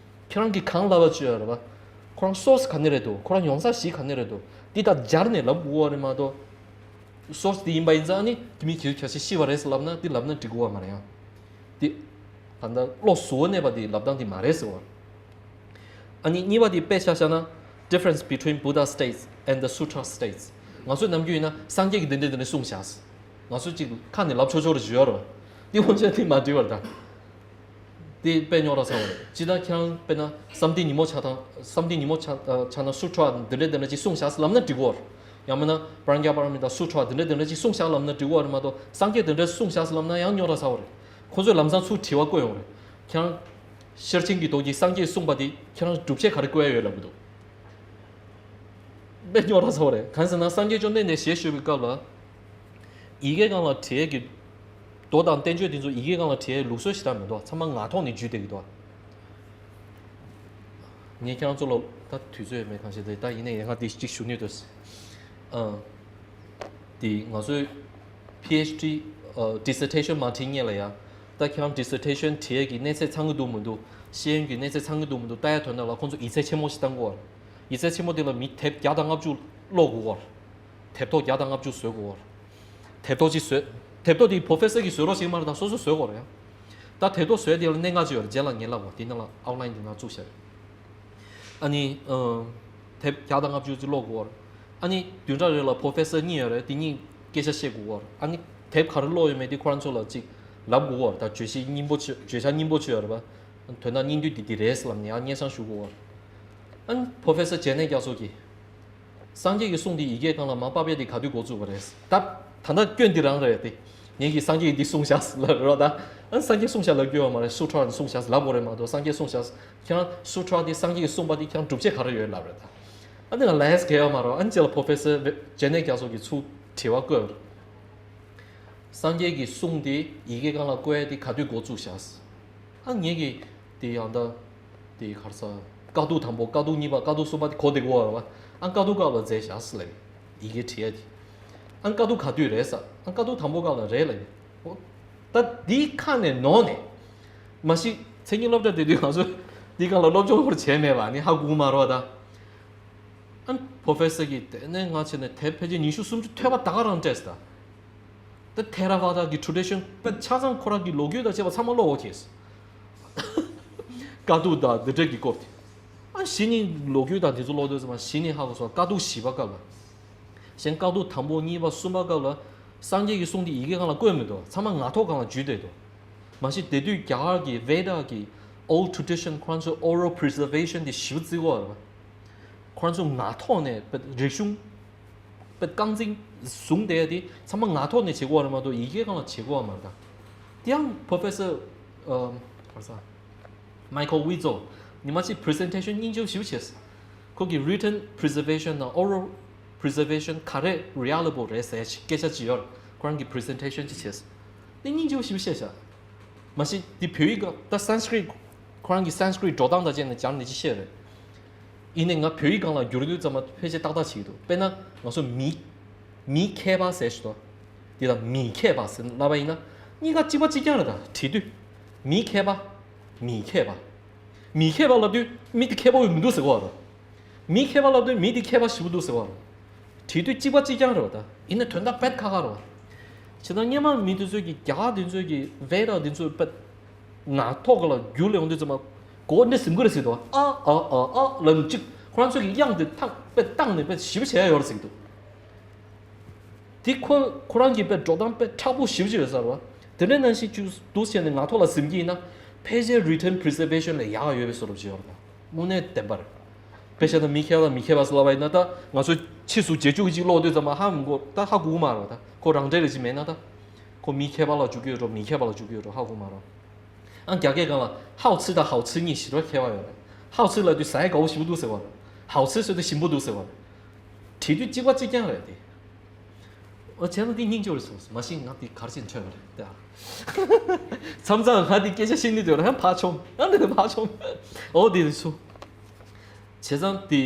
ཁྱེད་རང་གིས་གང་ལབ་པ་ཅིག་ཡོད་རེད་བ། ཁོ་རང་source ག་ནས་རེད་འདུག་ཁོ་རང་ཡོང་ས་གཞི་ག་ནས་རེད་འདུག་འདི་ད་སྦྱར་ནས་ལབ་དགོས་པ་རེད་མ་གཏོགས། source འདི་ཡིན་པ་ཡིན་ཙང་ནི་མི་གྱོད་གྱོད་ཞིག་ཤི་བ་རེད་ཟེར་ལབ་ན་འདི་ལབ་ན་འགྲིག་གི་ཡོད་མ་རེད་ཡང་། འདི་ད་ལྟ་བློ་གཟུ་བོ་གནས་པ་འདི་ལབ་སྟངས་འདི་མ་རེད་ཟེར་བ། ཨ་ནི་གཉིས་པ་འདི་དཔེ་ཆ་བཞག་ན། Difference between Buddha states and the Sutra states. ང་ཚོས་ནམ་རྒྱུན་ཡིན་ན་སངས་རྒྱས་ཀྱིས་འདི་འདྲ་འདི་འདྲ་གསུངས་བཞག་ང་ཚོས་ཅིག་ཁ་ནས་ལབ་ཆོག་ཆོག་རེ་བརྗོད་ཡོད་རེད་བ། འདི་ཧོན་ཆེན་འདི་མ་འགྲིག་བར་ད། དེ་དཔེ་རྙོག་དྲ་ཚ་བ་རེད། སྤྱིར་བཏང་ཁྱེད་རང་དཔེར་ན་བསམ་གཏན་ཉིན་མོ་ཆགས་དང་བསམ་གཏན་ཉིན་མོ་ཆགས་ཨ་ཆགས་ན་སུ་ཁྲ་འདི་འདྲ་འདི་འདྲ་ཅིག་གསུངས་བཞག་ལབ་ན་འགྲིག་གོ། ཡང་མིན་ན་པྲཛྙཱ་པཱ་ར་མི་ཏཱ་སུ་ཁྲ་འདི་འདྲ་འདི་འདྲ་ཅིག་གསུངས་བཞག་ལབ་ན་འགྲིག་གོ་རེད་མ་གཏོགས་སངས་རྒྱས་འདི་འདྲ་གསུངས་བཞག་ལབ་ན་ཡང་རྙོག་དྲ་ཚ་བ་རེད། ཁོ་ཚོས་ལམ་སང་ཚུར་དྲི་བ་བཀོད་ཡོང་རེད། ཁྱེད་རང་ཤེར་ཕྱིན་གྱི་མདོག་གིས་སངས་རྒྱས་གསུངས་པ་འདི་ཁྱེད་རང་སྒྲུབ་བྱེད་ག་རེ་བཀོད་ཡ་ཡོད་ལབ་གི་འདུག་དཔེ་རྙོག་དྲ་ཚ་བ་རེད། གང་ཟེར་ན་སངས་རྒྱས་བཅོམ་ལྡན་འདས་ཞལ་བཞུགས་པའི་སྐབས་ལ། ཡི་གེ་སྒང་ལ་བྲིས་ཀྱི་མདོ་དང་བསྟན་བཅོས་དེ་ཚོ་ཡི་གེ་སྒང་ལ་བྲིས་ལུགས་སྲོལ་ཞེ་དྲག་མི་འདུག་ཚང་མ་ངག་ཐོག་ནས་བརྒྱུད་བསྡད་ཀྱི་འདུག་ངས་ཁྱེད་རང་ཚོ་ལ་ད་དུས་ཚོད་ཡོད་མེད་གང་ཤེས་ཏེ་ད་ཡིན་ནའི་ཡང་ང་དེ་གཅིག་ཞུ་ནུས་འདུག་ཨ། དེ་ང་ཚོའི་PhD ཨ་dissertation མ་བྲིས་སྔོན་ལ་ཡ། ད་ཁྱེད་རང་dissertation བྲིས་ཀྱི་གནས་ཚད་ཚང་གི་འདུག་མི་འདུག་ཤེས་ཡོན་གྱི་གནས་ཚད་ཚང་གི་འདུག་མི་འདུག་ལྟ་ཡ་དོན་དག་ལ་ཁོང་ཚོ་ཡིག་ཚད་ཆེན་མོ་ཞིག་བཏང་དགོས་པ་རེད། ཡིག་ཚད་ཆེན་མོ་དེ་ལ་མི་དེབ་བརྒྱ་དང་ལྔ་བཅུ་ཀློག་དགོས་པ་རེད། དེབ་ཐོག་བརྒྱ་དང་ལྔ་བཅུ་བཟོ་དགོས་པ་རེད། དེབ་ཐོག་གཅིག་བཟོས། དེབ་ཐོག་དེ་professor གིས་བཟོས་རོགས་བྱེད་ཀྱི་མ་རེད། ད་སོ་སོས་བཟོས་དགོས་རེད་ཡ། ད་དེབ་ཐོག་བཟོས་དེ་ལ་གནད་འགག་ཅིག་ཡོད་རེད། རྗེས་ལ་ངས་ལབ་དགོས། དེ་ནང་ལ་outline དེ་ནང་བཙུགས་བཞག་ཡོད། ཨ་ནི་ཨ་དེབ་བརྒྱ་དང་ལྔ་བཅུ་ཅིག་ཀློག་དགོས་པ་རེད། ཨ་ནི་བདུན་ཕྲག་རེ་ལ་professor གཉིས་ཡོད་རེད། དེ་གཉིས་སྐད་ཆ་བཤད་དགོས་པ་རེད། ཨ་ནི་དེབ་ག་རེ་ཀློག་ཡོད་མེད་དེ་ཁོ་རང་ཚོ་ལ་ཅིག་ལབ་དགོས་པ་རེད། ད་བརྗོད་གཞི་སྙིང་པོ་ཅིག་བརྗོད་བྱ་སྙིང་པོ་ཅིག་ཡོད་རེད་པ། དོན་དག་སྙིང་བསྡུས་འདི་འདི་རེད་ཟེར་ལབ་ནས་ཡང་སྙན་སེང་ཞུ་དགོས་པ་རེད། ཨ་ནི་professor ཇེ་ནེ་རྒྱ་མཚོ་གིས། སངས་རྒྱས་ཀྱི་གསུང་འདི་ཡི་གེ་སྒང་ལ་མར་ཕབ་ཡས་འདི་ག་དུས་འགོ་བཙུགས་པ་རེད། ད་ད་ལྟ་སྐྱོན་འདི་རང་རེད་དེ། ངེད་ཀྱིས་སངས་རྒྱས་ཀྱིས་འདི་གསུངས་བཞག་ལབ་རོགས་ད། ཨ་ནི་སངས་རྒྱས་གསུངས་བཞག་ལབ་རྒྱུ་ཡོད་མ་རེད། སུ་ཁྲ་ནས་གསུངས་བཞག་ལབ་དགོས་རེད་མ་གཏོགས་སངས་རྒྱས་གསུངས་བཞག་ཁྱེད་རང་སུ་ཁྲ་འདི་སངས་རྒྱས་ཀྱིས་གསུངས་པ་འདི་ཁྱེད་རང་སྒྲུབ་བྱེད་ག་རེ་ཡོད་ལབ་རེད་ད། ཨ་ནི་ང་ལས་གལ་ཡོད་མ་རོ། ཨ་ནི་ཅེ་ལ་པོ་རོ་ཕེ་སར་ཇེ་ནེ་རྒྱ་མཚོ་གི་ཚུར་དྲི་བ་བཀོད། སངས་རྒྱས་ཀྱི་གསུང་དེ་ཡི་གེ་སྒང་ལ་བཀོད་ཡ་དེ་ག་དུས་འགོ་བཙུགས་བཞག་ཨ་ངེད་ཀྱི་དེ་ཡང་ད་དེ་གར་ས་དཀའ་སྡུག་དང་པོ་དཀའ་སྡུག་གཉིས་པ་དཀའ་སྡུག་གསུམ་པ་དེ་གོ་བདེ་གོ་བ་ར་བ། ཨ་དཀའ་སྡུག་སྐབས་ལ་མཛད་བཞག་ལས་ཡི་གེ་བྲིས་ཡ་དེ། ཨ་དཀའ་སྡུག་ག་དུས་རེད་ས། ཨ་དཀའ་སྡུག་དང་པོ་སྐབས་ལ་རེད་ལས། ཨོ། ད་འདིའི་ཁ་ནས་ནོར་ནས། མ་གཞི་མཚན་ཉིད་སློབ་གྲྭ་དེ་དུས་ང་ཚོ་འདི་སྒང་ལ་སློབ་སྦྱོང་ཧོར་བྱས་མེད་པ་ནི་ཧ་གོ་མ་རོགས་ད། ཨན་པོ་རོ་ཕེ་སར་གྱིས་དེ་ནས་ང་བྱས་ནས་དེབ་ཕལ་ཆེར་ཉི་ཤུ་སུམ་ཅུ་ཐོལ་པ་ད་ག་རང་སྤྲད་ད། ད་ཐེ་ར་ཝ་ད་གི་ཊྲ་ཌི་ཤན་དཔེ་ཆ་ཚང་ཁོ་རང་གི་ལོ་རྒྱུས་དང་བཅས་པ་ཚང་མ་ཀློག་འོ་ཁེས། དཀའ་སྡུག་དང་འདི་འདྲ་གི་སྐོར་དེ། ཨ་གཞི་ནས་ལོ་རྒྱུས་དང་དེ་ཚོ་ཀློག་དུས་ཙམ་པ་གཞི་ནས་ཧ་གོ་སོང་། དཀའ་སྡུག་བཞི་པ་སྐབས་ལ། གཞན་དཀའ་སྡུག་དང་པོ་གཉིས་པ་གསུམ་པ་སྐབས་ལ་སངས་རྒྱས་ཀྱི་གསུང་དེ་ཡི་གེ་སྒང་ལ་བཀོད་མི་འདུག་ཚང་མ་ངག་ཐོག་སྒང་ལ་བརྒྱུད་བསྡད་འདུག་མ་གཞི་དེ་དུས་རྒྱ་གར་གྱི་ཝེ་ད་གི་oral tradition ཁོ་རང་ཚོའི་oral preservation དེ་ཞེ་པོ་བརྩི་གི་ཡོད་རེད་པ། ཁོ་རང་ཚོ་ངག་ཐོག་ནས་རིག་གཞུང་དཔེ་རྐང་འཛིན་བཟུང་བསྡད་ཡ་དེ་ཚང་མ་ངག་ཐོག་ནས་བྱེད་དགོས་བ་རེད་མ་གཏོགས་ཡི་གེ་སྒང་ལ་བྱེད་དགོས་བ་མ་རེད་ད། དེ་ཡང་པོ་རོ་ཕེ་སར་ཨམ་ག་རེ་ཟེར། མའི་ཁལ་ཝི་ཛོ་ཉི་མ་གཅིག་པི་རི་སེན་ཊེ་ཤན་སྙིང་རྗེ་པོ་ཞེ་པོ་བྱས། ཁོ་གི་written preservation དང་oral preservation ག་རེ་reliable རེད་ཟེར་སྐད་ཆ་ཅིག་ཡོད། ཁོ་རང་གི་པི་རི་སེན་ཊེ་ཤན་ཅིག་བྱས། དེ་སྙིང་རྗེ་པོ་ཞེ་པོ་བཤད་བཞག་མ་གཞི་དེ་བོད་ཡིག་སྒང་ད་སན་སི་ཀྲིད། ཁོ་རང་གི་སན་སི་ཀྲིད་འགྲོ་སྟངས་དང་བཅས་ནས་སྦྱར་ནས་ཅིག་བཤད་རེད། ཡིན་ནའི་ང་བོད་ཡིག་སྒང་ལ་བསྒྱུར་དུས་ཙམ་པ་ཕལ་ཆེར་ཏག་ཏག་བྱེད་ཀྱི་འདུག་དཔེར་ན་ང་ཚོ་མི། མི་མཁས་པ་ཟེར་ཞིག་འདུག་འདི་དང་མི་མཁས་པ་ཟེར་ལབ་པ་ཡིན་ན་གཉིས་ཀ་གཅིག་པ་གཅིག་རྐྱང་རེད་ད། བྲིས་དུས། མི་མཁས་པ། མི་མཁས་པ། མི་མཁས་པ་ལབ་དུས་མི་དེ་མཁས་པོ་མི་འདུག་ཟེར་གོ་བ་རེད། མི་མཁས་པ་ལབ་དུས་མི་དེ་མཁས་པ་ཞེ་པོ་འདུག་ཟེར་བ་རེད། བྲིས་དུས་གཅིག་པ་གཅིག་རྐྱང་རེད་བ་ད། ཡིན་ནའི་དོན་དག་དཔེ་ཁག་ཁག་རེད་བ། བྱས་ཙང་སྔོན་མ་མི་དེ་ཚོས་ཀྱི་རྒྱ་གར་དེ་ཚོས་ཀྱི་ཝེ་ད་དེ་ཚོས་དཔེ་ངག་ཐོག་ལ་བསྒྱུར་ལ་ཡོང་དུས་ཙམ་པ་གོ་ནས་ཟིན་གི་རེད་ཟེར་དུས་ཨ་ཨ་ཨ་ཨ་ལབ་ཅིག་ཁོ་རང་ཚོས་ཀྱི་དབྱངས་དེ་ཐག་དཔེ་བཏང་ནས་དཔེ་ཞེ་པོ་བྱས་ཡོད་རེད་ཟེར་གྱི་འདུག་དེ་ཁོ་ཁོ་རང་གི་དཔེ་འགྲོ་སྟངས་དཔེ་མཁྲེགས་པོ་ཞེ་པོ་ཅིག་ཡོད་ས་རེད་བ། དེ་འདྲའི་ནང་བཞིན་བཅུག་འདུག་བྱས་ནས་ངག་ཐོག་ལ་ཟིན་གྱི་ཡིན་ན་ཕལ་ཆེར་written preservation ལས་ཡག་ཡོད་པའི་བཟོ་འདྲ་ཅིག་ཡོད་རེད་བ། དངོས་གནས་བདེན་པ་རེད། དཔེ་བཤད་ན་མི་མཁས་པ་མི་མཁས་པ་ཟེར་ལབ་པ་ཡིན་ན་ད་ང་ཚོ་ཕྱིས་སུ་རྗེས་འཇུག་གི་ཅིག་ཀློག་དུས་ཙམ་པ་ཧ་མི་གོ་ད་ཧ་གོ་གི་མ་རེད་བ་ད། ཁོ་རང་འགྲེལ་ལ་ཅིག་མེད་ན་ད། ཁོ་མི་མཁས་པ་ལ་འཇུག་གི་ཡོད་འགྲོ་མི་མཁས་པ་ལ་འཇུག་གི་ཡོད་འགྲོ་ཧ་གོ་མ་རེད། ཨང་རྒྱ་སྐད་སྒང་ལ་ཧའོ་ཚི་དང་ཧའོ་ཚི་གཉིས་ཞེ་དྲག་ཁྱད་པར་ཡོད་རེད། ཧའོ་ཚི་ལབ་དུས་ཟ་ཡ་དགའ་པོ་ཞེ་པོ་འདུག་ཟེར་བ་རེད། ཧའོ་ཚི་ཟེར་དུས་ཞིམ་པོ་འདུག་ཟེར་བ་རེད། བྲིས་དུས་གཅིག་པ་གཅིག་རྐྱང་རེད་དེ། ཨོ་བྱས་ན་འདི་སྙིང་རྗེ་པོ་རེད་སོང་། མ་གཞི་ང་འདི་ག་རེ་བྱས་ནས་འཕྲོད་པ་རེད་དེ། མཚམས་མཚམས་ང་འདི་སྐད་ཆ་བཤད་ནི་འདོད་ར་ཧམ་ཕར་ཆོམ་ཡང་འདི་ནས་ཕར་ཆོམ། ཨོ་འདི་རེད་སོང་། བྱས་ཙང་འདི་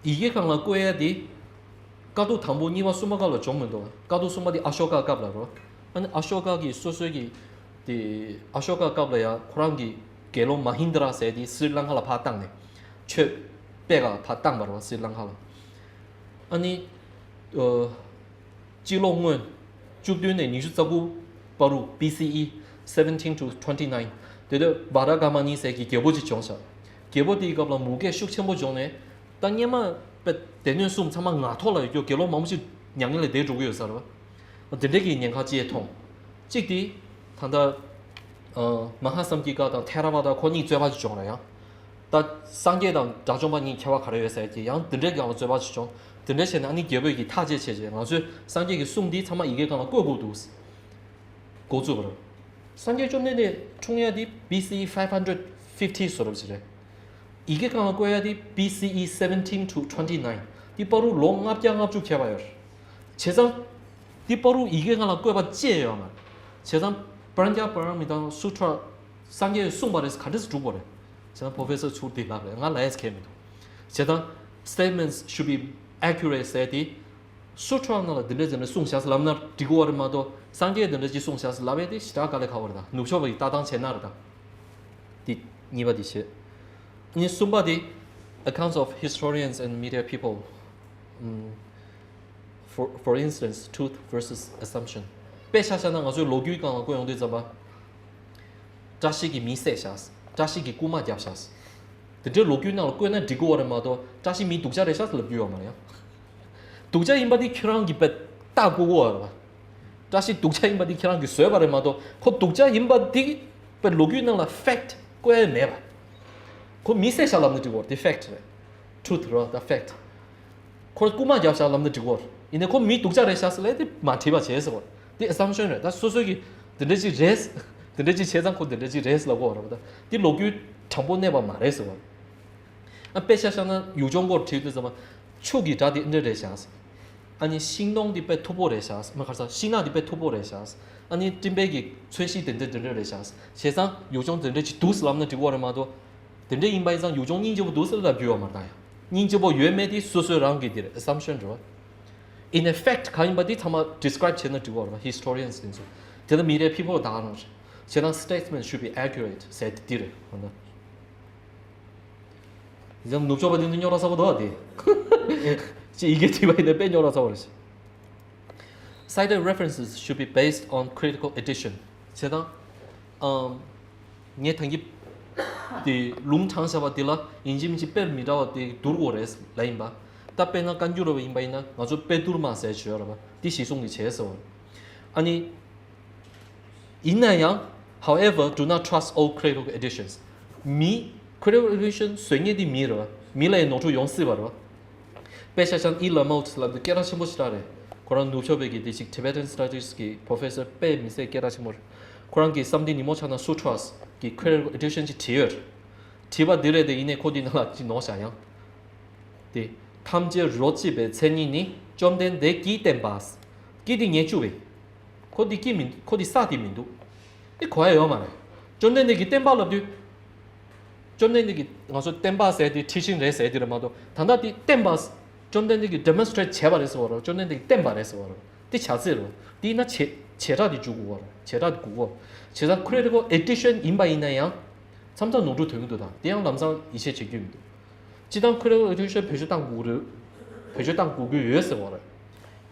ཡི་གེ་སྒང་ལ་བཀོད་ཡ་འདི། དཀའ་སྡུག་དང་པོ་གཉིས་པ་གསུམ་པ་སྐབས་ལ་བྱུང་མི་འདུག་དཀའ་སྡུག་གསུམ་པ་འདི་ཨ་ཤོ་ཀ་སྐབས་ལ་རོ། ཨ་ནི་ཨ་ཤོ་ཀ་གི་སོ་སོའི་གི་དེ་ཨ་ཤོ་ཀ་སྐབས་ལ་ཡང་ཁོ་རང་གི་དགེ་སློང་མ་ཧིན་དྲ་ཟེར་དེ་སི་རི་ལང་ཀ་ལ་ཕར་བཏང་ནས་ཆོས་སྤེལ་ག་ཕར་བཏང་བ་རེད་བ་སི་རི་ལང་ཀ་ལ། ཨ་ནི་ཨ་སྤྱི་ལོ་སྔོན་བཅུ་བདུན་ནས་ཉི་ཤུ་རྩ་དགུ་བར་དུ་B C E seventeen to twenty nine དེ་དུས་བྷ་ར་ག་མ་ནི་ཟེར་གྱི་རྒྱལ་པོ་ཅིག་བྱུང་ཤག་རྒྱལ་པོ་དེའི་སྐབས་ལ་མུ་གེ་ཤུགས་ཆེན་པོ་བྱུང་ནས། ད་སྔོན་མ་དཔེ་སྡེ་སྣོད་གསུམ་ཚང་མ་ངག་ཐོག་ལ་ཡོད་རྒྱུ་དགེ་སློང་མང་པོ་ཞིག་མྱ་ངན་ལས་འདས་འགྲོ་གི་ཡོད་ས་རེད་བ། དེ་འདྲ་གི་ཉེན་ཁ་ཅིག་མཐོང་། གཅིག་དེ་ད་ལྟ་ཨ་མ་ཧཱ་སཾ་གི་ཀ་དང་ཐེ་ར་ཝ་ད་ཁོ་གཉིས་རྩོད་པ་ཅིག་བྱུང་རེད་ཡང་། ད་སངས་རྒྱས་དང་དགྲ་བཅོམ་པ་གཉིས་ཁྱད་པར་ག་རེ་ཡོད་ཟེར་གྱི་ཡང་དེ་འདྲའི་སྒང་ལ་རྩོད་པ་ཅིག་བྱུང་། དེ་འདྲ་བྱས་ནས་ཨ་ནི་རྒྱལ་པོས་ཀྱི་ཐག་བཅད་བྱས་རྗེས་ང་ཚོས་སངས་རྒྱས་ཀྱི་གསུང་འདི་ཚང་མ་ཡི་གེ་སྒང་ལ་བཀོད་དགོས་འདུག་འགོ་བཙུགས་པ་རེད། སངས་རྒྱས་བཅོམ་ལྡན་འདས་འཁྲུངས་ཡ་དེ་B C E five hundred fifty བཟོ་འདྲ་ཅིག་རེད། ཡི་གེ་སྒང་ལ་བཀོད་ཡ་དེ་B C E seventeen to twenty nine དེ་བར་དུ་ལོ་ལྔ་བརྒྱ་ལྔ་བཅུ་ཁྱད་པར་ཡོད་རེད། བྱས་ཙང་། དེ་བར་དུ་ཡི་གེ་སྒང་ལ་བཀོད་པ་ཅི་ཡང་ཡོད་མ་རེད། བྱས་ཙང་པྲ་ཛྙཱ་པཱ་ར་མི་ཏཱ་སུ་ཏྲ་སངས་རྒྱས་གསུངས་པ་རེད་ག་འདྲས་སུ་གྲུབ་པ་རེད། བྱས་ཙང་པོ་རོ་ཕེ་སར་ཚུར་དེ་ལབ་རེད། ང་ལ་ཡས་ཁེལ་མི་འདུག་བྱས་ཙང་statements should be accurate ཟེར་དེ། སུ་ཏྲ་ནང་ལ་འདི་འདྲ་འདི་འདྲ་གསུངས་བཞག་ཟེར་ལབ་ན་འགྲིག་གི་ཡོད་རེད་མ་གཏོགས་སངས་རྒྱས་འདི་འདྲ་ཅིག་གསུངས་བཞག་ཟེར་ལབ་ཡས་དེ་ཞེ་དྲག་དཀའ་ལས་ཁག་པོ་རེད་ད། ནུབ་ཕྱོགས་པ་ཡི་ལྟ་སྟངས་བྱས་ན་རེད་ད། དེ་གཉིས་པ་དེ་བྱས། ཨ་ནི་གསུམ་པ་དེ་accounts of historians and media people. ཨམ། For, for instance, truth versus assumption. དཔེ་ཆ་བཞག་ན་ང་ཚོའི་ལོ་རྒྱུས་སྒང་ལ་བཀོད་ཡོང་དུས་ཙམ་པ། བཀྲ་ཤིས་ཀྱིས་མི་བསད་བཞག་བཀྲ་ཤིས་ཀྱིས་རྐུན་མ་བརྒྱབ་བཞག་དེ་འདྲའི་ལོ་རྒྱུས་ནང་ལ་བཀོད་ན་འགྲིག་གི་ཡོད་རེད་མ་གཏོགས་བཀྲ་ཤིས་མི་སྡུག་ཅག་རེད་ཤག་ལབ་རྒྱུ་ཡོད་མ་རེད་ཡ། སྡུག་ཅག་ཡིན་པ་དེ་ཁྱོད་རང་གིས་དཔེ་ལྟ་དགོས་ཀྱི་ཡོད་རེད་བ། བཀྲ་ཤིས་སྡུག་ཅག་ཡིན་པ་དེ་ཁྱོད་རང་གིས་བཟོས་པ་རེད་མ་གཏོགས་ཁོ་སྡུག་ཅག་ཡིན་པ་དེ་དཔེ་ལོ་རྒྱུས་ནང་ལ་fact བཀོད་ཡ་མེད་པ། ཁོ་མི་བསད་བཞག་ལབ་ན་འགྲིག་གི་ཡོད་རེད། དེ་fact རེད། truth རེད་བ། ད་fact། ཁོ་རྐུན་མ་བརྒྱབ་བཞག་ལབ་ན་འགྲིག་གི་ཡོད་རེད། ཡིན་ནའི་ཁོ་མི་སྡུག་ཅག་རེད་ཤག་ཟེར་ལབ་དེ་མ་བྲིས་པ་བྱས་ཟེར་བ། དེ་assumption རེད། ད་སོ་སོ་གིས་འདི་འདྲ་ཅིག་རེད། འདི་འདྲ་ཅིག་བྱས་ཙང་ཁོ་འདི་འདྲ་ཅིག་རེད་ལབ་དགོས་རེད་བ། ད་དེ་ལོ་རྒྱུས་དྲང་པོ་གནས་པ་མ་རེད་ཟེར་བ། ཨ་དཔེ་ཆ་བཞག་ན་ཡུལ་ལྗོངས་སྐོར་བྲིས་དུས་ཙམ་པ་ཆུ་གི་སྒྲ་དེ་འདྲ་རེད་བཞག་ཨ་ནི་ཤིང་སྡོང་དེ་དཔེ་མཐུག་པོ་རེད་བཞག་མ་ག་རེ་ཟ་ཤིང་ནགས་དེ་དཔེ་མཐུག་པོ་རེད་བཞག་ཨ་ནི་སྤྲིན་པའི་གི་ཚོས་གཞི་དེ་འདྲ་དེ་འདྲ་རེད་བཞག་བྱས་ཙང་ཡུལ་ལྗོངས་དེ་འདྲ་ཅིག་འདུག་ཟེར་ལབ་ན་འགྲིག་གི་རེད་མ་གཏོགས། དེ་འདྲ་ཡིན་པ་ཡིན་ཙང་ཡུལ་ལྗོངས་སྙིང་རྗེ་པོ་འདུག་ཟེར་ལབ་རྒྱུ་ཡོད་མ་རེད་ད་ཡ། སྙིང་རྗེ་པོ་ཡོད་མེད་དེ་སོ་སོའི་རང་གི་དེ་རེད། assumption རེད་བ། in effect གང་ཡིན་པ་དེ་ཚང་མ་describe བྱས་ན་འགྲིག་གི་རེད་བ། historians དེ་ཚོ་དེ་ལ་མི་རེ་people ད་ག་རང་རེད། བྱས་ཙང་statesmen should be accurate ཟེར་དེ་འདི་རེད་ཧོ་ན། ཡང་ནུབ་ཕྱོགས་པ་དེ་ཚོ་རྙོག་དྲ་ཚ་པོ་འདུག་བ་དེ། ཅི་ཡི་གེ་བྲིས་པ་ཡིན་ན་དཔེ་རྙོག་དྲ་ཚ་པོ་རེད། Cited references should be based on critical edition. བྱས་ཙང་། ཨམ། ངས་ད་གིན་དེ་ལུང་དྲངས་བཞག་པ་དེ་ལ་ཡིན་གཅིག་མིན་གཅིག་དཔེ་མི་འདྲ་བ་དེ་བསྡུར་དགོས་རེད་ལབ་ཡིན་པ། ད་དཔེར་ན་བཀའ་འགྱུར་བ་ཡིན་པ་ཡིན་ན་ང་ཚོ་དཔེ་བསྡུར་མ་ཟེར་ཅིག་ཡོད་རེད་པ། དེ་གཞི་བཟུང་གི་བྱས་ཟེར་བ། ཨ་ནི། ཡིན་ན་ཡང་། however, do not trust all critical editions. མི། critical edition བཟོ་མཁན་དེ་མི་རེད་པ། མི་ལ་ཡང་ནོར་འཁྲུལ་ཡོང་སྲིད་པ་རེད་པ། དཔེ་ཆ་བཞག་ན་ཨི་ལ་མོ་ཊི་ལབ་དུས་སྐད་གྲགས་ཆེན་པོ་ཞེ་དྲག་རེད། ཁོ་རང་ནུབ་ཕྱོགས་པའི་གི་དེ་ཅིག་Tibetan Studies གི་professor དཔེ་མི་སྲིད་སྐད་གྲགས་ཆེན་པོ་རེད། ཁོ་རང་གིས་བསམ་གཏན་ཉིན་མོ་ཕྱག་ན་sutras གི་critical edition ཅིག་བྲིས་ཡོད་རེད། བྲིས་པ་འདི་རེད་དེ་ཡིན་ནའི་ཁོ་འདི་ནང་ལ་ཅིག་ནོར་བཞག་ཡང་། དེ། ཐམས་ཅད་རོ་གཅིག་པའི་མཚན་ཉིད་ནི། བཅོམ་ལྡན་འདས་ཀྱིས་བསྟན་པ། ཀྱིས་དེ་ངས་བཅུག་པས། ཁོ་དེ་ཀྱིས་མི་ཁོ་དེ་ས་དེ་མི་འདུག་དེ་གོ་ཡ་ཡོད་མ་རེད། བཅོམ་ལྡན་འདས་ཀྱིས་བསྟན་པ་ལབ་དུས། བཅོམ་ལྡན་འདས་ཀྱིས་ང་ཚོ་བསྟན་པ་ཟེར་དེ་teaching རེད་ཟེར་དེ་རེད་མ་གཏོགས་ད་ལྟ་དེ་བསྟན་པ། བཅོམ་ལྡན་འདས་ཀྱིས་demonstrate བྱས་པ་རེད་ཟེར་བ་རེད། བཅོམ་ལྡན་འདས་ཀྱིས་བསྟན་པ་རེད་ཟེར་བ་རེད། དེ་བྱ་ཚིག་རེད། དེ་ཡིན་ན་བྱེ་བྱེ་བྲག་དེ་འཇུག་དགོས་པ་རེད། བྱེ་བྲག་དེ་དགོས་པ། བྱས་ཙང་critical edition ཡིན་པ་ཡིན་ན་ཡང་། མཚམས་མཚམས་ནོར་འཁྲུལ་ཐོན་གྱི་འདུག་ད་དེ་ཡང་ལམ་སང་ཡིད་ཆེས་བྱེད་རྒྱུ་མི་འདུག་སྤྱིར་བཏང་critical edition བེད་སྤྱོད་བཏང་དགོས་རེད། བེད་སྤྱོད་བཏང་དགོས་ཀྱི་ཡོད་ཟེར་བ་རེད།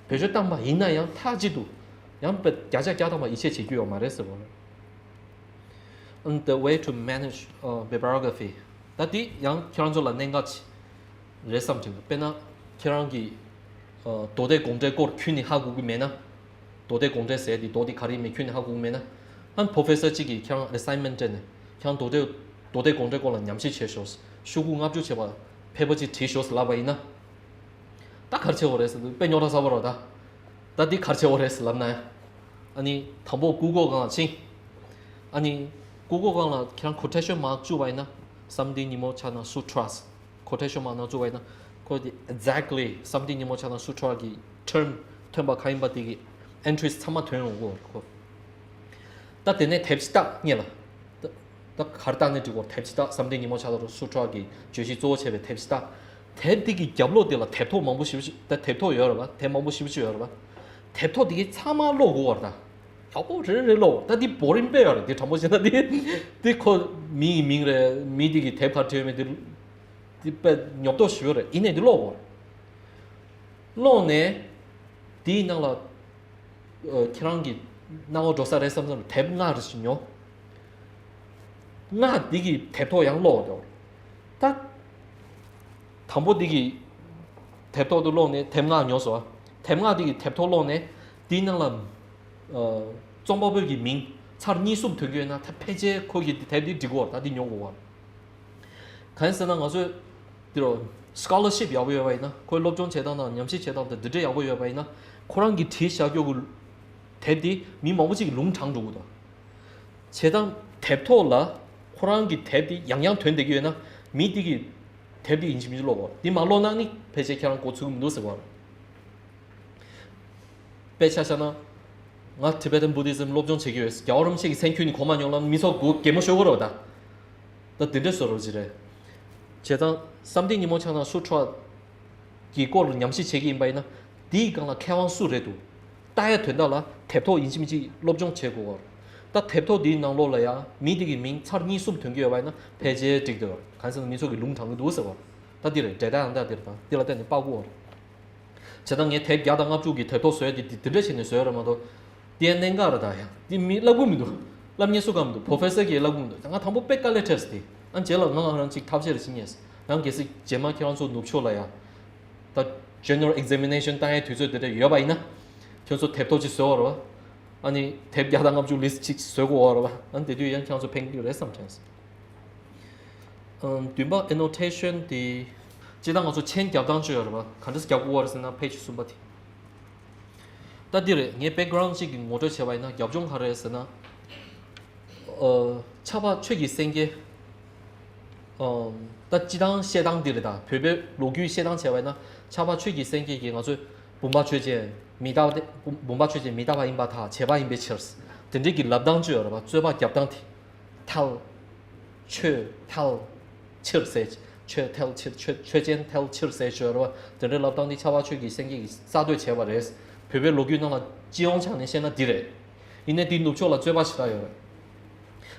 བེད་སྤྱོད་བཏང་པ་ཡིན་ན་ཡང་མཐའ་གཅིག་ཏུ་ཡང་བརྒྱ་ཆ་བརྒྱ་བཏང་བ་ཡིད་ཆེས་བྱེད་རྒྱུ་ཡོད་མ་རེད་ཟེར་བ་རེད། And the way to manage uh, bibliography. ད་འདི་ཡང་ཁྱེད་རང་ཚོ་ལ་གནད་འགག་ཅིག་རེད་བསམ་གྱི་འདུག་དཔེར་ན་ཁྱེད་རང་གིས་ཨ་མདོ་སྡེ་དགོངས་འགྲེལ་སྐོར་ཁྱོན་ནས་ཧ་གོ་གི་མེད་ན། མདོ་སྡེ་དགོངས་འགྲེལ་ཟེར་དེ་མདོ་དེ་ག་རེ་ཡིན་མིན་ཁྱོན་ནས་ཧ་གོ་གི་མེད་ན། ཨ་professor གཅིག་གིས་ཁྱེད་རང་assignment སྤྲད་ནས་ཁྱེད་རང་མདོ་སྡེ་མདོ་སྡེ་དགོངས་འགྲེལ་སྐོར་ལ་ཉམས་ཞིབ་བྱས་ཤོག་ཤོག་གུ་ལྔ་བཅུ་བྱས་པ་paper གཅིག་བྲིས་ཤོག་ལབ་པ་ཡིན་ན། ད་ག་རེ་བྱེད་དགོས་རེད་ཟེར་དུས་དཔེ་རྙོག་དྲ་ཚ་པོ་རེད་ད། ད་འདི་ག་རེ་བྱེད་དགོས་རེད་ཟེར་ལབ་ན་ཡང་། ཨ་ནི་དང་པོ་Google སྒང་ལ་ཕྱིན། ཨ་ནི་Google སྒང་ལ་ཁྱེད་རང་quotation mark བཅུག་པ་ཡིན་ན་བསམ་གཏན་ཉིན་མོ་ཕྱག་ན་sutras quotation mark ནང་བཙུགས་པ་ཡིན་ན། ཁོ་དེ་exactly བསམ་གཏན་ཉིན་མོ་ཕྱག་ན་sutra གི་term ཐོན་པ་གང་ཡིན་པ་དེ་གི་entries ཚང་མ་ཐོན་ཡོང་གི་ཡོད་རེད་ཁོ། ད་དེ་ནས་དེབ་ཅིག་བལྟ་སྔོན་ལ། ད་ད་ག་རེ་བལྟ་ནས་འགྲིག་གོ་དེབ་ཅིག་བལྟ། བསམ་གཏན་ཉིན་མོ་ཕྱག་ན་sutra གི་བརྗོད་གཞི་གཙོ་བོ་བྱས་པའི་དེབ་ཅིག་བལྟ། དེབ་དེ་གི་རྒྱབ་ལོགས་དེ་ལ་དེབ་ཐོག་མང་པོ་ཞེ་པོ་ཅིག་ད་དེབ་ཐོག་ཡོད་རེད་པ། དེབ་མང་པོ་ཞེ་པོ་ཅིག་ཡོད་རེད་པ། དེབ་ཐོག་དེ་གི་ཚང་མ་ཀློག་དགོས་པ་རེད་ད། ཡག་པོ་རེ་རེ་ཀློག་ད་འདི་boring དཔེ་ཡོད་རེད། འདི་དྲང་པོ་བཤད་ན་འདི་འདི་ཁོ་མི་ཡི་མིང་རེད། མི་འདི་གི་དེབ་ག་རེ་བྲིས་ཡོད་མེད་འདི་འདི་དཔེ་ཉོབ་ཏོ་ཞེ་པོ་རེད། ཡིན་ནའི་འདི་ཀློག་དགོས་རེད། ཀློག་ནས་འདིའི་ནང་ལ་ཨ་ཁྱེད་རང་གི་སྣང་བ་འགྲོ་ས་རེད་བསམ་བསམ་དེབ་ལྔ་རེ་ཞིག་ཉོ། ལྔ་འདི་གི་དེབ་ཐོག་ཡང་ཀློག་དགོས་རེད། ད་དང་པོ་འདི་གི་དེབ་ཐོག་ཏུ་ཀློག་ནས་དེབ་ལྔ་ཉོས་སོ། དེབ་ལྔ་འདི་གི་དེབ་ཐོག་ཀློག་ནས་འདིའི་ནང་ལ་ཨ་རྩོམ་པ་པོའི་གི་མིང་ཚར་གཉིས་གསུམ་ཐོན་གྱི་ཡོད་ན་ད་ཕལ་ཆེར་ཁོ་གི་དེབ་འདི་འགྲིག་གི་རེད། ད་འདི་ཉོ་དགོས་རེད། གང་ཡིན་ཟེར་ན་ང་ཚོས་འདི་རུ་scholarship ཡག་པོ་ཡོད་པ་ཡིན་ན། ཁོའི་སློབ་སྦྱོང་བྱེད་སྟངས་དང་ཉམས་ཞིབ་བྱེད་སྟངས་དང་འདི་འདྲ་ཡག་པོ་ཡོད་པ་ཡིན་ན། ཁོ་རང་གིས་བྲིས་བཞག་རྒྱུ་གི་དེབ་འདི་མི་མང་པོ་ཅིག་གིས་ལུང་དྲངས་འགྲོ་གི་འདུག་བྱས་ཙང་དེབ་ཐོག་ལ་ཁོ་རང་གི་དེབ་འདི་ཡང་ཡང་ཐོན་བསྡད་ཀྱི་ཡོད་ན་མི་འདི་གིས་དེབ་འདི་ཡིན་གཅིག་མིན་གཅིག་ཀློག་དགོས། འདི་མ་ཀློག་ན་ནི་ཕལ་ཆེར་ཁྱེད་རང་མགོ་ཚོས་ཀྱི་མི་འདུག་ཟེར་བ། དཔེ་ཆ་བཞག་ན། ང་Tibetan Buddhism སློབ་སྦྱོང་བྱེད་ཀྱི་ཡོད། རྒྱལ་བ་རིན་པོ་ཆེ་གི་མཚན་ཁྱོན་ནས་གོ་མ་མྱོང་ལབ་ན་མི་ཚོ་མགོ་གད་མོ་ཤོར་གི་རེད་ད། ད་དེ་འདྲ་བཟོ་རོགས་བྱེད་རེད། བྱས་ཙང་བསམ་གཏན་ཉིན་མོ་ཕྱག་ན་sutra གི་སྐོར་ལ་ཉམས་ཞིབ་བྱེད་ཀྱི་ཡིན་པ་ཡིན་ན། འདིའི་སྒང་ལ་མཁས་དབང་སུ་རེད་འདུག་ལྟ་ཡ་དོན་དག་ལ་དེབ་ཐོག་ཡིན་གཅིག་མིན་གཅིག་སློབ་སྦྱོང་བྱེད་དགོས་པ་རེད། ད་དེབ་ཐོག་འདིའི་ནང་ལོགས་ལ་ཡང་མི་འདི་གི་མིང་ཚར་གཉིས་གསུམ་ཐོན་གྱི་ཡོད་པ་ཡིན་ན་ཕལ་ཆེར་འགྲིག་འདུག་གང་ཟེར་ན་མི་ཚོ་གིས་ལུང་དྲངས་ཀྱི་འདུག་ཟེར་བ། ད་འདི་རེད། འབྲས་རྟགས་ཡང་དག་འདི་རེད། ད་འདི་ལ་བརྟེན་ནས་དཔག་དགོས་པ་རེད། བྱས་ཙང་ངས་དེབ་བརྒྱ་དང་ལྔ་བཅུ་གི་དེབ་ཐོག་བཟོས་ཏེ་འདི་འདི་འདྲ་བྱས་ནས་བཟོས་རེད་མ་གཏོགས། འདི་ཡང་གནད་འགག་རེད་ད་ཡ། འདི་མི་བསླབ་ཀྱི་མི་འདུག་བསླབ་མཁན་སུ་གང་མི་འདུག professor གིས་བསླབ་ཀྱི་མི་འདུག་ང་དང་པོ་དཔེ་དཀའ་ལས་འཕྲད་སོང་། དེ་ཨ་རྗེས་ལ་ང་རང་གཅིག་ཐབས་ཤེས་རེ་བྱེད་ངེས། ཡང་གལ་སྲིད་རྗེས་མ་ཁྱེད་རང་ཚོ་ནུབ་ཕྱོགས་ལ་ཡ། ད་general examination བཏང་ཡའི་དུས་ཚོད་དེ་འདྲ་ཡོད་པ་ཡིན་ན། ཁྱེད་ཚོ་དེབ་ཐོག་ཅིག་བཟོས་པ་རེད་བ། ཨ་ནི་དེབ་བརྒྱ་དང་ལྔ་བཅུ་list ཅིག་བཟོས་དགོས་པ་རེད་བ། ཨ་ནི་དེ་དུས་ཡང་ཁྱེད་ཚོ་ཕན་གྱི་རེད་བསམ་དྲན་སོང་། ཨམ། བདུན་པ་annotation དེ། སྤྱིར་བཏང་ང་ཚོ་མཆན་རྒྱབ་སྟངས་བཅོས་ཡོད་རེད་པ། ག་འདྲ་སེ་རྒྱབ་དགོས་པ་རེད་ཟེར་ན་page གསུམ་པ་དེ། ད་འདི་རེད། ངས་background གཅིག་གི་ངོ་སྤྲོད་བྱས་པ་ཡིན་ན་རྒྱབ་ལྗོངས་ག་རེ་རེད་ཟེར་ན། ཨ། ཕྱྭ་པ་ཆོས་ཀྱི་སེང་གེ། ཨོ། ད་སྤྱི་བཏང་བཤད་སྟངས་འདི་རེད། ད་བོད་པའི་ལོ་རྒྱུས་བཤད་སྟངས་བྱས་པ་ཡིན་ན། ཕྱྭ་པ་ཆོས་ཀྱི་སེང་གེ་གིས་ང་ཚོས་བུམ་པ་ཆོས་ཅན། མི་རྟག་པ་སྟེ། བུམ་པ་ཆོས་ཅན། མི་རྟག་པ་ཡིན་པར་ཐལ། བྱས་པ་ཡིན་པའི་ཕྱིར། དེ་འདྲའི་གི་ལབ་སྟངས་ཅིག་ཡོད་རེད་པ། རྩོད་པ་རྒྱབ་སྟངས་དེ། ཐལ། ཆོས་ཐལ། ཕྱིར་ཟེར། ཆོས་ཐལ་ཕྱིར། ཆོས་ཆོས་ཅན་ཐལ་ཕྱིར་ཟེར་ཞོར་བ། དེ་འདྲའི་ལབ་སྟངས་འདི་ཕྱྭ་པ་ཆོས་ཀྱི་སེང་གེ་གིས་གསར་གཏོད་བྱས་པ་རེད། བོད་པའི་ལོ་རྒྱུས་ནང་ལ་སྤྱི་ཡོངས་ཆ་ནས་བཤད་ན་འདི་རེད། ཡིན་ནའི་འདི་ནུབ་ཕྱོགས་ལ་རྩོད་པ་ཞེ་དྲག་ཡོད་རེད།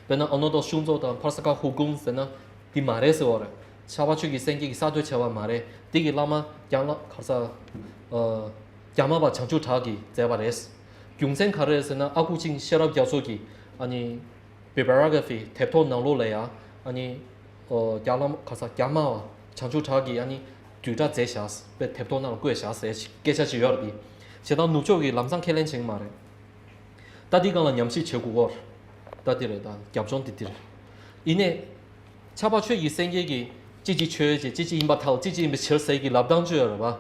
དཔེར་ན་ཨ་ནོ་ཏོ་ཤུང་ཙོ་དང་ཕར་ས་ཀ་ཧུ་ཀུང་ཟེར་ན་འདི་མ་རེད་ཟེར་བ་རེད། ཕྱྭ་པ་ཆོས་ཀྱི་སེང་གེ་གིས་གསར་གཏོད་བྱས་པ་མ་རེད། འདི་གི་བླ་མ་རྒྱ་ལ་གར་ས་ཨ། རྒྱ་མ་པ་བྱང་ཆུབ་གྲགས་ཀྱིས་མཛད་པ་རེད། རྒྱུ་མཚན་ག་རེ་རེད་ཟེར་ན། ཨ་ཁུ་ཆིང་ཤེས་རབ་རྒྱ་མཚོ་གི་ཨ་ནི་Bibliography དེབ་ཐོག་ནང་ལོགས་ལ་ཡང་ཨ་ནི་ཨོ། རྒྱ་ལམ་ག་ས་རྒྱ་མ་བ་བྱང་ཆུབ་གྲགས་ཀྱིས་ཨ་ནི་བསྡུས་གྲྭ་མཛད་བཞག་པའི་དེབ་ཐོག་ནང་ལ་བཀོད་བཞག་ཟེར་སྐད་ཆ་ཅིག་ཡོད་རེད། དེ་བྱས་ཙང་ནུབ་ཕྱོགས་ཀྱིས་ལམ་སང་ཁས་ལེན་བྱེད་ཀྱི་མ་རེད། ད་འདི་སྒང་ལ་ཉམས་ཞིབ་བྱེད་དགོས་སྐོར། ད་འདི་རེད། ད་རྒྱབ་ལྗོངས་འདི་འདི་རེད། ཡིན་ནའི་ཕྱྭ་པ་ཆོས་ཀྱི་སེང་གེ་གིས་ཅི་ཅི་ཆོས་ཅན། ཅི་ཅི་ཡིན་པར་ཐལ། ཅི་ཅི་ཡིན་པའི་ཕྱིར་ཟེར་གྱི་ལབ་སྟངས་ཅིག་ཡོད་རེད་པ།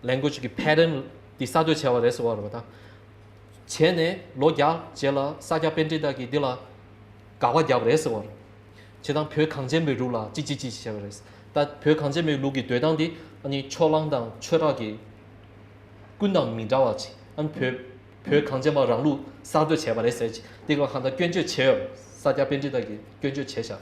Language གི་pattern འདི་གསར་གཏོད་བྱས་པ་རེད་ཟེར་བ་རེད་པ། ད་བྱས་ནས་ལོ་བརྒྱ་རྗེས་ལ་ས་སྐྱ་པཎྜི་ཏ་གིས་འདི་ལ་དགག་པ་བརྒྱབ་པ་རེད་ཟེར་བ་རེད། བྱས་ཙང་བོད་གངས་ཅན་པའི་ལུགས་ལ་ཅི་ཅི་ཅི་ཅི་བྱས་པ་རེད། ད་བོད་གངས་ཅན་པའི་ལུགས་ཀྱི་འདོད་སྟངས་འདི་ཨ་ནི་ཕྱོགས་གླང་དང་ཆོས་གྲགས་ཀྱི་ཀུན་དང་མི་འདྲ་བ་ཅིག་ཨ་ནི་བོད་བོད་གངས་ཅན་པ་རང་ལུགས་གསར་གཏོད་བྱས་པ་རེད་ཟེར་ཅིག་འདི་ག་གང་ལྟར་སྐྱོན་བརྗོད་བྱས་ཡོད། ས་སྐྱ་པཎྜི་ཏ་གིས་སྐྱོན་བརྗོད་བྱས་བཞག་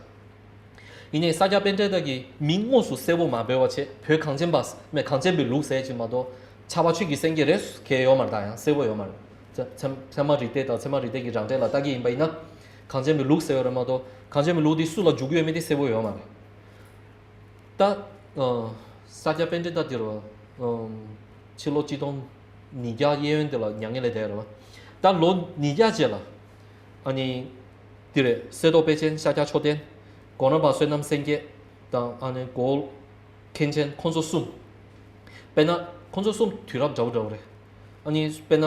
ཡིན་ནའི་ས་སྐྱ་པཎྜི་ཏ་གིས་མིང་དངོས་སུ་གསལ་པོ་མ་འབོད་པ་བྱས། བོད་གངས་ཅན་པ་མེད། གངས་ཅན་པའི་ལུགས་ཟེར་ཅིག་མ་གཏོགས་ཕྱྭ་པ་ཆོས་ཀྱི་སེང་གེ་རེད་ཟེར་མཁན་ཡོད་མ་རེད། ད་ཡང་གསལ་པོ་ཡོད་མ་རེད། ཚད་ཚད་ཚད་མ་རིགས་གཏེར་དང་ཚད་མ་རིགས་གཏེར་གྱི་རང་འགྲེལ་ལ་ལྟ་གི་ཡིན་པ་ཡིན་ན། གངས་ཅན་པའི་ལུགས་ཟེར་བ་རེད་མ་གཏོགས་གངས་ཅན་པའི་ལུགས་འདི་སུ་ལ་འཇུག་གི་ཡོད་མེད་དེ་གསལ་པོ་ཡོད་མ་རེད། ད་ཨ། ས་སྐྱ་པཎྜི་ཏ་དེ་རུ་ཨ། ཕྱི་ལོ་གཅིག་སྟོང་ཉིས་བརྒྱ་གཡས་གཡོན་དེ་ལ་མྱ་ངན་ལས་འདས་རེད་པ། ད་ལོ་ཉིས་བརྒྱ་རྗེས་ལ་ཨ་ནི་དེ་རེད། གསེར་མདོག་དཔལ་ཆེན་ཤཱཀྱ་མཆོག་ལྡན། གོ་རམས་པ་བསོད་ནམས་སེང་གེ་དང་ཨ་ནི་གོ་མཁན་ཆེན་ཁོང་ཚོ་གསུམ། དཔེར་ན་ཁོང་ཚོ་གསུམ་དུས་རབས་འདྲ་བོ་འདྲ་བོ་རེད། ཨ་ནི་དཔེར་ན་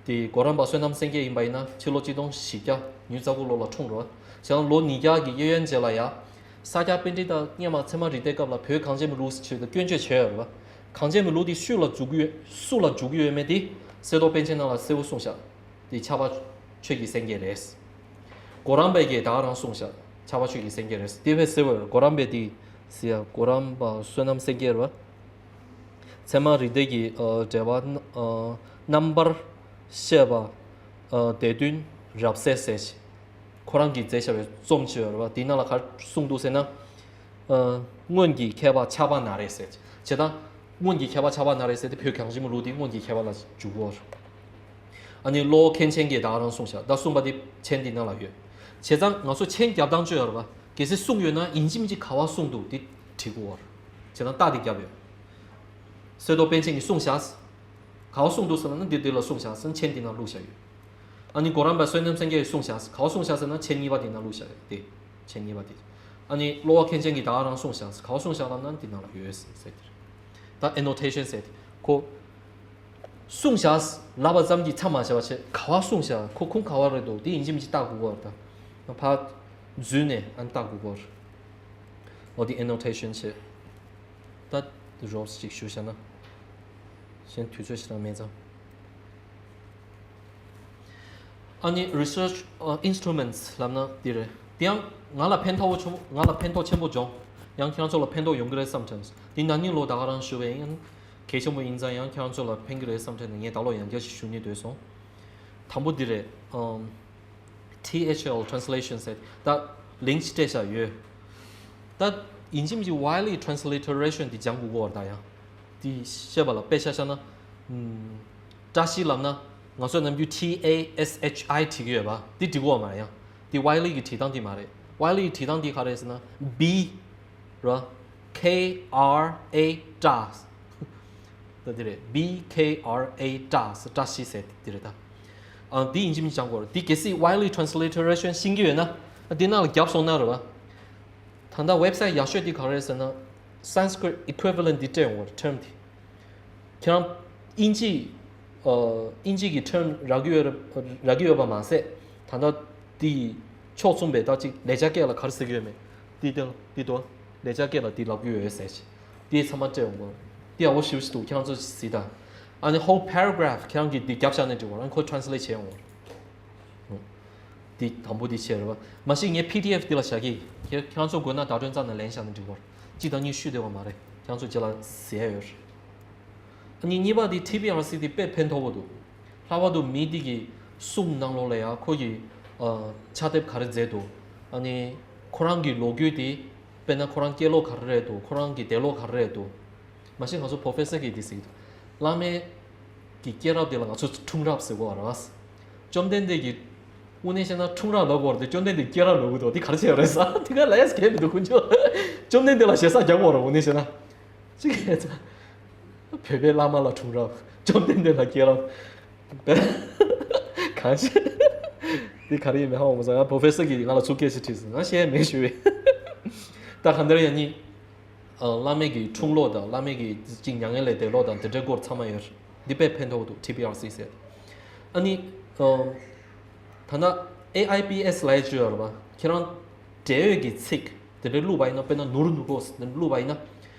དེ་གོ་རམས་པ་བསོད་ནམས་སེང་གེ་ཡིན་པ་ཡིན་ན་ཕྱི་ལོ་གཅིག་སྟོང་བཞི་བརྒྱ་ཉི་ཤུ་རྩ་དགུ་ལོ་ལ་འཁྲུངས་རེད་པ། བྱས་ཙང་ལོ་ཉིས་བརྒྱ་གི་གཡས་གཡོན་རྗེས་ལ་ཡ། ས་སྐྱ་པཎྜི་ཏ་སྔོན་མ་ཚད་མ་རིགས་གཏེར་སྐབས་ལ་བོད་གངས་ཅན་པའི་ལུགས་ཟེར་ཆེད་དུ་སྐྱོན་བརྗོད་བྱས་ཡོད་རེད་པ། གངས་ཅན་པའི་ལུགས་དེ་སུ་ལ་འཇུག་གི་ཡོད། སུ་ལ་འཇུག་གི་ཡོད་མེད་དེ་གསེར་མདོག་དཔལ་ཆེན་ནང་ལ་གསལ་པོ་གསུངས་ཤག་དེ་ཕྱྭ་པ་ཆོས་ཀྱི་སེང་གེ་རེད། གོ་རམས་པས་ཀྱིས་ད་ག་རང་གསུངས་ཤག་ཕྱྭ་པ་ཆོས་ཀྱི་སེང་གེ་རེད། དེ་བས་གསལ་པོ་ཡོད། གོ་རམས་པས་དེ་ཟེར་ཡ། གོ་རམས་པ་བསོད་ནམས་སེང་གེ་རེད་པ། ཚད་མ་རིགས་གཏེར་གྱི་ཨ། འགྲེལ་པ་ཨ། རྣམ་པར་བཤད་པ་ཨ། སྡེ་བདུན་རབ་གསལ་ཟེར་ཅིག་ཁོ་རང་གིས་མཛད་བཞག་པའི་རྩོམ་ཅིག་ཡོད་རེད་པ། དེའི་ནང་ལ་ག་རེ་གསུངས་འདུག་ཟེར་ན། ཨ། སྔོན་གྱི་མཁས་པ་ཕྱྭ་པ་ན་རེ་ཟེར་ཅིག་བྱས་ཙང་སྔོན་གྱི་མཁས་པ་ཕྱྭ་པ་ན་རེ་ཟེར་དེ་བོད་གངས་ཅན་པའི་ལུགས་དེ་སྔོན་གྱི་མཁས་པ་ལ་འཇུག་གོ། ཨ་ནི་གློ་བོ་མཁན་ཆེན་གྱིས་ད་ག་རང་གསུངས་ཤག་ད་གསུངས་པ་དེ་མཆན་འདི་ནང་ལ་ཡོད། བྱས་ཙང་ང་ཚོ་མཆན་རྒྱབ་སྟངས་ཅིག་ཡོད་རེད་པ། གལ་སྲིད་གསུངས་ཡོད་ན་ཡིན་གཅིག་མིན་གཅིག་ག་པར་གསུངས་འདུག་དེ་བྲིས་དགོས་པ་རེད། བྱས་ཙང་རྟགས་དེ་བརྒྱབ་ཡོད། གསེར་མདོག་དཔལ་ཆེན་གྱིས་གསུངས་ཤག་ག་པར་གསུངས་འདུག་ཟེར་ན་འདི་འདི་ལ་གསུངས་ཤག་ཟེར་མཆན་འདི་ནང་བླུགས་བཞག་ཡོད། ཨ་ནི་གོ་རམས་པ་བསོད་ནམས་སེང་གེས་གསུངས་ཤག་ཟེར་ག་པར་གསུངས་ཤག་ཟེར་ན་མཆན་གཉིས་པ་འདི་ནང་བླུགས་བཞག་ཡོད་དེ། མཆན་གཉིས་པ་དེ། ཨ་ནི་གློ་བོ་མཁན་ཆེན་གྱིས་ད་ག་རང་གསུངས་ཤག་ཟེར་ག་པར་གསུངས་ཤག་ལབ་ན་འདི་ནང་ལ་ཡོད་ཟེར་དེ་རེད། ད་ཨེ་ནོ་ཊེ་ཤན་ཟེར་དེ་ཁོ། གསུངས་ཤག་ལབ་པ་ཙམ་གྱིས་མཚམས་མ་བཞག་པ་བྱས། ག་པར་གསུངས་ཤག་ཁོ་ཁུངས་ག་པར་རེད་འདུག་དེ་ཡིན་གཅིག་མིན་གཅིག་བལྟ་དགོས་ཀྱི་ཡོད་རེད། ད་ཕར་འཛུལ་ནས་ཨ་ནི་བལྟ་དགོས་ཀྱི་ཡོད་རེད། འོ་དེ་ཨེ་ནོ་ཊེ་ཤན་བྱས། ད་རོབ་ཅིག་ཞུ་བྱས་ན། གཞན་དུས་ཚོད་ཞེ་དྲག་མེད་ཙང་། ཨ་ནི་research ཨ། instruments ལབ་ན་འདི་རེད། དེ་ཡང་ང་ལ་ཕན་ཐོགས་ཆེན་པོ། ང་ལ་ཕན་ཐོགས་ཆེན་པོ་བྱུང་། ཡང་ཁྱེད་རང་ཚོ་ལ་ཕན་ཐོགས་ཡོང་གི་རེད་བསམ་དྲན། འདི་ན་ནིང་ལོ་ད་ག་རང་ཞུ་བ་ཡིན། གལ་ཆེན་པོ་ཡིན་ཙང་ཡང་ཁྱེད་རང་ཚོ་ལ་ཕན་གི་རེད་བསམ་དྲན་ནས་ངས་ད་ལོ་ཡང་བསྐྱར་ཞིག་ཞུ་སྙིང་འདོད་སོང་། དང་པོ་འདི་རེད། ཨམ། ཐི་ཨེཆ་ཨེལ་translation ཟེར་ད་ལིང་ཅིག་སྤྲད་བཞག་ཡོད། ད་ཡིན་གཅིག་མིན་གཅིག་Wiley transliteration འདི་སྦྱང་དགོས་ཀྱི་ཡོད་རེད། ད་ཡང་འདི་བཤད་པ་ལ་དཔེ་ཆ་བཞག་ན། ཨམ། བཀྲ་ཤིས་ལབ་ན་ང་ཚོས་ནམ་རྒྱུན་ཊི་ཨེ་ཨེས་ཨེཆ་ཨའི་བྲིས་ཀྱི་ཡོད་པ་འདི་འབྲི་དགོས་པ་མ་རེད། ཡང་འདི་Wiley གི་བྲིས་སྟངས་འདི་མ་རེད། Wiley གི་བྲིས་སྟངས་འདི་ག་རེད་ཟེར་ན་B ར། K R A བཀྲ། ད་འདི་རེད། B K R A བཀྲ་ཟེར། བཀྲ་ཤིས་ཟེར་འདི་རེད་ད། ཨ། འདི་ཡིན་གཅིག་མིན་གཅིག་སྦྱང་དགོས་རེད། འདི་གལ་སྲིད་Wiley transliteration ཤེས་ཀྱི་ཡོད་ན། འདི་ནང་ལ་བརྒྱབ་སོང་ན་རེད་པ། ད་ལྟ་ཝེབ་སའིཊ་ཡག་ཤོས་འདི་ག་རེ་རེད་ཟེར་ན། Sanskrit equivalent འདི་སྤྲད་ཡོང་བ་རེད། ཊརམ་འདི། ཁྱེད་རང་དབྱིན་ཇི། ཨ། དབྱིན་ཇི་གི་ཊརམ་རག་གི་ཡོད་ར། རག་གི་ཡོད་པ་མ་ཟད། ད་ལྟ་འདི་ཕྱོགས་མཚུངས་པའི་ད་ཅིག་ལེགས་སྦྱར་སྐད་ལ་ག་རེ་ཟེར་གྱི་ཡོད་མེད། འདི་དང་འདི་དང་ལེགས་སྦྱར་སྐད་ལ་འདི་ལབ་ཀྱི་ཡོད་ཟེར་ཅིག་འདི་ཚང་མ་སྤྲད་ཡོང་གོ། འདི་ཡག་པོ་ཞེ་པོ་ཞིག་འདུག་ཁྱེད་རང་ཚོ་གཟིགས་དང་། ཨ་ནི་whole paragraph ཁྱེད་རང་གིས་འདི་རྒྱབ་བཞག་ནས་འབྲི་དགོས་ར། ཁོ་translate བྱས་ཡོང་གོ། འདི་དང་པོ་འདི་བྱས་རེད་བ། མ་གཞི་ངས་པི་ཌི་ཨེཕ་འདི་ལ་བཞག་གི། ཁྱེད་ཁྱེད་རང་ཚོ་དགོས་ན་བརྡ་སྤྲོད་རྩ་ནས་ལེན་བཞག་ན་འགྲིག་གོ། གཅིག་དང་གཉིས་ཤོད་བདེ་བ་མ་རེད། ཁྱེད་རང་ཚོ་རྗེས་ལ་ཟེར་ཡ་ཡོད་རེད། ཨ་ནི་གཉིས་པ་འདི་ཊི་པི་ཨར་སི་འདི་དཔེ་ཕན་ཐོགས་པོ་འདུག་ལྷག་པར་དུ་མི་འདི་གི་གསུང་ནང་ལོགས་ལ་ཡ་ཁོ་གི་ཨ་ཕྱག་དེབ་ག་རེ་མཛད་འདུག་ཨ་ནི་ཁོ་རང་གི་ལོ་རྒྱུས་འདི། དཔེར་ན་ཁོ་རང་སྐྱེས་ལོ་ག་རེ་རེད་འདུག་ཁོ་རང་གི་འདས་ལོ་ག་རེ་རེད་འདུག་མ་གཞི་ང་ཚོ་པོ་རོ་ཕེ་སར་གིས་འདི་ཟེར་གྱི་འདུག་བླ་མའི་གི་སྐྱེས་རབས་དེ་ལ་ང་ཚོ་འཁྲུངས་རབས་ཟེར་གོ་ར། བཅོམ་ལྡན་འདས་ཀྱི་དངོས་གནས་བཤད་ན་འཁྲུངས་རབས་ལབ་དགོས་རེད་དེ། བཅོམ་ལྡན་འདས་སྐྱེས་རབས་ལབ་དགོས་འདུག་འདི་ག་རེ་བྱས་ཡོད་རེད་ཟེར། དེ་ག་ལ་ཡ་སྐད་མི་འདུག་ཁོ་ཚོ། བཅོམ་ལྡན་འདས་ལ་ཞེ་ས་རྒྱག་དགོས་རེད། དངོས་གནས་བཤད་ན་ཅི་ག་ཡ་ཚ། བོད་པའི་བླ་མ་ལ་འཁྲུངས་རབས། བཅོམ་ལྡན་འདས་ལ་སྐྱེས་རབས། གང་ཤེས། འདི་ག་རེ་ཡིན་མིན་ཧ་གོ་མ་སོང་། ཡང་པོ་རོ་ཕེ་སར་གིས་ང་ལ་ཚུར་སྐད་ཆ་དྲིས་སོང་། ང་བཤད་མེད་ཞུ་བས། ད་གང་ལྟར་ཡང་ནི། ཨ། བླ་མའི་གི་འཁྲུངས་ལོ་དང་བླ་མའི་གི་ཅིག་མྱ་ངན་ལས་འདས་ལོ་དང་དེ་འདྲའི་སྐོར་ཚང་མ་ཡོད། འདི་དཔེ་ཕན་ཐོགས་འདུག་ཊི་པི་ཨར་སི་ཟེར། ཨ་ནི། ཨ། ད་ལྟ་ཨེ་ཨའི་པི་ཨེས་ལབ་ཡ་ཅིག་ཡོད་རེད་པ། ཁྱེད་རང་འབྲེལ་ཡོད་ཀྱི་ཚིག་དེ་འདྲའི་བླུགས་པ་ཡིན་ན། དཔེར་ན་ནོར་ནུ་པོ་དེ་འདྲ་བླུགས་པ་ཡིན་ན།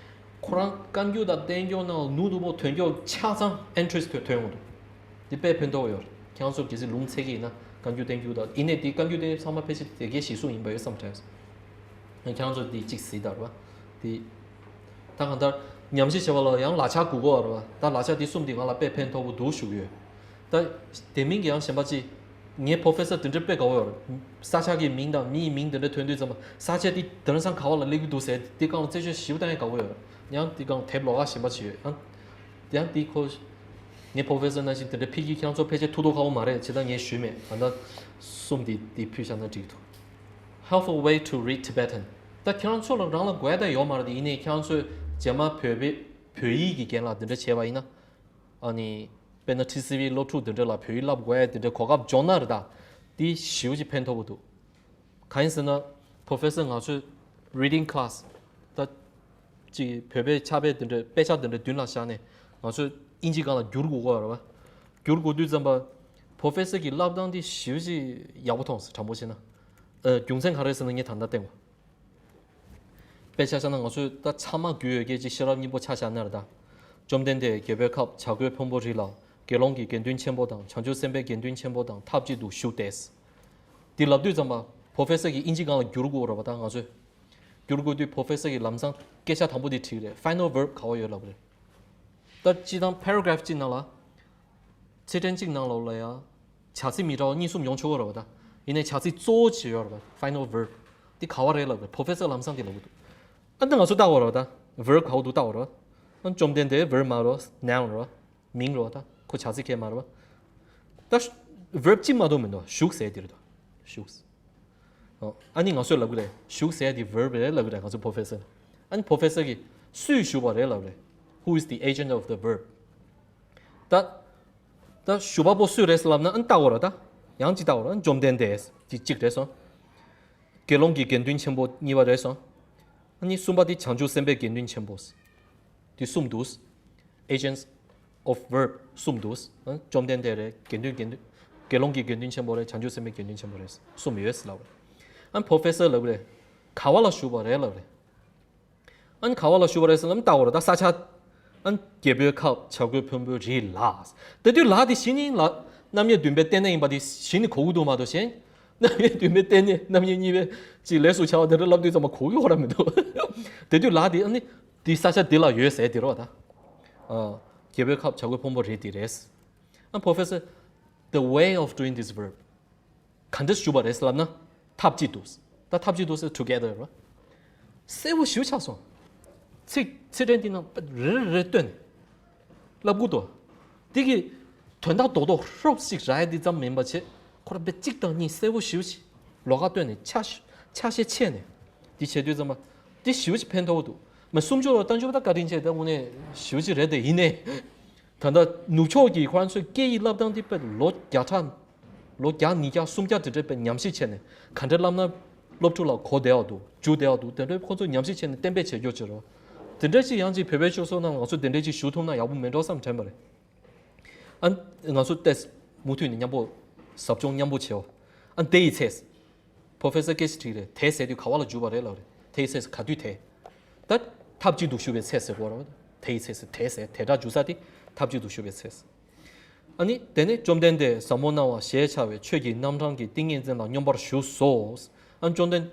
ཁོ་རང་བཀའ་འགྱུར་དང་བསྟན་འགྱུར་ནང་ནོར་ནུ་པོ་དོན་འགྱུར་ཆ་ཚང་ཨེན་ཊི་རིས་ཐོན་ཐོན་འོང་འདུག་འདི་དཔེ་ཕན་ཐོགས་ཡོད། ཁྱེད་རང་ཚོ་གལ་སྲིད་ལུང་ཚན་གྱི་ཡིན་ན། བཀའ་འགྱུར་བསྟན་འགྱུར་དང་། ཡིན་ནའི་འདི་བཀའ་འགྱུར་བསྟན་འགྱུར་ཚང་མ་ཕལ་ཆེར་དེ་གའི་གཞི་བཟུང་ཡིན་པ་ཡོད་བསམ་དྲན། ཁྱེད་རང་ཚོ་འདི་གཅིག་གཟིགས་དང་ར། འདི། ད་གང་ལྟར་ཉམས་ཞིབ་བྱེད་པ་ལ་ཡང་ལག་ཆ་དགོས་ཀྱི་ཡོད་རེད་པ། ད་ལག་ཆ་འདི་གསུམ་འདི་ང་ལ་དཔེ་ཕན་ཐོགས་པོ་འདུག་ཞུ་གི་ཡོད། ད་དེ་མིན་གྱི་ཡང་གཞན་པ་ཅིག་ངའི་པོ་རོ་ཕེ་སར་དེ་འདྲ་དཔེ་དགའ་པོ་ཡོད་རེད། ས་ཆ་གི་མིང་དང་མིའི་མིང་དེ་འདྲ་ཐོན་དུས་ཙམ་པ། ས་ཆ་འདི་དེང་སང་ག་བ་ལ་སླེབས་ཀྱི་འདུག་ཟེར་དེ་སྒང་ལ་རྩད་གཅོད་ཞིབ་བཏང་ཡ་དགའ་པོ་ཡོད་རེད། ཡང་དེ་སྒང་དེབ་ལོགས་ཀ་གཞན་པ་ཅིག་ཡོད། ཡང་ཡང་དེ་ཁོ། ངའི་པོ་རོ་ཕེ་སར་ནང་བཞིན་དེ་འདྲ་ཕུལ་གྱི། ཁྱེད་རང་ཚོ་ཕལ་ཆེར་ཐུགས་དོགས་ཁ་པོ་མ་རེད། བྱས་ཙང་ངས་ཞུས་མེད། ད་ལྟ་གསུམ་འདི་འདི་ཕུལ་བཞག་ན་འགྲིག་འདུག Helpful way to read Tibetan. ད་ཁྱེད་རང་ཚོ་ལ་རང་ལ་དགོས་ཡ་ད་ཡོད་མ་རེད་དེ། ཡིན་ནའི་ཁྱེད་རང་ཚོས་རྗེས་མ་བོད་པའི་བོད་ཡིག་གི་རྒན་ལགས་དེ་འདྲ་བྱས་པ་ཡིན་ན། ཨ་ནི། དཔེར་ན་ཊི་སི་ཝི་སློབ་ཕྲུག་དེ་འདྲ་ལ་བོད་ཡིག་བསླབ་དགོས་ཡ་དེ་འདྲ་གོ་སྐབས་འབྱོར་ན་རེད་ད། དེ་ཞེ་པོ་ཅིག་ཕན་ཐོགས་པོ་འདུག་གང་ཡིན་ཟེར་ན། པོ་རོ་ཕེ་སར་ང་ཚོས་reading class ད་ཅིག་བོད་པའི་ཕྱག་དཔེ་དེ་འདྲ་དཔེ་ཆ་དེ་འདྲ་མདུན་ལ་བཞག་ནས་ང་ཚོས་ཨིན་ཇི་སྒང་ལ་བསྒྱུར་དགོས་ཀྱི་ཡོད་རེད་པ། བསྒྱུར་དགོས་དུས་ཙམ་པ། པོ་རོ་ཕེ་སར་གྱི་བསླབ་སྟངས་དེ་ཞེ་པོ་ཅིག་ཡག་པོ་མཐོང་སོང་། དྲང་པོ་བཤད་ན། ཨ། རྒྱུ་མཚན་ག་རེ་ཟེར་ན་ངས་ད་ལྟ་བསྟན་གོ། དཔེ་ཆ་བཞག་ན་ང་ཚོས་ད་ཚང་མ་རྒྱུས་ཡོད་མཁན་ཅིག་ཤེས་རབ་སྙིང་པོ་ཆ་བཞག་ན་རེད་ད། བཅོམ་ལྡན་འདས་རྒྱལ་པོའི་ཁབ་བྱ་རྒོད་ཕུང་པོའི་རི་ལ། དགེ་སློང་གི་དགེ་འདུན་ཆེན་པོ་དང་བྱང་ཆུབ་སེམས་དཔའི་དགེ་འདུན་ཆེན་པོ་དང་ཐབས་ཅིག་ཏུ་བཞུགས་ཏེ། འདི་ལབ་དུས་ཙམ་པ། པོ་རོ་ཕེ་སར་གྱིས་ཨིན་ཇི་སྒང་ལ་བསྒྱུར་དགོས་རེད་པ། ད་ང་ཚོས་བསྒྱུར་དགོས་དུས་པོ་རོ་ཕེ་སར་གྱིས་ལམ་སང་སྐད་ཆ་དང་པོ་འདི་དྲིས་རེད། Final verb ག་བ་ཡོད་ལབ་རེད། ད་སྤྱིར་བཏང་paragraph གཅིག་ནང་ལ། ཚིག་ཕྲེང་གཅིག་ནང་ལོགས་ལ་ཡང་བྱ་ཚིག་མི་འདྲ་བ་གཉིས་གསུམ་ཡོང་ཆོག་གི་རེད་པ། ད་ཡིན་ནའི་བྱ་ཚིག་གཙོ་བོ་ཅིག་ཡོད་རེད་པ། Final verb འདི་ག་བ་རེད་ལབ་རེད། པོ་རོ་ཕེ་སར་ལམ་སང་འདི་ལབ་གི་འདུག་ཨ་ནི་ང་ཚོས་བལྟ་དགོས་རེད་པ། ད་verb ག་བ་འདུག་བལྟ་དགོས་རེད་པ། ཨ་ནི་བཅོམ་ལྡན་འདས་verb མ་རེད་པ། Noun རེད་པ། མིང་རེད་པ། ད་ཁོ་བྱ་ཚིག་གང་ཡང་མ་རེད་པ། ད་verb གཅིག་མ་གཏོགས་མི་འདུག་བཞུགས་ཟེར་འདི་རེད་ད། བཞུགས། ཨོ། ཨ་ནི་ང་ཚོས་ལབ་གི་རེད། བཞུགས་ཟེར་འདི་verb རེད་ལབ་གི་རེད། ང་ཚོ་པོ་རོ་ཕེ་སར། ཨ་ནི་པོ་རོ་ཕེ་སར་གྱིས་སུས་ཞུས་པ་རེད་ལབ་རེད། Who is the agent of the verb? ད། ད་ཞུ་བ་པོ་སུ་རེད་ལབ་ན། ཨ་ནི་བལྟ་དགོས་རེད་ད། ཡང་གཅིག་བལྟ་དགོས་རེད། བཅོམ་ལྡན་འདས་འདི་གཅིག་རེད་སོང་། དགེ་སློང་གི་དགེ་འདུན་ཆེན་པོ་གཉིས་པ་རེད་སོང་། ཨ་ནི་གསུམ་པ་འདི་བྱང་ཆུབ་སེམས་དཔའི་དགེ་འདུན་ཆེན་པོ། འདི་གསུམ་འདུག Agents of verb གསུམ་འདུག་ཨ་ནི་བཅོམ་ལྡན་འདས་རེད། དགེ་འདུན་དགེ་འདུན། དགེ་སློང་གི་དགེ་འདུན་ཆེན་པོ་རེད། བྱང་ཆུབ་སེམས་དཔའི་དགེ་འདུན་ཆེན་པོ་རེད། གསུམ་ཡོད་ལབ་རེད། ཨ་ནི་པོ་རོ་ཕེ་སར་ལབ་གི་རེད། ག་བ་ལ་བཞུགས་པ་རེད་ལབ་རེད། ཨ་ནི་ག་བ་ལ་བཞུགས་པ་རེད་ཟེར་ན་བལྟ་དགོས་རེད་ད། ས་ཆ། ཨ་ནི་རྒྱལ་པོའི་ཁབ་བྱ་རྒོད་ཕུང་པོའི་རི་ལ། དེ་དུས་ལ་དེ་གཞི་ནས་ལ། རྣམ་དབྱེ་བདུན་པའི་རྟེན་གནས་ཡིན་པ་དེ་གཞི་ནས་གོ་གི་འདུག་མ་གཏོགས་གཞན། རྣམ་དབྱེ་བདུན་པའི་རྟེན་གནས། རྣམ་དབྱེ་གཉིས་པའི་ཅིག་ལས་སུ་བྱ་བ་དེ་འདྲ་ལབ་དུས་ཙམ་པ་གོ་གི་ཡོད་ར་མི་འདུག་དེ་དུས་ལ་དེ་ཨ་ནི་དེ་ས་ཆ་དེ་ལ་ཡོད་ཟེར་དེ་རེད་པ་ད། ཨ། རྒྱལ་པོའི་ཁབ་བྱ་རྒོད་ཕུང་པོའི་རི་དེ་རེད། ཨ། Professor, the way of doing this verb. ག་འདྲ་ཞུ་བ་རེད་ལབ་ན། ཐབས་ཅིག་ཏུ། ད་ཐབས་ཅིག་ཏུ་ཟེར་together རེད། གསལ་པོ་ཞེ་པོ་ཆགས་སོང་། ཚིག་ཚིག་ཕྲེང་འདི་ནང་རེ་རེ་བཏོན་ནས་ལབ་དགོས་འདུག་འདི་གི་དོན་དག་རྡོག་རྡོག་ཧྲོབ་ཞིག་རག་ཡ་འདི་ཙམ་མིན་པ་བྱས། ཁོ་རང་དཔེ་གཅིག་དང་གཉིས་གསལ་པོ་ཞེ་པོ་ཞིག་ལོགས་ཀ་བཏོན་ནས་ཆ་ཆ་ཤས་ཕྱེ་ནས་འདི་བྱེད་དུས་ཙམ་པ། འདི་ཞེ་པོ་ཞིག་ཕན་ཐོགས་འདུག་མ་སུམ་ཅུ་པ་རྟགས་འཇུག་པ་ད་བཀའ་དྲིན་ཆེ། ད་དངོས་གནས་ཞེ་པོ་ཞིག་རེད་དེ། ཡིན་ནའི། ད་ལྟ་ནུབ་ཕྱོགས་ཀྱི་ཁོ་རང་ཚོའི་སྐད་ཡིག་བསླབ་སྟངས་དེ་དཔེ་ལོ་བརྒྱ་ཕྲག་ལོ་བརྒྱ་ཉིས་བརྒྱ་སུམ་བརྒྱ་དེ་འདྲ་དཔེ་ཉམས་ཞིབ་བྱས་ནས། ག་འདྲ་བསླབ་ན་སློབ་ཕྲུག་ལ་གོ་བདེ་བ་འདུག་འཇུག་བདེ་བ་འདུག་དེ་འདྲ་ཁོ་ཚོ་ཉམས་ཞིབ་བྱས་ནས་གཏན་འབེབས་བྱེད་རྒྱུ་བྱེད་རོགས། དེ་འདྲ་ཅིག་ཡང་ཅིག་བོད་པའི་སྤྱི་ཚོགས་ནང་ང་ཚོ་དེ་འདྲ་ཅིག་ཞུ་ཐུབ་ན་ཡག་པོ་མེད་འགྲོ་བསམ་དྲན་པ་རེད། ཨ། ང་ཚོ་ཏེས་མུ་མཐུད་ནས་མཉམ་པོ་ཟབ་སྦྱོང་མཉམ་པོ་བྱེད་འོ། ཨ། དེ་ཡི་ཚེ། Professor སྐད་ཆ་དྲིས་རེད། དེ་ཟེར་དུས་ག་བ་ལ་འཇུག་པ་རེད་ལབ་རེད། དེ་ཡི་ཚེ་ག་དུས་དེ། ད་ཐབས་གཅིག་ཏུ་བཞུགས་པའི་ཚེ་ཟེར་གོ་ར། དེ་ཡི་ཚེ་ཟེར། དེ་ཟེར་དེ་སྒྲ་འཇུག་ས་དེ་ཐབས་གཅིག་ཏུ་བཞུགས་པའི་ཚེ་ཟེར། ཨ་ནི་དེ་ནས་བཅོམ་ལྡན་འདས་ཟབ་མོ་སྣང་བ་ཞེས་བྱ་བའི་ཆོས་ཀྱི་རྣམ་གྲངས་ཀྱི་ཏིང་ངེ་འཛིན་ལ་སྙོམས་པར་ཞུགས་སོ། ཨ་ནི་བཅོམ་ལྡན་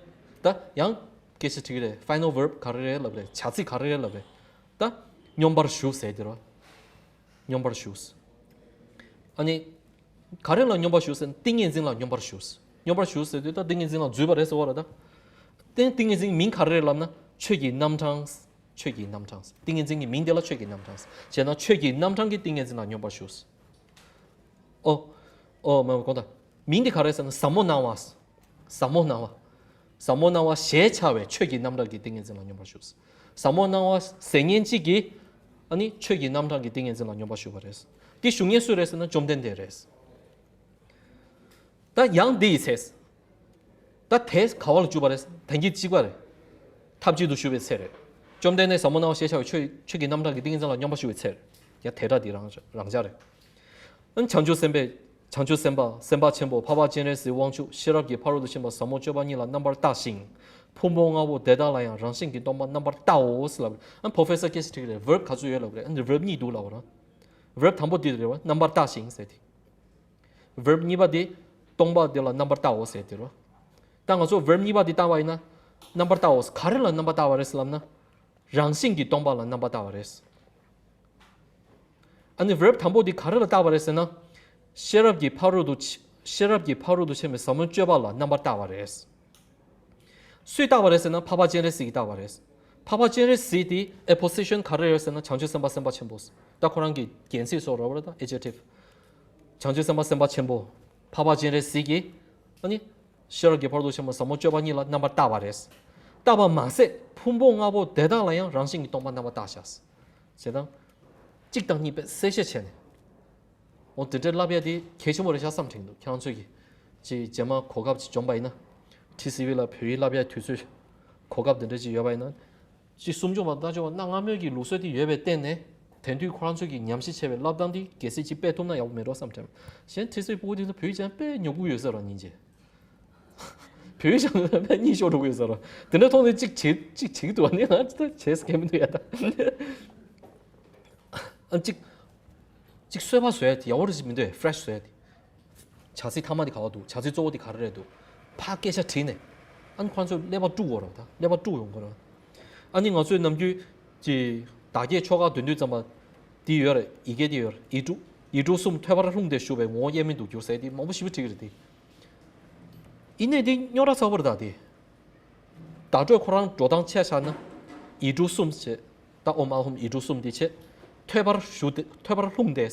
ད་ཡང་སྐད་ཆ་དྲིས་ཀྱི་རེད། ཕའི་ནལ་ཝརབ་ག་རེ་རེད་ལབ་རེད། བྱ་ཚིག་ག་རེ་རེད་ལབ་རེད། ད་སྙོམས་པར་ཞུགས་ཟེར་དེ་རོ། སྙོམས་པར་ཞུགས། ཨ་ནི་ག་རེ་ལ་སྙོམས་པར་ཞུགས་ཟེར་ན་ཏིང་ངེ་འཛིན་ལ་སྙོམས་པར་ཞུགས། སྙོམས་པར་ཞུགས་ཟེར་དུས་ད་ཏིང་ངེ་འཛིན་ལ་འཛུལ་བ་རེད་ཟེར་བ་རེད་ད། ཏིང་ཏིང་ངེ་འཛིན་མིང་ག་རེ་རེད་ལབ་ན་ཆོས་ཀྱི་རྣམ་གྲངས། ཆོས་ཀྱི་རྣམ་གྲངས། ཏིང་ངེ་འཛིན་གྱི་མིང་དེ་ལ་ཆོས་ཀྱི་རྣམ་གྲངས། བྱས་ན་ཆོས་ཀྱི་རྣམ་གྲངས་ཀྱི་ཏིང་ངེ་འཛིན་ལ་སྙོམས་པར་ཞུགས། ཨོ། ཨོ་མ་གོ་ད། མིང་དེ་ག་རེ་ཟེར་ན་ཟབ་མོ་སྣང་བ། ཟབ་མོ་སྣང་བ། ཟབ་མོ་སྣང་བ་ཞེས་བྱ་བའི་ཆོས་ཀྱི་རྣམ་གྲངས་ཀྱི་ཏིང་ངེ་འཛིན་ལ་སྙོམས་པར་ཞུགས། ཟབ་མོ་སྣང་བ་ཟེར་མཁན་གཅིག་གིས་ཨ་ནི་ཆོས་ཀྱི་རྣམ་གྲངས་ཀྱི་ཏིང་ངེ་འཛིན་ལ་སྙོམས་པར་ཞུགས་པ་རེད། དེ་ཞུ་མཁན་སུ་རེད་ཟེར་ན་བཅོམ་ལྡན་འདས་རེད། ད་ཡང་འདི་ཡི་ཚེ། ད་དེ་ག་བ་ལ་འཇུག་པ་རེད། ད་གིན་གཅིག་པ་རེད། ཐབས་གཅིག་ཏུ་ཞུགས་པའི་ཚེ་རེད། བཅོམ་ལྡན་འདས་ཟབ་མོ་སྣང་བ་ཞེས་བྱ་བའི་ཆོས་ཆོས་ཀྱི་རྣམ་གྲངས་ཀྱི་ཏིང་ངེ་འཛིན་ལ་སྙོམས་པར་ཞུགས་པའི་ཚེ་རེད། ཡང་དེ་སྒྲ་འདི་རང་རང་འཇགས་རེད། ཨ་ནི་བྱང་ཆུབ་སེམས་དཔའི་བྱང་ཆུབ་སེམས་དཔའ་སེམས་དཔའ་ཆེན་པོ་འཕགས་པ་སྤྱན་རས་གཟིགས་དབང་ཕྱུག་ཤེས་རབ་ཀྱི་ཕ་རོལ་ཏུ་ཕྱིན་པ་ཟབ་མོ་སྤྱོད་པ་གཉིས་ལ་རྣམ་པར་བལྟ་ཞིང་། ཕུང་པོ་ལྔ་པོ་དེ་དག་ལ་ཡང་རང་བཞིན་གྱིས་སྟོང་པར་རྣམ་པར་བལྟའོ་ཟེར་ལབ་རེད། ཨ་ནི་པོ་རོ་ཕེ་སར་སྐད་ཆ་དྲིས་ཀྱི་རེད། ཝརབ་ག་ཚོད་ཡོད་ལབ་རེད། ཨ་ནི་ཝརབ་གཉིས་འདུག་ལབ་པ་རེད། ཝརབ་དང་པོ་འདི་རེད་བ། རྣམ་པར་བལྟ་ཞིང་ཟེར་དེ། ཝརབ་གཉིས་པ་དེ་སྟོང་པ་དེ་ལ་རྣམ་པར་བལྟའོ་ཟེར་དེ་རོ། ད་ང་ཚོ་ཝརབ་གཉིས་པ་དེ་བལྟ་བ་ཡིན་ན། རྣམ་པར་བལྟའོ་ག་རེ་ལ་རྣམ་པར་བལྟ་བ་རེད་ཟེར་ལབ་ན། རང་བཞིན་གྱིས་སྟོང་པ་ལ་རྣམ་པར་བལྟ་བ་རེད། ཨ་ནི་ཝརབ་དང་པོ་དེ་ག་རེ་ལ་བལྟ་བ་རེད་ཟེར་ན། ཤེས་རབ་ཀྱི་ཕ་རོལ་ཏུ་ཕྱི་ཤེས་རབ་ཀྱི་ཕ་རོལ་ཏུ་ཕྱིན་པའི་ཟབ་མོ་སྤྱོད་པ་ལ་རྣམ་པར་བལྟ་བ་རེད། སུས་བལྟ་བ་རེད་ཟེར་ན་འཕགས་པ་སྤྱན་རས་གཟིགས་ཀྱིས་བལྟ་བ་རེད། འཕགས་པ་སྤྱན་རས་གཟིགས་དེ་ཨེ་པོ་སི་ཤན་ག་རེ་རེད་ཟེར་ན་བྱང་ཆུབ་སེམས་དཔའ་སེམས་དཔའ་ཆེན་པོ། ད་ཁོ་རང་གི་རྒྱན་ཚིག་བཟོ་རོགས་རེད་ད། ཨེ་ཇེག་ཊིབ། བྱང་ཆུབ་སེམས་དཔའ་སེམས་དཔའ་ཆེན་པོ། འཕགས་པ་སྤྱན་རས་གཟིགས་ཀྱིས། ཨ་ནི། ཤེས་རབ་ཀྱི་ཕ་རོལ་ཏུ་ཕྱིན་པ་ཟབ་མོ་སྤྱོད་པ་གཉིས་ལ་རྣམ་པར་བལྟ་བ་རེད། བལྟ་བ་མ་ཟད་ཕུང་པོ་ལྔ་པོ་དེ་དག་ལ་ཡང་རང་བཞིན་གྱིས་སྟོང་པར་རྣམ་པར་བལྟ་བྱ། ཞེས་དང་། གཅིག་དང་གཉིས་པས་གསལ་བཤད་བྱས་ནས། འོ་དེ་འདྲའི་བསླབ་ཡ་དེ་གལ་ཆེན་པོ་རེད་ཤག་བསམ་དྲན་འདུག་ཁྱེད་རང་ཚོས་ཀྱིས། ཅིག་རྗེས་མ་གོ་སྐབས་ཅིག་འབྱོན་པ་ཡིན་ན། ཊི་སི་ཝི་ལ་བོད་ཡིག་བསླབ་ཡ་དུས་ཚོད། གོ་སྐབས་དེ་འདྲ་ཅིག་ཡོད་པ་ཡིན་ན། ཅིག་སུམ་ཅུ་པ་ལྟ་ཅུ་པ་གནའ་སྔ་མོའི་གི་ལུགས་སྲོལ་དེ་ཡོད་པའི་སྟེང་ནས། དེང་དུས་ཁོ་རང་ཚོས་ཀྱིས་ཉམས་ཞིབ་བྱས་པའི་བསླབ་སྟངས་དེ་གལ་སྲིད་ཅིག་སྤེལ་ཐུབ་ན་ཡག་པོ་མེད་འགྲོ་བསམ་དྲན། གཞན་ཊི་སི་ཝི་ཕྲུ་གུ་དེ་ཚོ་བོད་ཡིག་སྦྱང་དཔེ་ཉོབ་ཀྱི་ཡོད་ས་རེད་སྙིང་རྗེ། བོད་ཡིག་སྦྱང་དཔེ་གཉིད་ཤོར་འགྲོ་གི་ཡོད་ས་རེད། དེ་འདྲ་མཐོང་དུས་ཅིག་བྱེད་ཅིག་བྱེད་ཀྱི་འདུག་ཨ་ནི་ང་ཅིག་ད་བྱེད་ས་གལ་མི་འདུག་ཡ་ད། ཨ་ཅིག་ཅིག་གསོལ་བ་བཟོ་ཡ་དེ་ཡག་པོ་རེད་ཅིག་མི་འདུག་ཨེ། ཕེ་རེ་ཤི་བཟོ་ཡ་དེ། བྱ་ཚིག་མཐའ་མ་དེ་ག་བ་འདུག་བྱ་ཚིག་གཙོ་བོ་དེ་ག་རེ་རེད་འདུག་ཕར་སྐད་ཆ་དྲིས་ནས། ཨ་ནི་ཁོ་རང་ཚོས་ཀླད་པ་དཀྲུག་དགོས་རེད་ད། ཀླད་པ་དཀྲུག་ཡོང་དགོས་རེད། ཨ་ནི་ང་ཚོས་ནམ་རྒྱུན་གྱི་བདག་བསྐྱེད་ཆོ་ག་འདོན་དུས་ཙམ་པ། དེ་ཡོད་རེད། ཡི་གེ་དེ་ཡོད་རེད། ཡིག་དྲུག་ཡིག་དྲུག་གསུམ་ཐོད་པར་ལྷུང་སྟེ་ཞུ་བས་ངོ་བོ་དབྱེར་མེད་དུ་གྱུར་ཟེར་དེ་མང་པོ་ཞེ་པོ་བྲིས་ཀྱི་རེད་དེ། ཡིན་ནའི་དེ་རྙོག་དྲ་ཚ་པོ་རེད་ད་དེ། བརྡ་སྤྲོད་ཁོ་རང་འགྲོ་སྟངས་ཆ་བཞག་ན། ཡིག་དྲུག་གསུམ་བྱས། ད་ཨོཾ་ཨཱཿཧཱུྃ་ཡིག་དྲུག་གསུམ་དེ་བྱས། ཐོད་པར་ཞུ་སྟེ་ཐོད་པར་ལྷུང་སྟེ།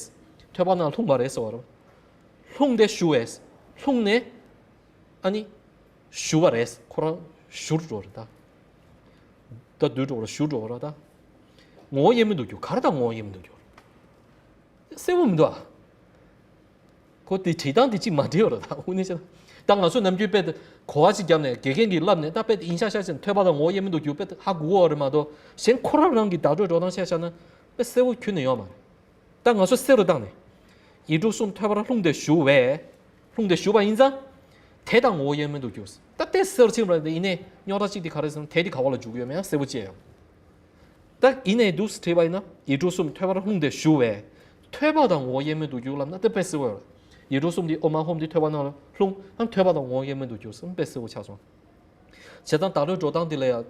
ཐོད་པ་ནང་ལྷུང་བ་རེད་ཟེར་བ་རེད། ལྷུང་སྟེ་ཞུ་བས། ལྷུང་ནས། ཨ་ནི། ཞུ་བ་རེད། ཁོ་རང་ཞུར་འགྲོ་རེད་ད། ད་འདུས་འགྲོ་རེད། ཞུར་འགྲོ་རེད་ད། ངོ་བོ་དབྱེར་མེད་དུ་གྱུར། ག་རེ་ད་ངོ་བོ་དབྱེར་མེད་དུ་གྱུར། གསལ་པོ་མི་འདུག་ཨ། ཁོ་དེ་བྲིས་སྟངས་དེ་གཅིག་མ་འགྲིག་ཡོད་རེད་ད། དངོས་གནས་བྱས་ན། ད་ང་ཚོ་ནམ་རྒྱུན་དཔེ་དེ་གོ་བ་གཅིག་བརྒྱབ་ནས་དགེ་རྒན་གྱིས་བསླབས་ནས་ད་དཔེ་དེ་ཡིན་ཤག་ཤག་བྱས་ནས་ཐོད་པ་དང་ངོ་བོ་དབྱེར་མེད་དུ་གྱུར་དཔེ་དེ་ཧ་གོ་གི་ཡོད་རེད་མ་གཏོགས། གཞན་ཁོ་རང་རང་གི་བརྡ་སྤྲོད་འགྲོ་སྟངས་བཤད་བཞག་ན། དཔེ་གསལ་པོ་ཁྱོན་ནས་ཡོད་མ་རེད། ད་ང་ཚོ་གསལ་རུ་བཏང་ནས། ཡིག་དྲུག་གསུམ་ཐོད་པར་ལྷུང་སྟེ་ཞུ་བས། ལྷུང་སྟེ་ཞུ་བ་ཡིན་ཙང་། དེ་དང་ངོ་བོ་དབྱེར་མེད་དུ་གྱུར། ད་དེ་གསལ་རུ་ཕྱིན་པ་རེད། ཡིན་ནའི་རྙོག་དྲ་གཅིག་དེ་ག་རེ་ཟེར་ན་དེ་དེ་ག་བ་ལ་འཇུག་གི་ཡོད་མེད་ཡང་གསལ་པོ་བཅད་ཡོང་། ད་ཡིན་ནའི་འདུག་སེ་བྲིས་པ་ཡིན་ན་ཡིག་དྲུག་གསུམ་ཐོད་པར་ལྷུང་སྟེ་ཞུ་བས། ཐོད་པ་དང་ངོ་བོ་དབྱེར་མེད་དུ་གྱུར་ལབ་ན་དེ་དཔེ་གསལ་པོ་ཡོད་རེད། ཡིག་དྲུག་གསུམ་དེ་ཨོཾ་ཨཱཿཧཱུྃ་དེ་ཐོད་པ་ནང་ལ་ལྷུང་། ཨ་ཐོད་པ་དང་ངོ་བོ་དབྱེར་མེད་དུ་གྱུར་ཟེར་དཔེ་གསལ་པོ་ཆགས་སོང་། བྱས་ཙང་བརྡ་སྤྲོད་འགྲོ་སྟངས་དེ་ལ་ཡང་།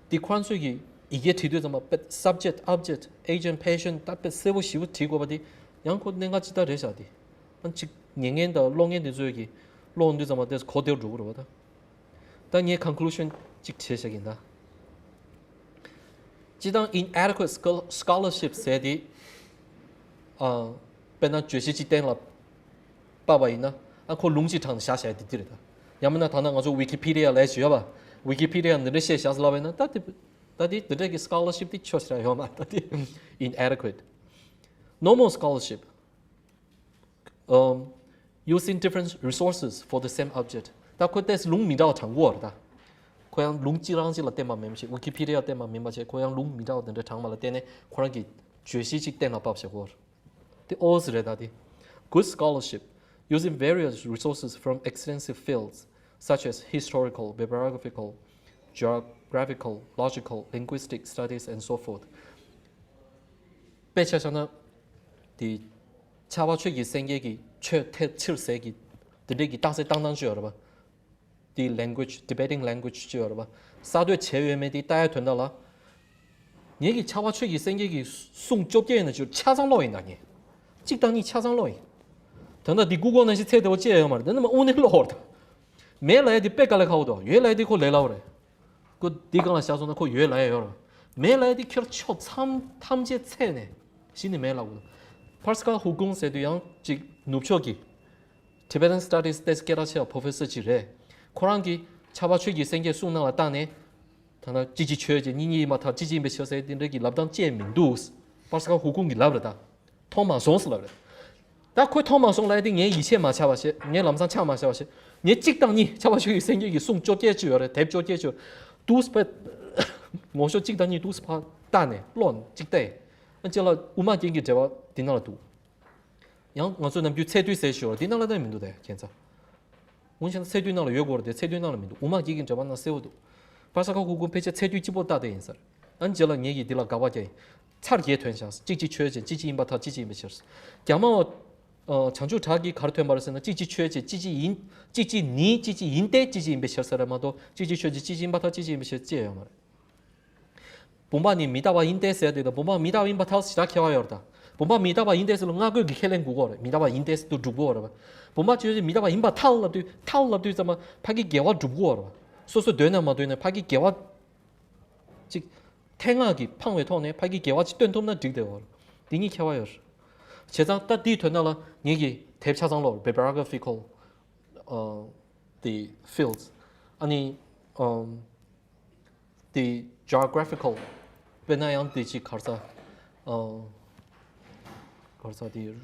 དེ་ཁོ་རང་ཚོས་ཀྱིས་ཡི་གེ་བྲིས་དུས་ཙམ་པ་དཔེ་སབ་ཇེག་ཨོབ་ཇེག་ཨེ་ཇེན་ཕེ་ཤན་ད་དཔེ་གསལ་པོ་ཞེ་པོ་བྲིས་དགོས་པ་དེ་ཡང་ཁོ་གནད་འགག་ཅིག་ད་རེད་ཤག་དེ། ཨ་ཅིག་ཉན་མཁན་དང་ཀློག་མཁན་དེ་ཚོས་ཀྱིས་ཀློག་དུས་ཙམ་པ་དེ་གོ་བདེ་རུ་འགྲོ་གི་རེད་པ་ད། ད་ངས་ཀོན་ཀུ་ལུ་ཤན་ཅིག་བྱས་བཞག་གི་ཡིན་ད། སྤྱིར་བཏང་inadequate schol- scholarship ཟེར་དེ། ཨ། དཔེར་ན་བརྗོད་གཞི་གཅིག་གཏན་ལ་ཕབ་པ་ཡིན་ན། ཨ་ཁོ་ལུང་གཅིག་དྲངས་ནས་བཞག་བཞག་དེ་འདི་རེད་ད། ཡང་མིན་ན་ད་ལྟ་ང་ཚོ་Wikipedia་ལབ་ཡ་ཅིག་ཡོད་པ། Wikipedia་འདི་འདྲ་བཤད་བཞག་ཟེར་ལབ་པ་ཡིན་ན་ད་དེ། ད་དེ་འདི་འདྲ་གི་scholarship་དེ་ཆོ་ཞེ་དྲག་ཡོད་མ་རེད་ད་དེ། Inadequate. No more scholarship. Um, using different resources for the same object. ད་ཁོ་ཏོག་ཙམ་ལུང་མི་འདྲ་བ་དྲངས་ཀྱི་ཡོད་རེད་ད། ཁོ་ཡང་ལུང་གཅིག་རང་གཅིག་ལ་བརྟེན་པ་མིན་པ་བྱས། Wikipedia་བརྟེན་པ་མིན་པ་བྱས། ཁོ་ཡང་ལུང་མི་འདྲ་བ་དེ་འདྲ་དྲངས་པ་ལ་བརྟེན་ནས་ཁོ་རང་གི་བརྗོད་གཞི་གཅིག་གཏན་ལ་ཕབ་བྱས་ཀྱི་ཡོད་རེད། དེ་ཨོ་ཙི་རེད་ད་དེ། Good scholarship, using various resources from extensive fields such as historical, bibliographical, geographical, logical, linguistic studies and so forth. དཔེ་ཆ་བཞག་ན། དེ། ཕྱྭ་པ་ཆོས་ཀྱི་སེང་གེ་གི་ཆོས་ཐེབས་ཕྱིར་ཟེར་གྱི་དེ་འདྲས་ཀྱི་རྟགས་གསལ་བཏང་སྟངས་ཅིག་ཡོད་རེད་པ། དེ་language, debating language ཅིག་ཡོད་རེད་པ། གསར་གཏོད་བྱས་ཡོད་མེད་དེ་ལྟ་ཡ་དོན་དག་ལ། ངེད་ཀྱི་ཕྱྭ་པ་ཆོས་ཀྱི་སེང་གེ་གི་གསུང་བཅོ་བརྒྱད་ཡིན་ན་ཅིག་ཆ་ཚང་ཀློག་ཡིན་ད་ངས། གཅིག་དང་གཉིས་ཆ་ཚང་ཀློག་ཡིན། དོན་དག་འདི་Google་ནང་བཞིན་ཚད་དེ་བ་ཅི་ཡང་ཡོད་མ་རེད། དེ་ནི་མ་དངོས་གནས་ཀློག་བར་ད། མེད་ལབ་ཡ་དེ་དཔེ་དཀའ་ལས་ཁག་པོ་འདུག་ཡོད་ལབ་ཡ་དེ་ཁོ་ལས་སླ་བོ་རེད། ཁོ་འདི་སྒང་ལ་བཞག་སོང་ན་ཁོ་ཡོད་ལབ་ཡ་ཡོད་རེད། མེད་ལབ་ཡ་དེ་ཁྱོད་ཕྱོགས་མཚམས་ཐམས་ཅད་ཚད་ནས་གཞི་ནས་མེད་ལབ་དགོས། Pascal Hougon་ཟེར་དུས་ཡང་ཅིག་ནུབ་ཕྱོགས་ཀྱི་Tibetan Studies་ཏེ་སྐད་གྲགས་ཆེ་བ་professor་ཅིག་རེད། ཁོ་རང་གིས་ཕྱྭ་པ་ཆོས་ཀྱི་སེང་གེའི་གསུང་ནང་ལ་བལྟས་ནས། ད་ལྟ་གཅིག་གཅིག་ཆོས་ཅན་གཉིས་གཉིས་ཡིན་པར་ཐལ། གཅིག་གཅིག་ཡིན་པའི་ཕྱིར་ཟེར་དེ་འདྲ་གི་ལབ་སྟངས་བཅས་མི་འདུག Pascal Hougon་གིས་ལབ་རེད་ད། མཐོང་མ་སོང་ཟེར་ལབ་རེད། ད་ཁོས་མཐོང་མ་སོང་ལབ་ཡ་དེ་ངས་ཡིད་ཆེས་མ་བྱས་པ་བྱས། ངས་ལམ་སང་ཆགས་མ་བྱས་པ་བྱས། ངས་གཅིག་དང་གཉིས་ཕྱྭ་པ་ཆོས་ཀྱི་སེང་གེ་གི་གསུང་བཅོ་བརྒྱད་ཅིག་ཡོད་རེད། དེབ་བཅོ་བརྒྱད་ཅིག་ཡོད་རེད། དུས་ཕར་ངོ་ཤོག་གཅིག་དང་གཉིས་དུས་ཕར་བལྟས་ནས་ཀློག་གཅིག་བལྟས། ཨ་ཅེ་ལ་དབུ་མ་རྒྱན་གྱི་འགྲེལ་པ་འདི་ནང་ལ་འདུག་ཡང་ང་ཚོས་ནམ་རྒྱུན་ཚད་བསྡུས་ཟེར་ཞོར་འདི་ནང་ལ་བལྟས་མི་འདུག་དེ་ཁྱད་མཚར། འོན་ཀྱང་ཚད་བསྡུས་ནང་ལ་ཡོད་དགོས་རེད་དེ། ཚད་བསྡུས་ནང་ལ་མི་འདུག་དབུ་མ་རྒྱན་གྱི་འགྲེལ་པ་ནང་གསལ་བོ་འདུག Pascal Hougon་ཕལ་ཆེར་ཚད་བསྡུས་གཅིག་པོ་ལྟ་དེ་ཡིན་ས་རེད། ཨ་ནི་རྗེས་ལ་ངེད་ཀྱིས་འདི་ལ་དགག་པ་རྒྱག་ཡིན། ཚར་བརྒྱད་ཐོན་བཞག་གཅིག་གཅིག་ཆོས་ཅན། གཅིག་གཅིག་ཡིན་པར་ཐལ། གཅིག་གཅིག་ཡིན་པའི་ཕྱིར། རྒྱ་དམར་བ། ཨ། བྱང་ཆུབ་གྲགས་ཀྱིས་ག་རེ་ཐོན་པ་རེད་ཟེར་ན། གཅིག་གཅིག་ཆོས་ཅན། གཅིག་གཅིག་ཡིན། གཅིག་གཅིག་ནི། གཅིག་གཅིག་ཡིན་ཏེ། གཅིག་གཅིག་ཡིན་པའི་ཕྱིར་ཟེར་རེད་མ་གཏོགས། གཅིག་གཅིག་ཆོས་ཅན། གཅིག་གཅིག་ཡིན་པར་ཐལ། གཅིག་གཅིག་ཡིན་པའི་ཕྱིར་ཅེས་ཡོད་མ་རེད། བུམ་པ་ནི་མི་རྟག་པ་ཡིན་ཏེ་ཟེར་དེ་དང་། བུམ་པ་མི་རྟག་པ་ཡིན་པར་ཐལ་ཞེ་དྲག་ཁྱད་པར་ཡོད་རེད་ད། བུམ་པ་མི་རྟག་པ་ཡིན་ཏེ་ཟེར་ལ་སྔ་རྒོལ་གྱི་ཁས་ལེན་དགོས་ཀྱི་ཡོད་རེད། མི་རྟག་པ་ཡིན་ཏེ་ཟེར་དུས་སྒྲུབ་དགོས་ཀྱི་ཡོད་རེད་པ། བུམ་པ་ཆོས་ཅན། མི་རྟག་པ་ཡིན་པར་ཐལ་ལབ་དུས། ཐལ་ལབ་དུས་ཙམ་པ་ཕ་གི་འགལ་བ་སྒྲུབ་དགོས་ཀྱི་ཡོད་རེད་པ། སོ་སོས་འདོད་ན་མ་འདོད་ན་ཕ་གི་འགལ་བ། ཅིག་ཐལ་ངག་གིས་འཕངས་པའི་ཐོག་ནས་ཕ་གི་འགལ་བ་ཅིག་སྟོན་ཐུབ་ན་འགྲིག་བསྡད་ཡོད་རེད། འདི་གཉིས་ཁྱད་པར་ཡོད་རེད། བྱས་ཙང་ད་འདིའི་དོན་དག་ལ་ངེད་ཀྱིས་དེབ་ཆ་ཚང་ཀློག་bibliographical, uh, the fields. ཨ་ནི། ཨམ། དེ་geographical། དཔེར་ན་ཡང་དེ་ཅིག་ག་རེ་ཟ། ཨ། ག་རེ་ཟ་དེ།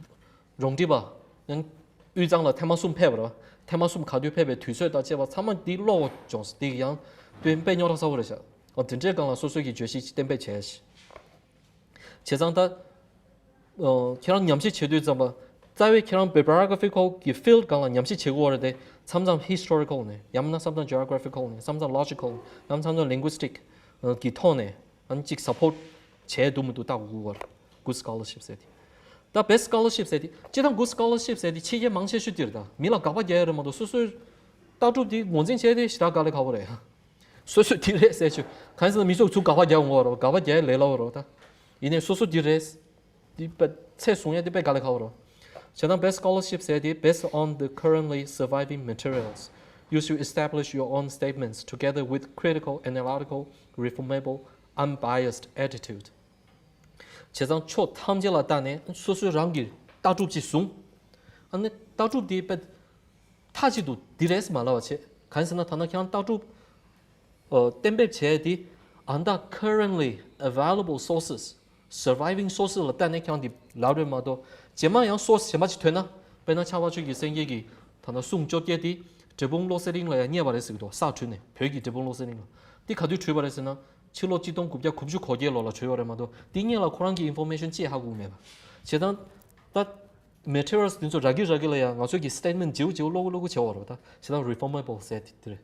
རོང་འབྲི་པ། ཡང་དབུས་གཙང་ལ་ཐེངས་མ་གསུམ་ཕེབས་པ་རེད་པ། ཐེངས་མ་གསུམ་ག་དུས་ཕེབས་པའི་དུས་ཚོད་དང་བཅས་པ་ཚང་མ་འདི་ཀློག་བྱུང་། དེ་ཡང་དཔེ་དཔེ་རྙོག་དྲ་ཚ་བོ་རེད་ཤག་ཨ། དེ་འདྲའི་སྒང་ལ་སོ་སོའི་གི་བརྗོད་གཞི་ཅིག་གཏན་འབེབས་བྱས་ཤག་བྱས་ཙང་ད། ཨ། ཁྱེད་རང་ཉམས་ཞིབ་བྱེད་དུས་ཙམ་པ། རྩ་བའི་ཁྱེད་རང་bibliographical་གི་field་སྒང་ལ་ཉམས་ཞིབ་བྱེད་དགོས་པ་རེད་དེ། མཚམས་མཚམས་historical་ནས། ཡང་མིན་ན་མཚམས་མཚམས་geographical་ནས། མཚམས་མཚམས་logical། ཡང་མཚམས་མཚམས་linguistic་གི་ཐོག་ནས། ཨ་ནི་གཅིག་support་བྱས་འདུག་མི་འདུག་ལྟ་དགོས་ཀྱི་ཡོད་རེད། Good scholarship་ཟེར་དེ། ད་best scholarship་ཟེར་དེ། སྤྱིར་བཏང་good scholarship་ཟེར་དེ་ཕྱི་རྒྱལ་མང་ཆེ་ཤོས་དེ་རེད་ད། མི་ལ་དགག་པ་རྒྱག་ཡ་རེད་མ་གཏོགས། སོ་སོའི་ལྟ་གྲུབ་དེ་ངོས་འཛིན་བྱས་ཏེ་ཞེ་དྲག་དཀའ་ལས་ཁག་པོ་རེད། སོ་སོས་དེ་རེད་ཟེར་ཆོག་གང་ཡིན་ཟེར་ན་མི་ཚོས་ཚུར་དགག་པ་རྒྱག་འོང་བ་རེད། དགག་པ་རྒྱག་ཡ་ལས་སླ་བོ་རེད་ད། ཡིན་ནའི་སོ་སོ་དེ་རེད། དེ་དཔེ་ཚད་བཟུང་ཡ་དེ་དཔེ་དཀའ་ལས་ཁག་པོ་རེད། བྱས་ཙང་best scholarship་ཟེར་དེ། Based on the currently surviving materials, you should establish your own statements together with critical, analytical, reformable, unbiased attitude. བྱས་ཙང་ཕྱོགས་ཐམས་ཅད་ལ་བལྟས་ནས་སོ་སོའི་རང་གི་ལྟ་གྲུབ་ཅིག་བཟུང་། ཨ་ནི་ལྟ་གྲུབ་དེ་དཔེ་མཐའ་གཅིག་ཏུ་འདི་རེད་མ་ལབ་པ་བྱས། གང་ཡིན་ཟེར་ན་ད་ལྟ་ཁྱེད་རང་ལྟ་གྲུབ། ཨ། གཏན་འབེབས་བྱས་དེ། under currently available sources, surviving sources་ལ་བལྟས་ནས་ཁྱེད་རང་དེ་ལབ་རེད་མ་གཏོགས། རྗེས་མ་ཡང་source་གཞན་པ་ཅིག་ཐོན་ན། དཔེར་ན་ཕྱྭ་པ་ཆོས་ཀྱི་སེང་གེ་གི་ད་ལྟ་གསུང་བཅོ་བརྒྱད་དེ་འབྲས་སྤུངས་བློ་གསལ་གླིང་ལ་ཡང་རྙེད་པ་རེད་ཟེར་གི་འདུག་གསར་བྲིས་ནས། བོད་ཀྱི་འབྲས་སྤུངས་བློ་གསལ་གླིང་ལ། དེ་ག་དུས་བྲིས་པ་རེད་ཟེར་ན། ཕྱི་ལོ་གཅིག་སྟོང་དགུ་བརྒྱ་དགུ་བཅུ་གོ་བརྒྱད་ལོ་ལ་བྲིས་པ་རེད་མ་གཏོགས། དེ་སྔོན་ལ་ཁོ་རང་གི་information་ཅིག་ཧ་གོ་མེད་པ། བྱས་ཙང་ད་materials་དེ་ཚོ་རག་གི་རག་གི་ལ་ཡང་ང་ཚོས་ཀྱི་statement་བརྗེ་པོ་བརྗེ་པོ་ཀློག་གི་ཀློག་གི་བྱེད་པ་རེད་པ། ད་བྱས་ཙང་reformable་ཟེར་དེ་དེ་རེད།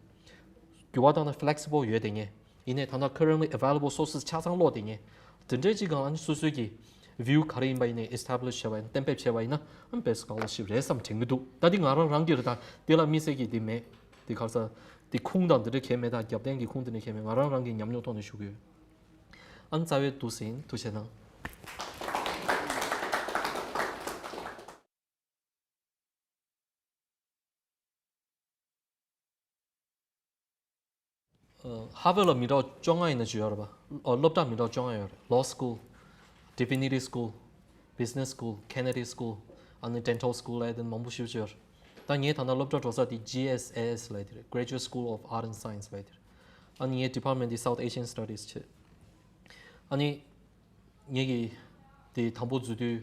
འགྱུར་བ་བཏང་ན་flexible་ཡོད་དེ་ངེས། ཡིན་ནའི་ད་ལྟ་currently available sources་ཆ་ཚང་ཀློག་དེ་ངེས། དེ་འདྲའི་ཅིག་སྒང་ཨ་ནི་སོ་སོའི་གི་view་ག་རེ་ཡིན་པ་ཡིན་ནའི་establish་བྱས་པ་ཡིན། གཏན་འབེབས་བྱས་པ་ཡིན་ན་ཨ་ནི་best scholarship་རེད་བསམ་དྲན་གི་འདུག་ད་འདི་ང་རང་རང་གི་རེད། ད་འདི་ལ་དམིགས་བསལ་གྱི་འདི་མེད། འདི་ག་རེ་ཟ། འདི་ཁུངས་དང་འདི་འདྲ་གང་ཡང་མེད། ད་རྒྱབ་རྟེན་གྱི་ཁུངས་འདི་འདྲ་གང་ཡང་མེད། ང་རང་རང་གི་ཉམས་མྱོང་ཐོག་ནས་ཞུ་གི་ཡོད། ཨ་ནི་རྩ་བའི་འདུག་ཟིན། ཐུགས་རྗེ་གནང་། ཨ། Harvard་ལ་མི་འདྲ་བ་བཅོ་ལྔ་ཡིན་ན་ཅིག་ཡོད་རེད་པ། ཨ། སློབ་གྲྭ་མི་འདྲ་བ་བཅོ་ལྔ་ཡོད་རེད། Law School, Divinity School, Business School, Kennedy School, ཨ་ནི་Dental School་ལབ་ཡ་དེ་མང་པོ་ཞེ་པོ་ཅིག་ཡོད་རེད། ད་ངས་ད་ལྟ་སློབ་གྲྭ་འགྲོ་ས་དེ་G S A S་ལབ་ཡ་དེ་རེད། Graduate School of Art and Science་ལབ་ཡ་དེ་རེད། ཨ་ནི་ངའི་department་དེ་South Asian Studies་བྱས། ཨ་ནི། ངེད་ཀྱིས་དེ་དང་པོ་འཛུལ་དུས།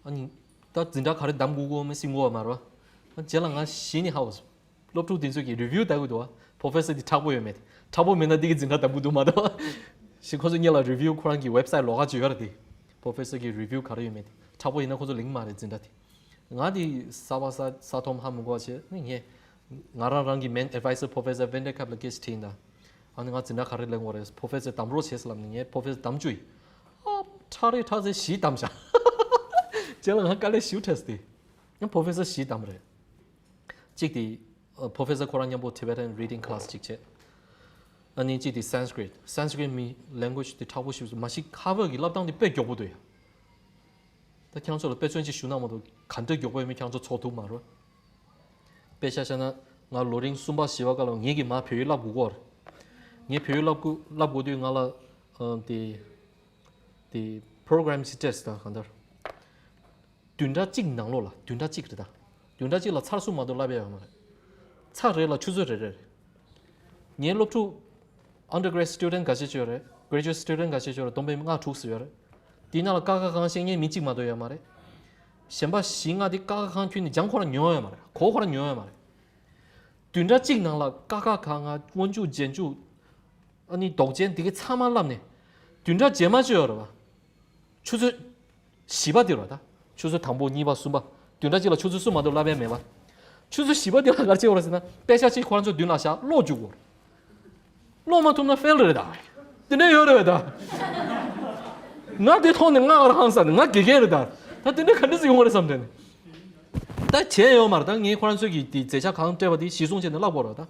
ཨ་ནི། ད་འཛིན་གྲྭ་ག་རེ་གདམ་དགོས་དགོས་མིན་སེམས་ཁུར་བ་མ་རེད་པ། ཨ། རྗེས་ལ་ང་གཞི་ནས་ཧ་གོ་སོང་། སློབ་ཕྲུག་དེ་ཚོས་ཀྱིས་review་ལྟ་གི་འདུག་པ། professor་དེ་མཁྲེགས་པོ་ཡོད་མེད། མཁྲེགས་པོ་མེད་ན་འདི་གི་འཛིན་གྲྭ་གདམ་གི་འདུག་མ་གཏོགས། ཞེས་ཁོ་ཚོ་སྔོན་ལ་review་ཁོ་རང་གི་website་ལོགས་ཀ་ཅིག་ཡོད་རེད་དེ། professor་གི་review་ག་རེ་ཡོད་མེད་དེ། མཁྲེགས་པོ་ཡིན་ན་ཁོ་ཚོ་ལེན་གི་མ་རེད་འཛིན་གྲྭ་དེ། ང་དེ་གསར་པ་གསར་གསར་ཐོན་ཧ་མི་གོ་བ་བྱས་ནས་ངས། ང་རང་རང་གི་main advisor professor Van der Kap་ལ་སྐད་ཆ་དྲིས་ཡིན་ད། ཨ་ནི་ང་འཛིན་གྲྭ་ག་རེ་ལེན་དགོས་རེད། professor་གདམ་རོགས་བྱེད་ཟེར་ལབ་ནས་ངས་professor་གདམ་བཅུག་ཡིན། ཨ། ཁྲ་རེ་ཁྲ་ཚེ་བཞི་གདམ་བཞག་དེ་ལ་ང་དཀའ་ལས་ཞེ་པོ་འཕྲད་སོང་སྟེ། ཡང་Professor་བཞི་བདམས་རེད། གཅིག་དེ་ཨ་Professor་ཁོ་རང་མཉམ་པོ་Tibetan Reading Class་གཅིག་བྱས། ཨ་ནི་གཅིག་དེ་Sanskrit། Sanskrit་མི་language་དེ་དྲག་པོ་ཞེ་པོ་འདུག་མ་གཞི་Harvard་གི་བསླབ་སྟངས་དེ་དཔེ་མགྱོགས་པོ་འདུག་ཡ། ད་ཁྱེད་རང་ཚོ་ལ་དཔེ་མཚོན་ཅིག་ཞུ་ན་མ་གཏོགས་ག་འདྲ་མགྱོགས་པོ་ཡོད་མེད་ཁྱེད་རང་ཚོ་ཚོར་ཐུབ་མ་རེད། དཔེ་ཆ་བཞག་ན་ང་ལོ་རིམ་གསུམ་པ་བཞི་པ་སྐབས་ལ་ངེད་ཀྱིས་མར་བོད་ཡིག་བསླབ་དགོས་ཀྱི་ཡོད་རེད། ངས་བོད་ཡིག་བསླབ་དགོས་བསླབ་དགོས་དུས་ང་ལ་ཨ་དེ་དེ་program་ཅིག་སྤྲད་སོང་། ད་གང་ལྟར་བདུན་ཕྲག་གཅིག་ནང་ལོགས་ལ། བདུན་ཕྲག་གཅིག་རེད་ད། བདུན་ཕྲག་གཅིག་ལ་ཚར་གསུམ་མ་གཏོགས་བསླབ་ཡ་ཡོད་མ་རེད། ཚར་རེ་ལ་ཆུ་ཚོད་རེ་རེ་རེད། ངའི་སློབ་ཕྲུག་undergrad student་འགའ་ཤས་ཅིག་ཡོད་རེད། Graduate student་འགའ་ཤས་ཅིག་ཡོད་རེད། བསྡོམས་པས་ལྔ་དྲུག་ཙམ་ཡོད་རེད། དེའི་ནང་ལ་ཀ་ཁ་གང་ཤེས་མཁན་མི་གཅིག་མ་གཏོགས་ཡོད་མ་རེད། གཞན་པ་བཞི་ལྔ་དེ་ཀ་ཁ་གང་ཁྱོན་ནས་སྦྱང་ཁོ་རང་མྱོང་ཡོད་མ་རེད། གོ་ཁོ་རང་མྱོང་ཡོད་མ་རེད། བདུན་ཕྲག་གཅིག་ནང་ལ་ཀ་ཁ་ག་ང་སྔོན་འཇུག་རྗེས་འཇུག་ཨ་ནི་ལྡོག་ཅན་དེ་གའི་ཚང་མ་བསླབས་ནས་བདུན་ཕྲག་རྗེས་མ་ཅིག་ཡོད་རེད་བ། ཆུ་ཚོད་བཞི་པ་དེ་རེད་ད། ཆུ་ཚོད་དང་པོ་གཉིས་པ་གསུམ་པ། བདུན་ཕྲག་གཅིག་ལ་ཆུ་ཚོད་གསུམ་མ་གཏོགས་བསླབ་ཡ་མེད་པ། ཆུ་ཚོད་བཞི་པ་དེ་ལ་ག་རེ་བྱེད་དགོས་རེད་ཟེར་ན་དཔེ་ཆ་གཅིག་ཁོ་རང་ཚོའི་མདུན་ལ་བཞག་ཀློག་བཅུག་དགོས་རེད། ཀློག་མ་ཐུབ་ན་fail་རེད་ད། དེ་འདྲ་ཡོད་རེད་བས་ད། ང་དེ་མཐོང་ནས་ང་ཨ་ར་ཧང་སངས་ནས་ང་དགེ་རྒན་རེད་ད། ད་དེ་འདྲ་ག་འདྲ་ཞིག་ཡོང་བ་རེད་བསམ་དྲན་ནས། ད་བྱས་ཡོད་མ་རེད་ད། ངས་ཁོ་རང་ཚོས་ཀྱི་དེ་མཛད་འཆར་གང་སྤྲད་པ་དེ་གཞི་བཟུང་བྱས་ནས་བསླབ་དགོས་རེད་ད།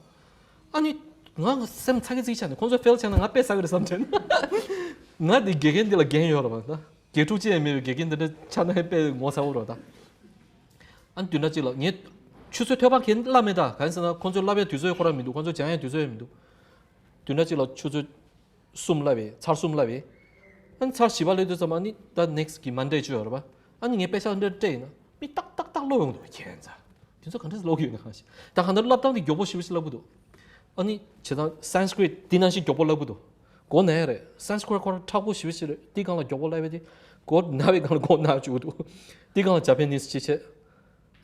ཨ་ནི་ང་སེམས་ཚ་གི་ཚིག་ཆགས་ནས་ཁོང་ཚོས་fail་ཆགས་ན་ང་དཔེ་ཟ་གི་རེད་བསམ་དྲན། ང་དེ་དགེ་རྒན་འདི་ལ་འགན་ཡོད་རེད་བ་ད། དགེ་ཕྲུག་ཅི་ཡང་མེད་པའི་དགེ་རྒན་འདི་འདྲ་ཆགས་ན་དཔེ་ངོ་ཚ་བོ་རེད་ད། ཨ་ནི་བདུན་ཕྲག་གཅིག་ལ་ངས་ཆུ་ཚོད་ཐོལ་པ་གན་བསླབ་མེད་ད། གང་ཡིན་ཟེར་ན་ཁོང་ཚོས་བསླབ་ཡའི་དུས་ཚོད་ཁོ་རང་མི་འདུག་ཁོང་ཚོས་སྦྱང་ཡའི་དུས་ཚོད་ཡང་མི་འདུག་བདུན་ཕྲག་གཅིག་ལ་ཆུ་ཚོད་གསུམ་བསླབ་པས། ཚར་གསུམ་བསླབ་པས། ཨ་ནི་ཚར་བཞི་པ་སླེབས་དུས་ཙམ་པ་ནི་ད་next་གི་Monday་ཅིག་ཡོད་རེད་པ། ཨ་ནི་ངས་དཔེ་ཆ་འདིར་སྤྲད་ཡིན་ན་མི་ཏག་ཏག་ཏག་ཀློག་ཡོང་འདུག་ཁྱེད་ཚ། དེ་ཚོ་ག་འདྲས་ཀློག་གི་ཡོད་ན་གང་ཤེས། ད་གང་ལྟར་བསླབ་སྟངས་དེ་མགྱོགས་པོ་ཞེ་པོ་ཞིག་བསླབ་གི་འདུག་ཨ་ནི་བྱས་ཙང་Sanskrit་དེ་ནང་བཞིན་མགྱོགས་པོ་བསླབ་གི་འདུག་མགོ་ན་ཡ་རེད། Sanskrit་ཁོ་རང་མཁྲེགས་པོ་ཞེ་པོ་ཞིག་རེད། དེའི་སྒང་ལ་མགྱོགས་པོ་བསླབ་པས་དེ་མགོ་ན་བའི་སྒང་ལ་མགོ་ན་བཅུག་གི་འདུག་དེའི་སྒང་ལ་Japanese་ཅིག་བྱས།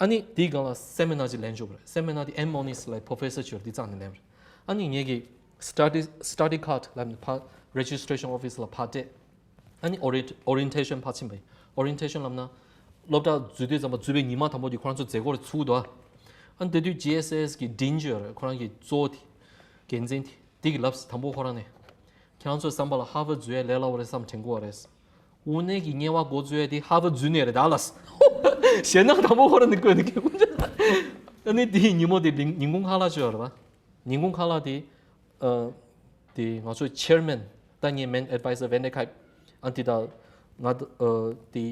ཨ་ནི་དེའི་སྒང་ལ་seminar་ཅིག་ལེན་ཆོག་པ་རེད། Seminar་དེ་M Moniz་ལབ་professor་ཅིག་ཡོད་རེད། དེ་རྩ་ནས་ལེན་པ་རེད། ཨ་ནི་ངེད་ཀྱི་study study card་ལབ་ནས་ཕར་registration office་ལ་ཕར་སྤྲད། ཨ་ནི་orient- orientation་ཕར་ཕྱིན་པ་ཡིན། Orientation་ལབ་ན་སློབ་གྲྭ་འཛུལ་དུས་ཙམ་པ་འཛུལ་བའི་ཉི་མ་དང་པོ་དེ་ཁོ་རང་ཚོ་མཛད་སྒོ་རེ་ཚུགས་འདུག་ཨ་ནི་དེ་དུས་G S S་གི་dean་ཅིག་ཡོད་རེད། ཁོ་རང་གི་གཙོ་བོ་དེ་འགན་འཛིན་དེ་དེ་གི་ལབ་དང་པོ་ཁོ་རང་ནས་ཁྱེད་རང་ཚོའི་བསམ་པ་ལ་Harvard་འཛུལ་ཡ་ལས་སླ་བོ་རེད་བསམ་དྲན་གི་ཡོད་རེད། དངོས་གནས་ཀྱི་དམྱལ་བ་མགོ་འཛུལ་ཡ་དེ་Harvard་འཛུལ་ནས་རེད་ད་ལགས། ཞེད་སྣང་དང་པོ་ཁོ་རང་ནས་བཀོད་ནས་སྐད་ཁུངས་ཅི། ཨ་ནི་དེའི་ཉིན་མོ་དེ་ཉིན་གུང་ཁ་ལག་ཅིག་ཡོད་རེད་པ། ཉིན་གུང་ཁ་ལག་དེ་ཨ་དེ་ང་ཚོའི་chairman་ད་ངའི་main advisor་Wendell་ཁ་ཨ་དེ་ད་ང་ད་ཨ་དེ་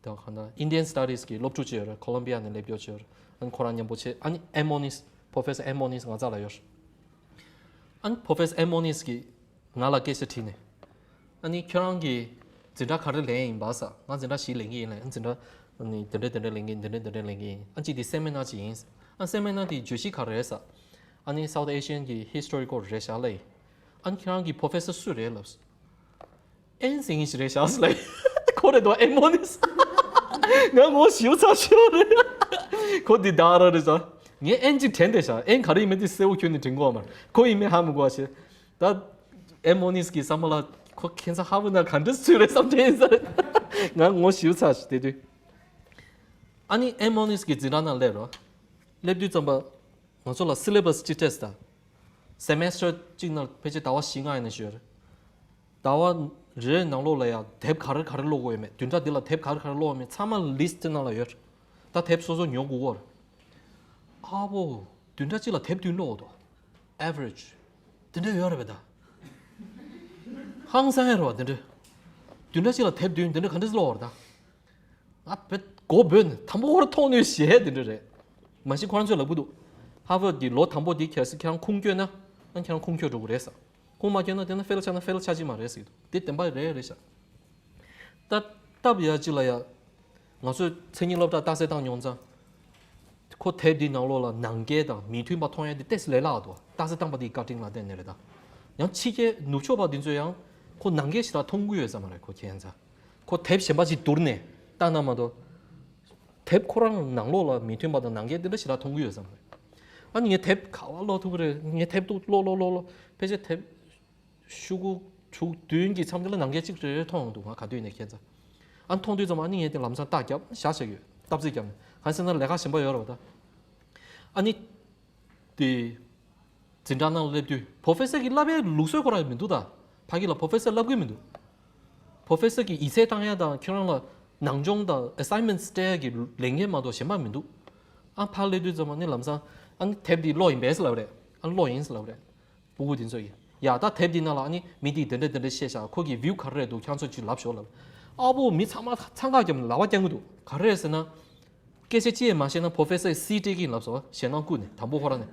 ད་གང་ལྟར་Indian Studies་གི་སློབ་ཕྲུག་ཅིག་ཡོད་རེད། Columbia་ནས་སླེབས་ཡོད་ཅིག་ཡོད་རེད། ཨ་ནི་ཁོ་རང་མཉམ་པོ་བྱས། ཨ་ནི་M Moniz Professor M Moniz་ང་རྩ་ལ་ཡོད་རེད། ཨ་ནི་Professor M Moniz་གིས་ང་ལ་སྐད་ཆ་དྲིས་ནས། ཨ་ནི་ཁྱོད་རང་གིས་འཛིན་གྲྭ་ག་རེ་ལེན་ཡིན་པ་ཟེར། ང་འཛིན་གྲྭ་བཞི་ལེན་གྱི་ཡིན་ལབ། འཛིན་གྲྭ་ཨ་ནི་དེ་འདྲ་དེ་འདྲ་ལེན་གྱི་ཡིན། དེ་འདྲ་དེ་འདྲ་ལེན་གྱི་ཡིན། ཨ་གཅིག་དེ་seminar་ཅིག་ཡིན་ཟེར། ཨ་seminar་དེ་བརྗོད་གཞི་ག་རེ་རེད་ཟེར། ཨ་ནི་South Asian་གི་history་སྐོར་རེད་ཤག་ལབ་ཡིན། ཨ་ནི་ཁྱོད་རང་གི་professor་སུ་རེད་ལབ་ཟེར། ཨེན་ཟེར་མཁན་ཞིག་རེད་ཤག་ལབ་ཡིན། ཁོ་རེད་དོ། ཨེན་མོ་ནིས། ང་ངོ་ཞིབ་ཚགས་ཤོར་རེད། ཁོ་འདི་ད་ར་རེད་ཟེར། ངས་ཨེན་གཅིག་དྲན་བསྡད་ཤག་ཨེན་ག་རེ་ཡིན་མིན་དེ་གསལ་པོ་ཁྱོན་ནས་དྲན་གྱི་ཡོད་མ་རེད། ཁོ་ཡིན་མིན་ཧ་མི་གོ་བ་བྱས། ད་ཨེན་མོ་ནིས་གི་བསམ་པ་ལ་ཁོ་ཁྱད་མཚར་ཧ་བུ་ན་ག་འདྲ་ཚུལ་རེད་བསམ་དྲན་ཡིན་ས་རེད། ང་ངོ་ཞིབ་ཚགས་ཤིག་དེ་དུས། ཨ་ནི་ཨེན་མོ་ནིས་གི་འཛིན་གྲྭ་ནང་སླེབས་རོགས། སླེབས་དུས་ཙམ་པ་ང་ཚོ་ལ་syllabus་གཅིག་སྤྲད་ད། semester་གཅིག་ནང་ཕལ་ཆེར་ཟླ་བ་བཞི་ལྔ་ཡིན་ན་ཞུ་ཡ་རེད། ཟླ་བ་རེའི་ནང་ལོགས་ལ་ཡང་དེབ་ག་རེ་ག་རེ་ཀློག་དགོས་ཡོད་མེད། བདུན་ཕྲག་འདི་ལ་དེབ་ག་རེ་ག་རེ་ཀློག་དགོས་མེད་ཚང་མ་list་ནང་ལ་ཡོད་རེད། ད་དེབ་སོ་སོ་ཉོ་དགོས་ཀྱི་ཡོད་རེད། ཨ་བོ། བདུན་ཕྲག་གཅིག་ལ་དེབ་བདུན་ཀློག་འདུག average་དེ་འདྲ་ཡོད་རེད་པས་ད། ཧང་སང་ཡ་རེད་བ་དེ་འདྲ། བདུན་ཕྲག་གཅིག་ལ་དེབ་བདུན་དེ་འདྲ་ག་འདྲ་ཀློག་རེད་ད། ང་བེད་མགོ་བོས་ནས་དང་པོ་ཁོ་རང་མཐོང་ནུས་གཞས་དེ་འདྲ་རེད། མ་གཞི་ཁོ་རང་ཚོས་ལབ་གི་འདུག Harvard་གི་ལོ་དང་པོ་དེ་གལ་སྲིད་ཁྱེད་རང་ཁུངས་བསྐྱོན་ན་ཨ་ཁྱེད་རང་ཁུངས་འཁྱོལ་འགྲོ་གི་རེད་ཟེར། ཁུངས་མ་བསྐྱོན་ན་དེ་ན་fail་ཆགས་ན་fail་ཆགས་ཀྱི་མ་རེད་ཟེར་གི་འདུག་དེ་བདེན་པ་རེད་རེད་ཤག་ད་སྟབས་ཡག་ཅིག་ལ་ཡ། ང་ཚོས་མཚན་ཉིད་སློབ་གྲྭ་རྟགས་གསལ་བཏང་མྱོང་ཙང་། ཁོ་དེབ་འདིའི་ནང་ལོགས་ལ་ནང་འགལ་དང་མི་མཐུན་པ་མཐོང་ཡ་དེ་ཏོག་ཙམ་ལས་སླ་བ་འདུག་རྟགས་གསལ་བཏང་པ་དེའི་བཀའ་དྲིན་ལ་བརྟེན་ནས་རེད་ད། ཡང་ཕྱི་རྒྱལ་ནུབ་ཕྱོགས་པ་འདི་ཚོས་ཡང་ཁོ་ནང་འགལ་ཞེ་དྲག་མཐོང་གི་ཡོད་ས་མ་རེད། ཁོ་ཁྱད་མཚར། ཁོ་དེབ་གཞན་པ་ཅིག་བསྡུར་ནས་བལྟས་ན་མ་གཏོགས། དེབ་ཁོ་རང་ནང་ལོགས་ལ་མི་མཐུན་པ་དང་ནང་འགལ་དེ་འདྲ་ཞེ་དྲག་མཐོང་གི་ཡོད་ས་མ་རེད། ཨ་ནི་ངས་དེབ་ག་པར་ཀློག་ཐུབ་ཀྱི་རེད། ངས་དེབ་ཏུ་ཀློག་ཀློག་ཀློག་ཀློག་ཕལ་ཆེར་དེབ་ཤོག་གུ་དྲུག་བདུན་གྱི་མཚམས་དེ་ལ་ནང་འགལ་གཅིག་རེ་རེ་མཐོང་འདུག་ང་ག་དུས་ནས་ཁྱད་མཚར། ཨ་ནི་མཐོང་དུས་ཙམ་ཨ་ནི་ངས་དེ་ལམ་སང་རྟགས་བརྒྱབ་བཞག་བྱས་ཡོད། སྟབས་ཚིག་བརྒྱབ་ནས་གང་ཟེར་ན་ལས་ཀ་གཞན་པ་ཡོད་རེད་བ་ད། ཨ་ནི། དེ། འཛིན་གྲྭ་ནང་སླེབས་དུས་professor་གིས་བསླབ་པའི་ལུགས་སྲོལ་ཁོ་རང་མི་འདུག་ད། ཕ་གི་ལ་professor་བསླབ་གི་མི་འདུག professor་གིས་ཡིག་ཚད་བཏང་ཡ་དང་ཁྱོད་རང་ལ་ ནང་སྦྱོང་དང་assignments་སྤྲད་ཡག་གི་ལས་འགན་མ་གཏོགས་གཞན་པ་མི་འདུག་ཨ་ཕར་སླེབས་དུས་ཙམ་པ་ནི་ལམ་སང་ཨ་ནི་དེབ་འདི་ཀློག་ཡིན་པས་ལབ་རེད། ཨ་ཀློག་ཡིན་ལབ་རེད། སྤུ་གུ་འདི་ཚོ་ཡིན། ཡ་ད་དེབ་འདི་ནང་ལ་ཨ་ནི་མི་འདིས་དེ་འདྲ་དེ་འདྲ་བཤད་ཤག་ཁོ་གི་view་ག་རེ་རེད་འདུག་ཁྱང་ཚོ་ཅིག་ལབ་ཤོག་ལབ། ཨ་བོ་མི་ཚང་མ་འཚང་ཁ་བརྒྱབ་ནས་ལག་པ་བརྐྱང་གི་འདུག་ག་རེ་རེད་ཟེར་ན། སྐད་ཆ་ཅི་ཡང་མ་བཤད་ན་professor་ཡིས་སི་སྤྲད་ཀྱིན་ལབ་སོང་། ཞེད་སྣང་བསྐུལ་ནས་དང་པོ་ཁོ་རང་ནས།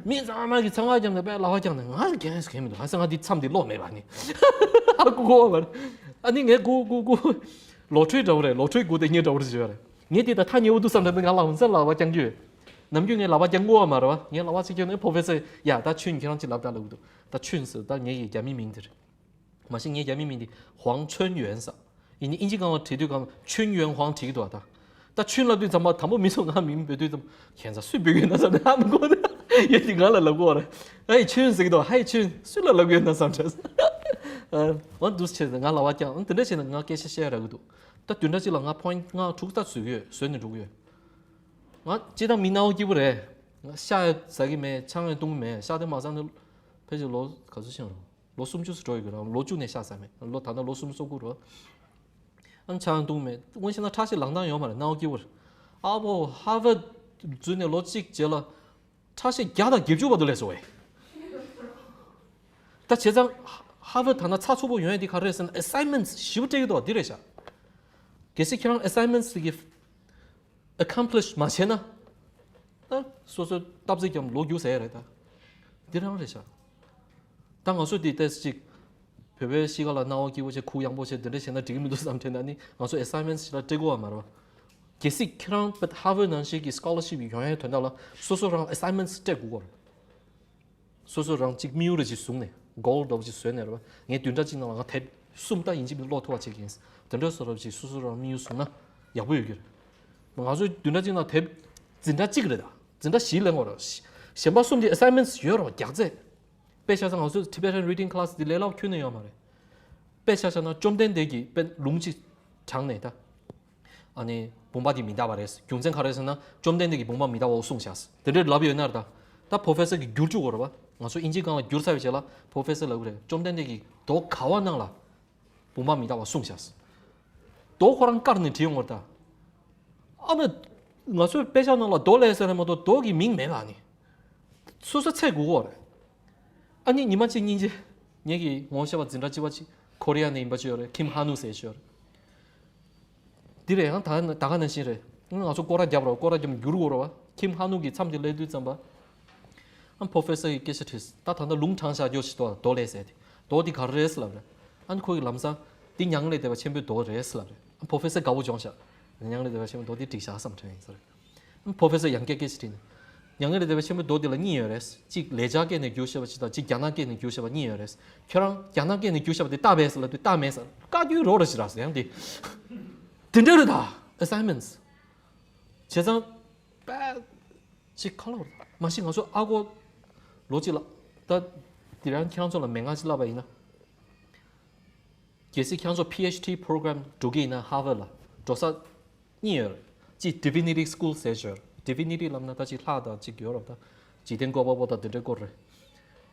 མི་ཚང་མ་གིས་འཚང་ཁ་བརྒྱབ་ནས་དཔེ་ལག་པ་བརྐྱངས་ནས་ང་གན་གན་མི་འདུག་ང་ས་ང་འདི་མཚམས་འདི་ཀློག་མེད་པ་ནི། ཨ་ཀུ་ཀུ་བ་ཨ་ནི་ངས་ཀུ་ཀུ་ཀུ། ལོ་ཁྲུས་འདྲ་བོ་རེད། ལོ་ཁྲུས་སྒུག་སྟེ་ངས་འདྲ་བོ་རེ་བྱེད་པ་རེད། ངས་འདི་ད་ཐག་ཉེ་བོ་འདུག་བསམ་དྲན་ང་ལག་ཟེར་ལག་པ་བརྐྱང་རྒྱུ་ཡོད། ནམ་རྒྱུན་ངས་ལག་པ་བརྐྱང་གོ་བ་མ་རེད་བ། ངས་ལག་པ་ཅིག་བརྐྱངས་ནས་professor་ཡ་ད་ཆུན་ཁྱེད་རང་ཅིག་ལབ་ད་ལབ་གི་འདུག་ད་ཆུན་ཟེར་ད་ངེད་ཀྱི་རྒྱ་མི་མིང་འདིར། མ་གཞི་ངའི་རྒྱ་མི་མིང་འདི་ཧུའང་ཆོན་ཡོན་ཟེར། ཡིན་ནའི་ཨིན་ཇི་སྒང་ལ་བྲིས་དུས་སྒང་ཆུན་ཡོན་ཧུའང་བྲིས་ཀྱི་འདུག་ད། ད་ཆུན་ལབ་དུས་ཙམ་པ་དང་པོ་མི་ཚོ་ང་མིང་འབོད་དུས་ཙམ་ཁྱད་མཚར་སུས་འབོད་ཀྱི་ཡོད་ན་བསམ་ནས་ཧ་མི་གོ་ནས་ཡོད་ཀྱི་ང་ལ་ལབ་གོ་རེད། ཨའི་ཆུན་ཟེར་གྱི་འདུག་ཧའི་ཆུན་སུ་ལ་ལབ་ཀྱི་ཡོད་ན་བསམ་དྲན། འོ་འདུག་བྱས་ཙང་ང་ལག་པ་བརྐྱངས་དེ་འདྲ་བྱས་ན་ང་སྐད་ཆ་བཤད་ཡ་རག་གི་འདུག་ད་བདུན་ཕྲག་གཅིག་ལ་ང་point་ལྔ་དྲུག་ལྟར་བཟོས་ཀྱི་ཡོད། བཟོས་ནས་འགྲོ་གི་ཡོད། ང་སྤྱིར་བཏང་མི་སྣང་བ་སྐྱིད་པོ་རེད། ང་ཤ་ཡང་ཟ་གི་མེད། ཆང་ཡང་བཏུང་གི་མེད། ཤ་དེ་མ་ཟ་ནས་ཕལ་ཆེར་ལོ་ག་ཚོད་ཕྱིན་རུང་། ལོ་སུམ་ཅུ་ཙམ་འགྲོ་ཡོད་ཀྱི་རེད། ལོ་བཅུ་ནས་ཤ་ཟ་མེད། ལོ་ད་ལྟ་ལོ་སུམ་ཅུ་སོ་དགུ་རེད། ཨ་ཆང་བཏུང་མེད། དངོས་བཤད་ན་ཁྲག་ཤེད་ལངས་སྟངས་ཡོད་མ་རེད། སྣང་བ་སྐྱིད་པོ་རེད། ཨ་བོ་ཧར་ཝརཌ་འཛུལ་ནས་ལོ་གཅིག་རྗེས་ལ་ཁྲག་ཤེད་བརྒྱ་དང་བརྒྱད་ཅུ་བར་དུ་སླེབས་སོང་བས། ད་བྱས་ཙང་ཧར་ཝརཌ་ད་ན་ཚགས་ཚུད་པོ་ཡོང་ཡ་དེ་ག་རེ་རེད་ཟེར་ན་assignments་ཞེ་པོ་སྤྲད་ཀྱི་འདུག་འདི་རེད་ཤག་གལ་སྲིད་ཁྱེད་རང་assignments་གི accomplish་མ་བྱས་ན། ད་སོ་སོའི་སྟབས་ཚིག་ཀྱང་ལོ་རྒྱུགས་ཟེར་ཡ་རེད་ད། འདི་རང་རེད་ཤག་ད་ང་ཚོ་འདི་ཏོག་ཙམ་ཅིག་བོད་པའི་གཤིས་ཀ་ལ་སྣང་བ་སྐྱིད་པོ་བྱས་ཁུག་ཡངས་པོ་བྱས་འདི་འདྲ་བྱས་ན་འགྲིག་གི་མི་འདུག་བསམ་དྲན་ན་ནི་ང་ཚོ་assignments་ཞིག་ལ་སྤྲད་དགོས་པ་མ་རེད་བ། གལ་སྲིད་ཁྱེད་རང་ཧར་ཝརཌ་ནང་བཞིན་གྱི་scholarship་ཡོང་ཡའི་དོན་དག་ལ་སོ་སོ་རང་assignments་སྤྲད་དགོས་པ་རེད། སོ་སོ་རང་གཅིག་དམིགས་ཡུལ་རེ་ཅིག་བཟུང་ནས་goal་འདྲ་བོ་ཅིག་བཟོས་ནས་རེད་བ། ངས་བདུན་ཕྲག་གཅིག་ནང་ལ་ང་དེབ་གསུམ་ལྟར་ཡིན་གཅིག་མིན་ཀློག་ཐུབ་པ་བྱེད་ཀྱི་ཡིན། དེ་འདྲ་བཟོ་འདྲ་བོ་ཅིག་སོ་སོ་རང་དམིགས་ཡུལ་བཟུང་ན་ཡག་པོ་ཡོད་ཀྱི་རེད། ང་ཚོའི་བདུན་ཕྲག་གཅིག་ནང་དེབ་འཛིན་གྲྭ་གཅིག་རེད་ད། འཛིན་གྲྭ་བཞི་ལེན་དགོས་རེད། གཞན་པ་གསུམ་དེ་assignments་ཡོད་རེད་བ། རྒྱག་རྩེ། དཔེ་ཆ་ཚང་ང་ཚོའི་Tibetan Reading Class་དེ་ལས་སླ་པོ་ཁྱོན་ནས་ཡོད་མ་རེད། དཔེ་ཆ་བཞག་ན་བཅོམ་ལྡན་འདས་ཀྱིས་དཔེ་ལུང་གཅིག་དྲངས་ནས་ད། ཨ་ནི་བུམ་པ་འདི་མི་རྟག་པ་རེད། རྒྱུ་མཚན་ག་རེ་ཟེར་ན་བཅོམ་ལྡན་འདས་ཀྱིས་བུམ་པ་མི་རྟག་པའོ་གསུངས་ཤག་དེ་འདྲའི་ལབ་ཡོད་ན་རེད་ད། ད་professor་གིས་བསྒྱུར་བཅུག་དགོས་རེད་བ། ང་ཚོ་ཨིན་ཇིའི་སྒང་ལ་བསྒྱུར་ཚར་བའི་རྗེས་ལ་professor་ལབ་གི་རེད། བཅོམ་ལྡན་འདས་ཀྱིས་མདོ་ག་བ་ནང་ལ་བུམ་པ་མི་རྟག་པ་གསུངས་ཤག་མདོ་ཁོ་རང་བཀར་ནས་བྲིས་ཡོང་བ་རེད་ད། ཨ་ནི་ང་ཚོའི་དཔེ་ཆ་ནང་ལ་མདོ་ལས་ཟེར་ན་མ་གཏོགས་མདོ་གི་མིང་མེད་པ་ནི། སོ་སོ་འཚོལ་དགོས་ཀྱི་རེད། ཨ་ནི་ཉི་མ་གཅིག་གཉིས་རྗེས་ངེད་ཀྱི་ངོ་ཤེས་པ་འཛིན་གྲྭ་གཅིག་པ་གཅིག་ཁོ་རི་ཡ་ནས་ཡིན་པ་ཅིག་ཡོད་རེད། ཁིམ་ཧ་ནུ་ཟེར་ཅིག་ཡོད་རེད། འདི་རེད་ཡང་ད་ད་ག་ནང་བཞིན་རེད། ང་ཚོ་སྐོར་ར་རྒྱབ་རོགས་སྐོར་ར་རྒྱབ་འགྱུར་དགོས་རེད་བ། ཁིམ་ཧ་ནུ་གི་མཚམས་དེ་སླེབས་དུས་ཙམ་པ། ཨ་professor་གིས་སྐད་ཆ་དྲིས། ད་ད་ལྟ་ལུང་དྲངས་བཞག་རྒྱུ་ཞིག་འདུག་མདོ་ལས་ཟེར་ཏེ། མདོ་འདི་ག་རེ་རེད་ཟེར་ལབ་རེད། ཨ་ནི་ཁོ་གིས་ལམ་སང་འདི་མྱ་ངན་ལས་འདས་པ་ཆེན་པོའི་མདོ་རེད་ཟེར་ལབ་རེད། ཨ་professor་དགའ་བོ་བྱུང་ཤག་མྱ་ངན་ལས་འདས་པ་ཆེན་པོའི་མདོ་འདི་འགྲིག་ཤག་བསམ་དྲན་ཡིན་ས་རེད། ཨ་professor་ཡང་བསྐྱར་སྐད་ཆ་དྲིས་ནས། མྱ་ངན་ལས་འདས་པ་ཆེན་པོའི་མདོ་འདི་ལ་གཉིས་ཡོད་རེད། གཅིག་ལེགས་སྦྱར་སྐད་ནས་བསྒྱུར་བཞག་པ་གཅིག་དང་གཅིག་རྒྱ་ནག་སྐད་ནས་བསྒྱུར་བཞག་པ་གཉིས་ཡོད་རེད། ཁྱོད་རང་རྒྱ་ནག་སྐད་ནས་བསྒྱུར་བཞག་པ་དེ་ལྟ་བས་ཟེར་ལབ་དུས་ལྟ་མེད་ཟེར། བཀའ་བཀྱོན་རོགས་རེད་ཞེ་དྲག་ཟེར་ཡང་དེ། དེ་འདྲ་རེད་ད། assignments། བྱས་ཙང་། པད། ཅིག་ཁ་ལོ་རེད། མ་གཞི་ང་ཚོ་ཨ་ཁོ། ལོ་གཅིག་ལ། ད། དེ་རང་ཁྱེད་རང་ཚོ་ལ་མན་ངག་ཅིག་བསླབ་པ་ཡིན་ན། གལ་སྲིད་ཁྱེད་རང་ཚོ་PhD program་འགྲོ་གི་ཡིན་ན་Harvard་ལ་འགྲོ་ས་གཉིས་ཡོད་རེད། གཅིག་Divinity School་ཟེར་ཞིག་ཡོད་རེད། Divinity་ལབ་ན་ད་ཅིག་ལྷ་དང་ཅིག་ཡོད་རེད་ད། འཇིག་རྟེན་བཀོད་པ་པོ་དང་དེ་འདྲའི་སྐོར་རེད།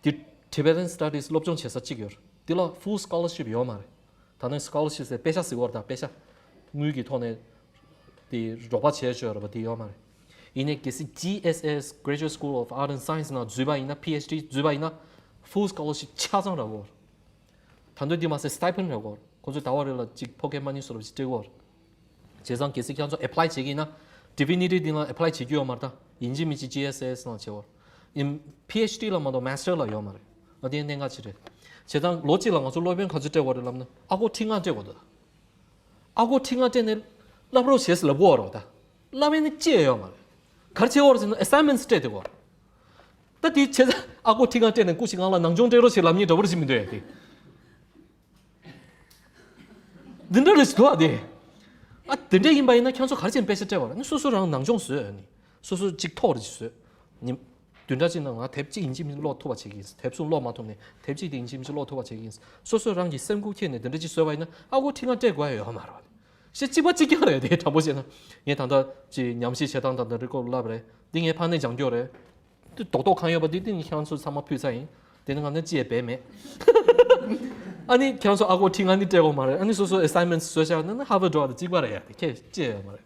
དེ་Tibetan Studies་སློབ་སྦྱོང་བྱེད་ས་གཅིག་ཡོད་རེད། དེ་ལ་full scholarship་ཡོད་མ་རེད། ད་ནི་scholarship་ཟེར་པེ་ཤ་ཟེར་བ་རེད་ད། པེ་ཤ་དངུལ་གྱི་ཐོག་ནས་དེ་རོགས་པ་བྱས་ཞིག་ཡོད་རེད་པ། དེ་ཡོད་མ་རེད། ཡིན་ནའི་གལ་སྲིད་GSS Graduate School of Art and Science་ནང་འཛུལ་བ་ཡིན་ན། PhD་འཛུལ་བ་ཡིན་ན་full scholarship་ཆ་ཚང་རག་གོ། ད་དུང་དེ་མ་ཟད་stipend་རག་གོ། ཁོ་ཚོས་ཟླ་བ་རེ་ལ་ཅིག་pocket money་བཟོ་འདྲ་ཅིག་སྤྲད་གོ། བྱས་ཙང་གལ་སྲིད་ཁྱེད་ཚོ་apply་བྱེད་ཀྱི་ཡིན་ན། Divinity་འདི་ནང་apply་བྱེད་རྒྱུ་ཡོད་མ་རེད་ད། ཡིན་གཅིག་མིན་གཅིག་GSS་ནང་བྱེད་གོ། ཡིན་PhD་ལ་མ་གཏོགས་master་ལ་ཡོད་མ་རེད། ཨ་དེ་གནད་འགག་ཅིག་རེད། བྱས་ཙང་ལོ་གཅིག་ལ་ང་ཚོ་སློབ་ཡོན་ག་ཚོད་སྤྲད་དགོས་རེད་ལབ་ན་ཨ་སྒོར་ཁྲི་ལྔ་སྤྲད་དགོས་འདུག་ཨ་སྒོར་ཁྲི་ལྔ་སྤྲད་ནས་བསླབ་རོགས་བྱེད་ཟེར་ལབ་དགོས་རེད་ད། བསླབ་ཡས་ནི་ཅི་ཡང་ཡོད་མ་རེད། ག་རེ་བྱེད་དགོས་རེད་ཟེར་ན་assignments་སྤྲད་དེ་དགོས་རེད། ད་དེ་བྱས་ཙང་ཨ་སྒོར་ཁྲི་ལྔ་སྤྲད་ནས་སྐུ་ཞིག་ངང་ལ་ནང་སྦྱོང་སྤྲད་རོགས་བྱེད་ལབ་མཁན་འདྲ་པོ་རེ་ཞིག་མི་འདུག་ཡ་དེ། འདི་འདྲ་རེ་ཞིག་འདུག་ཨ་དེ། ཨ་དེ་འདྲ་ཡིན་པ་ཡིན་ན་ཁྱེད་ཚོ་ག་རེ་བྱས་ནས་པེ་ཤ་སྤྲད་པ་རེད། ནི་སོ་སོ་རང་ནང་སྦྱོང་བཟོས་ནི། སོ་སོ་གཅིག་ཐོག་རེ་ཞིག་བཟོས། ནི། བདུན་ཕྲག་གཅིག་ནང་ང་དེབ་གཅིག་ཡིན་གཅིག་མིན་གཅིག་ཀློག་ཐུབ་པ་བྱེད་ཀྱི་ཡིན། དེབ་གསུམ་ཀློག་མ་ཐུབ་ནས་དེབ་གཅིག་དེ་ཡིན་གཅིག་མིན་གཅིག་ཀློག་ཐུབ་པ་བྱེད་ཀྱི་ཡིན། སོ་སོ་རང་གི་སེམས་ཁུར་འཁྱེར་ནས་དེ་འདྲ་ཅིག་བཟོས་པ་ཡིན་ན་ཨ་སྒོར་ཁྲི་ལྔ་སྤྲད་དགོས་ཡ་ཡོད་མ་རེད། ཞེ་གཅིག་པ་གཅིག་རྐྱང་རེད་དེ། དྲང་པོ་བཤད་ན། ངས་ད་ལྟ་ཅིག་ཉམས་ཞིབ་བྱེད་སྟངས་དང་དེ་འདྲའི་སྐོར་ལབ་རེད། འདི་ངས་ཕར་ནས་སྦྱང་རྒྱུ་རེད། འདི་རྡོག་རྡོག་གང་ཡོད་པ་འདི་འདི་ངས་ཁྱེད་རང་ཚོ་ཚང་མ་ཕུལ་ཚར་ཡིན། དེ་ནི་ང་ནི་ཅི་ཡང་འབད་མེད། ཨ་ནི་ཁྱེད་རང་ཚོ་ཨ་ཁོ་ཁྲིད་ང་ནི་སྤྲད་དགོས་མ་རེད། ཨ་ནི་སོ་སོ་assignments་བཟོས་བཞག་ན་ན་Harvard་འགྲོ་བ་དང་གཅིག་པ་རེད་ཡ། དེ་ཁྱེད་ཅི་ཡོད་མ་རེད།